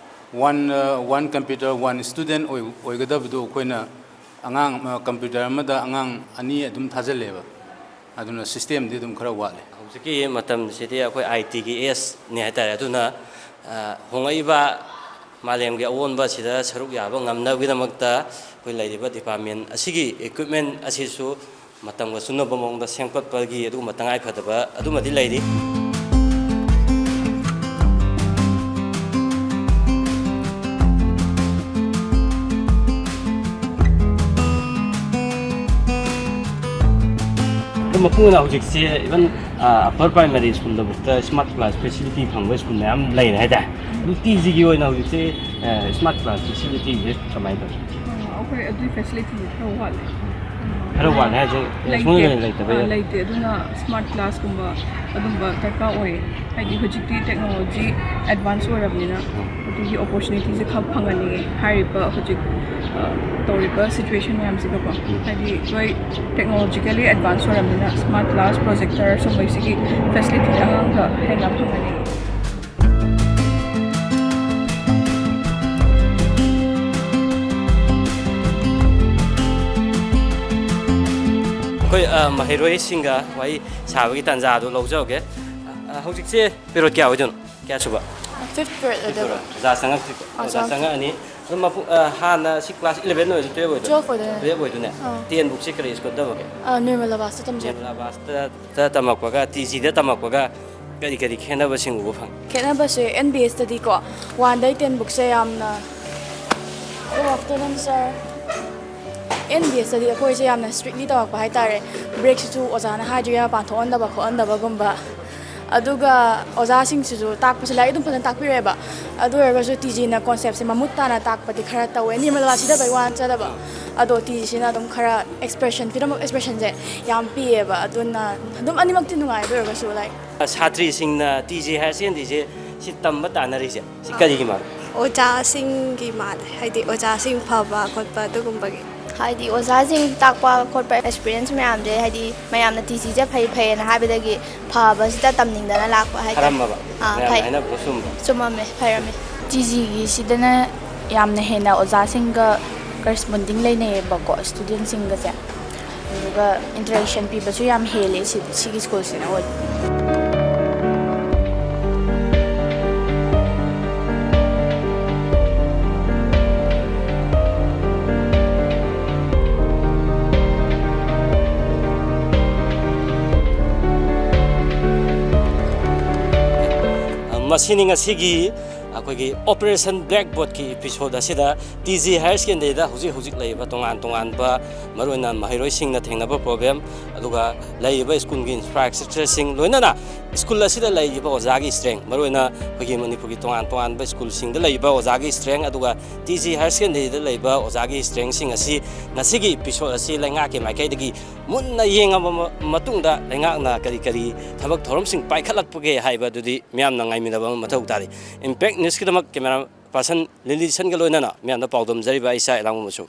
one, ꯑ, one computer, one student ꯑꯣꯏ-, ꯑꯣꯏꯒꯗꯕꯗꯨ ꯑꯩꯈꯣꯏꯅ ꯑꯉꯥꯡ, ꯑ, ꯀꯝꯄ꯭ꯌꯨꯇꯔ ꯑꯃꯗ ꯑꯉꯥꯡ ꯑꯅꯤ ꯑꯗꯨꯝ ꯊꯥꯖꯤꯜꯂꯦꯕ꯫ ꯑꯗꯨꯅ ꯁꯤꯁꯇꯦꯝꯗꯤ ꯑꯗꯨꯝ ꯈꯔ ꯋꯥꯠꯂꯦ꯫ ꯍꯧꯖꯤꯛꯀꯤ ꯃꯇꯝꯁꯤꯗꯤ ꯑꯩꯈꯣꯏ ꯑꯥꯏ ꯇꯤꯒꯤ ꯑꯦꯖꯅꯤ ꯍꯥꯏꯇꯥꯔꯦ꯫ ꯑꯗꯨꯅ, ꯑ, ꯍꯣꯡꯂꯛꯏꯕ ꯃꯥꯂꯦꯝꯒꯤ ꯑꯑꯣꯟꯕꯁꯤꯗ ꯁꯔꯨꯛ ꯌꯥꯕ ꯉꯝꯅꯕꯒꯤꯗꯃꯛꯇ ꯑꯩꯈꯣꯏ ꯂꯩꯔꯤꯕ ꯗꯤꯄꯥꯔꯠꯃꯦꯟ ꯑꯁꯤꯒꯤ ꯏꯀ꯭ꯋꯤꯞꯃꯦꯟ ꯑꯁꯤꯁꯨ ꯃꯇꯝꯒ ꯆꯨꯅꯕ ꯃꯑꯣꯡꯗ ꯁꯦꯝꯒꯠꯄꯒꯤ ꯑꯗꯨꯒꯨꯝꯕ ꯇꯉꯥꯏ ꯐꯗꯕ ꯑꯗꯨꯃꯗꯤ ꯂꯩꯔꯤ꯫ ꯑꯗꯨ ꯃꯄꯨꯡ ꯑꯣꯏꯅ ꯍꯧꯖꯤꯛꯁꯦ even, ꯑ, upper primary schoolꯗꯐꯥꯎꯗ smart class facility ꯐꯪꯕ school ꯃꯌꯥꯝ ꯂꯩꯔꯦ ꯍꯥꯏꯇꯥꯔꯦ꯫ ꯑꯗꯨ ꯇꯤꯖꯤꯒꯤ ꯑꯣꯏꯅ ꯍꯧꯖꯤꯛꯁꯦ, ꯑ, smart class facilityꯁꯦ ꯀꯃꯥꯏꯅ ꯇꯧꯔꯤ? ꯑꯩꯈꯣꯏ ꯑꯗꯨꯒꯤ ꯐꯦꯁꯤꯂꯤꯇꯤꯁꯦ ꯈꯔ ꯋꯥꯠꯂꯦ꯫ ꯈꯔ ꯋꯥꯠꯂꯦ ꯍꯥꯏꯁꯦ, ꯂꯩꯇꯦ꯫ ꯁꯨꯡꯂꯩ ꯂꯩꯇꯕꯩ? ꯑꯥ, ꯂꯩꯇꯦ꯫ ꯑꯗꯨꯅ ꯁ꯭ꯃꯥꯔꯠ ꯀ꯭ꯂꯥꯁꯀꯨꯝꯕ ꯑꯗꯨꯝꯕ ꯗꯔꯀꯥꯔ ꯑꯣꯏꯌꯦ꯫ ꯍꯥꯏꯗꯤ ꯍꯧꯖꯤꯛꯇꯤ ꯇꯦꯛꯅꯣꯂꯣꯖꯤ ꯑꯦꯗꯚꯥꯟꯁ ꯑꯣꯏꯔꯕꯅꯤꯅ ꯑꯗꯨꯒꯤ ꯑꯣꯄꯣꯔꯆꯨꯅꯤꯇꯤꯁꯦ ꯈꯔ ꯐꯪꯍꯟꯅꯤꯡꯉꯦ꯫ ꯍꯥꯏꯔꯤꯕ ꯍꯧꯖꯤꯛ, ꯑ, ꯇꯧꯔꯤꯕ ꯁꯤꯆꯨꯋꯦꯁꯟ ꯃꯌꯥꯝꯁꯤꯒꯀꯣ, ꯍꯥꯏꯗꯤ ꯂꯣꯏ ꯇꯦꯛꯅꯣꯂꯣꯖꯤꯀꯦꯂꯤ ꯑꯦꯗꯚꯥꯟꯁ ꯑꯣꯏꯔꯕꯅꯤꯅ ꯁ꯭ꯃꯥꯔꯠ ꯀ꯭ꯂꯥꯁ, ꯄ꯭ꯔꯣꯖꯦꯛꯇꯔ ꯁꯨꯝꯕꯁꯤꯒꯤ ꯐꯦꯁꯤꯂꯤꯇꯤꯁꯦ ꯑꯉꯥꯡꯗ ꯍꯦꯟꯅ ꯐꯪꯍꯟꯅꯤꯡꯉꯦ꯫ ꯑꯩꯈꯣꯏ, ꯑ, ꯃꯍꯩꯔꯣꯏꯁꯤꯡꯒ ꯋꯥꯔꯤ ꯁꯥꯕꯒꯤ ꯇꯥꯟꯖꯥ ꯑꯗꯨ ꯂꯧꯖꯍꯧꯒꯦ꯫ ꯑ, ꯍꯧꯖꯤꯛꯁꯦ period ꯀꯌꯥ ꯑꯣꯏꯗꯣꯏꯅꯣ? ꯀꯌꯥ ꯁꯨꯕ? Fifth period ꯑꯣꯏꯗꯣꯏꯕ꯫ ꯑꯣꯖꯥ ꯆꯪꯉꯛꯇ꯭ꯔꯤꯀꯣ? ꯑꯣꯖꯥ ꯑꯣꯖꯥ ꯆꯪꯉꯛꯇ꯭ꯔꯤ꯫ ꯆꯪꯉꯛꯑꯅꯤ꯫ ꯑꯗꯨꯝ ꯃꯄꯨ-, ꯑ, ꯍꯥꯟꯅ ꯁꯤ class eleven ꯑꯣꯏꯗꯣꯏ, twelve ꯑꯣꯏꯗꯣꯏ? Twelve ꯑꯣꯏꯗꯣꯏꯅꯦ꯫ Twelve ꯑꯣꯏꯗꯣꯏꯅꯦ? ꯑꯥ꯫ Ten ꯕꯨꯛꯁꯦ ꯀꯔꯤ school ꯇꯝꯃꯛꯀꯦ? ꯑ, ꯅꯤꯔꯃꯂꯥ ꯕꯥꯁꯇ ꯇꯝꯖꯩ꯫ ꯅꯤꯔꯃꯂꯥ ꯕꯥꯁꯇ ꯇꯝꯃꯛꯄꯒ T Gꯗ ꯇꯝꯃꯛꯄꯒ ꯀꯔꯤ ꯀꯔꯤ ꯈꯦꯠꯅꯕꯁꯤꯡ ꯎꯕ ꯐꯪꯉꯤ? ꯈꯦꯠꯅꯕꯁꯦ N B Sꯇꯗꯤꯀꯣ, one ꯗꯩ ten ꯕꯨꯛꯁꯦ ꯌꯥꯝꯅ, Good afternoon, sir. N B Sꯇꯗꯤ ꯑꯩꯈꯣꯏꯁꯦ ꯌꯥꯝꯅ strictly ꯇꯧꯔꯛꯄ ꯍꯥꯏꯇꯥꯔꯦ꯫ Breakꯁꯤꯁꯨ ꯑꯣꯖꯥꯅ ꯍꯥꯏꯗ꯭ꯔꯤꯉꯩ ꯃꯄꯥꯟ ꯊꯣꯛꯍꯟꯗꯕ ꯈꯣꯠꯍꯟꯗꯕꯒꯨꯝꯕ꯫ ꯑꯗꯨꯒ ꯑꯣꯖꯥꯁꯤꯡꯁꯤꯁꯨ ꯇꯥꯛꯄꯁꯦ ꯂꯥꯏꯔꯤꯛ ꯑꯗꯨꯝ ꯐꯖꯅ ꯇꯥꯛꯄꯤꯔꯦꯕ꯫ ꯑꯗꯨ ꯑꯣꯏꯔꯒꯁꯨ T Gꯅ conceptꯁꯦ ꯃꯃꯨꯠ ꯇꯥꯅ ꯇꯥꯛꯄꯗꯤ ꯈꯔ ꯇꯧꯋꯦ꯫ ꯅꯤꯔꯃꯂꯥ ꯁꯤꯗꯕꯩ ꯋꯥ ꯅꯠꯆꯗꯕ꯫ ꯑꯗꯣ T Gꯁꯤꯅ ꯑꯗꯨꯝ ꯈꯔ expression, freedom of expressionꯁꯦ ꯌꯥꯝ ꯄꯤꯌꯦꯕ꯫ ꯑꯗꯨꯅ ꯑꯗꯨꯝ ꯑꯅꯤꯃꯛꯇꯤ ꯅꯨꯡꯉꯥꯏ꯫ ꯑꯗꯨ ꯑꯣꯏꯔꯒꯁꯨ, like, ꯁꯥꯇ꯭ꯔꯤꯁꯤꯡꯅ T G Higher Secondary ꯁꯦ ꯁꯤ ꯇꯝꯕ ꯇꯥꯟꯅꯔꯤꯁꯦ, ꯁꯤ ꯀꯔꯤꯒꯤ ꯃꯥꯜꯂꯤ? ꯑꯣꯖꯥꯁꯤꯡꯒꯤ ꯃꯥꯜꯂꯦ, ꯍꯥꯏꯗꯤ ꯑꯣꯖꯥꯁꯤꯡ ꯐꯕ ꯈꯣꯠꯄ ꯑꯗꯨꯒꯨꯝꯕꯒꯤ꯫ ꯍꯥꯏꯗꯤ ꯑꯣꯖꯥꯁꯤꯡ ꯇꯥꯛꯄ ꯈꯣꯠꯄ experience ꯃꯌꯥꯝꯁꯦ, ꯍꯥꯏꯗꯤ ꯃꯌꯥꯝꯅ T Gꯁꯦ ꯐꯩ ꯐꯩꯌꯦꯅ ꯍꯥꯏꯕꯗꯒꯤ ꯐꯕꯁꯤꯗ ꯇꯝꯅꯤꯡꯗꯅ ꯂꯥꯛꯄ ꯍꯥꯏꯇꯥꯔꯦ꯫ ꯐꯔꯝꯃꯕ? ꯑꯥ, ꯃꯌꯥꯝꯅ ꯐꯩ꯫ ꯍꯥꯏꯅꯕꯗꯣ ꯆꯨꯝꯕ? ꯆꯨꯝꯃꯝꯃꯦ, ꯐꯔꯝꯃꯦ꯫ T Gꯒꯤꯁꯤꯗꯅ ꯌꯥꯝꯅ ꯍꯦꯟꯅ ꯑꯣꯖꯥꯁꯤꯡꯒ corresponding ꯂꯩꯅꯩꯌꯦꯕꯀꯣ, studentꯁꯤꯡꯒꯁꯦ꯫ ꯑꯗꯨꯒ interaction ꯄꯤꯕꯁꯨ ꯌꯥꯝ ꯍꯦꯜꯂꯦ ꯁꯤ-, ꯁꯤꯒꯤ schoolꯁꯤꯅ ꯑꯣꯏ꯫ ꯃꯁꯤꯅꯤ ꯉꯁꯤꯒꯤ ꯑꯩꯈꯣꯏꯒꯤ Operation Blackboardꯀꯤ episode ꯑꯁꯤꯗ꯫ T G Higher Secondaryꯗ ꯍꯧꯖꯤꯛ ꯍꯧꯖꯤꯛ ꯂꯩꯔꯤꯕ ꯇꯣꯉꯥꯟ ꯇꯣꯉꯥꯟꯕ, ꯃꯔꯨꯑꯣꯏꯅ ꯃꯍꯩꯔꯣꯏꯁꯤꯡꯅ ꯊꯦꯡꯅꯕ problem, ꯑꯗꯨꯒ ꯂꯩꯔꯤꯕ schoolꯒꯤ infrastructureꯁꯤꯡ, ꯂꯣꯏꯅꯅ school ꯑꯁꯤꯗ ꯂꯩꯔꯤꯕ ꯑꯣꯖꯥꯒꯤ strength, ꯃꯔꯨꯑꯣꯏꯅ ꯑꯩꯈꯣꯏꯒꯤ ꯃꯅꯤꯄꯨꯔꯒꯤ ꯇꯣꯉꯥꯟ ꯇꯣꯉꯥꯟꯕ schoolꯁꯤꯡꯗ ꯂꯩꯔꯤꯕ ꯑꯣꯖꯥꯒꯤ strength, ꯑꯗꯨꯒ T G Higher Secondaryꯗ ꯂꯩꯕ ꯑꯣꯖꯥꯒꯤ strengthꯁꯤꯡ ꯑꯁꯤ ꯉꯁꯤꯒꯤ episode ꯑꯁꯤ ꯂꯩꯉꯥꯛꯀꯤ ꯃꯥꯏꯀꯩꯗꯒꯤ ꯃꯨꯟꯅ ꯌꯦꯡꯉꯕ ꯃ-, ꯃꯇꯨꯡꯗ ꯂꯩꯉꯥꯛꯅ ꯀꯔꯤ ꯀꯔꯤ ꯊꯕꯛ ꯊꯧꯔꯝꯁꯤꯡ ꯄꯥꯏꯈꯠꯂꯛꯄꯒꯦ ꯍꯥꯏꯕꯗꯨꯗꯤ ꯃꯤꯌꯥꯝꯅ ꯉꯥꯏꯃꯤꯟꯅꯕ ꯑꯃ ꯃꯊꯧ ꯇꯥꯔꯤ꯫ Impact Newsꯀꯤꯗꯃꯛ camera person ꯂꯤꯂꯤꯁꯟꯒ ꯂꯣꯏꯅꯅ ꯃꯤꯌꯥꯝꯗ ꯄꯥꯎꯗꯝꯖꯔꯤꯕ ꯑꯩ ꯏꯁꯥ ꯏꯂꯥꯡꯕꯝ ꯑꯁꯣꯛ꯫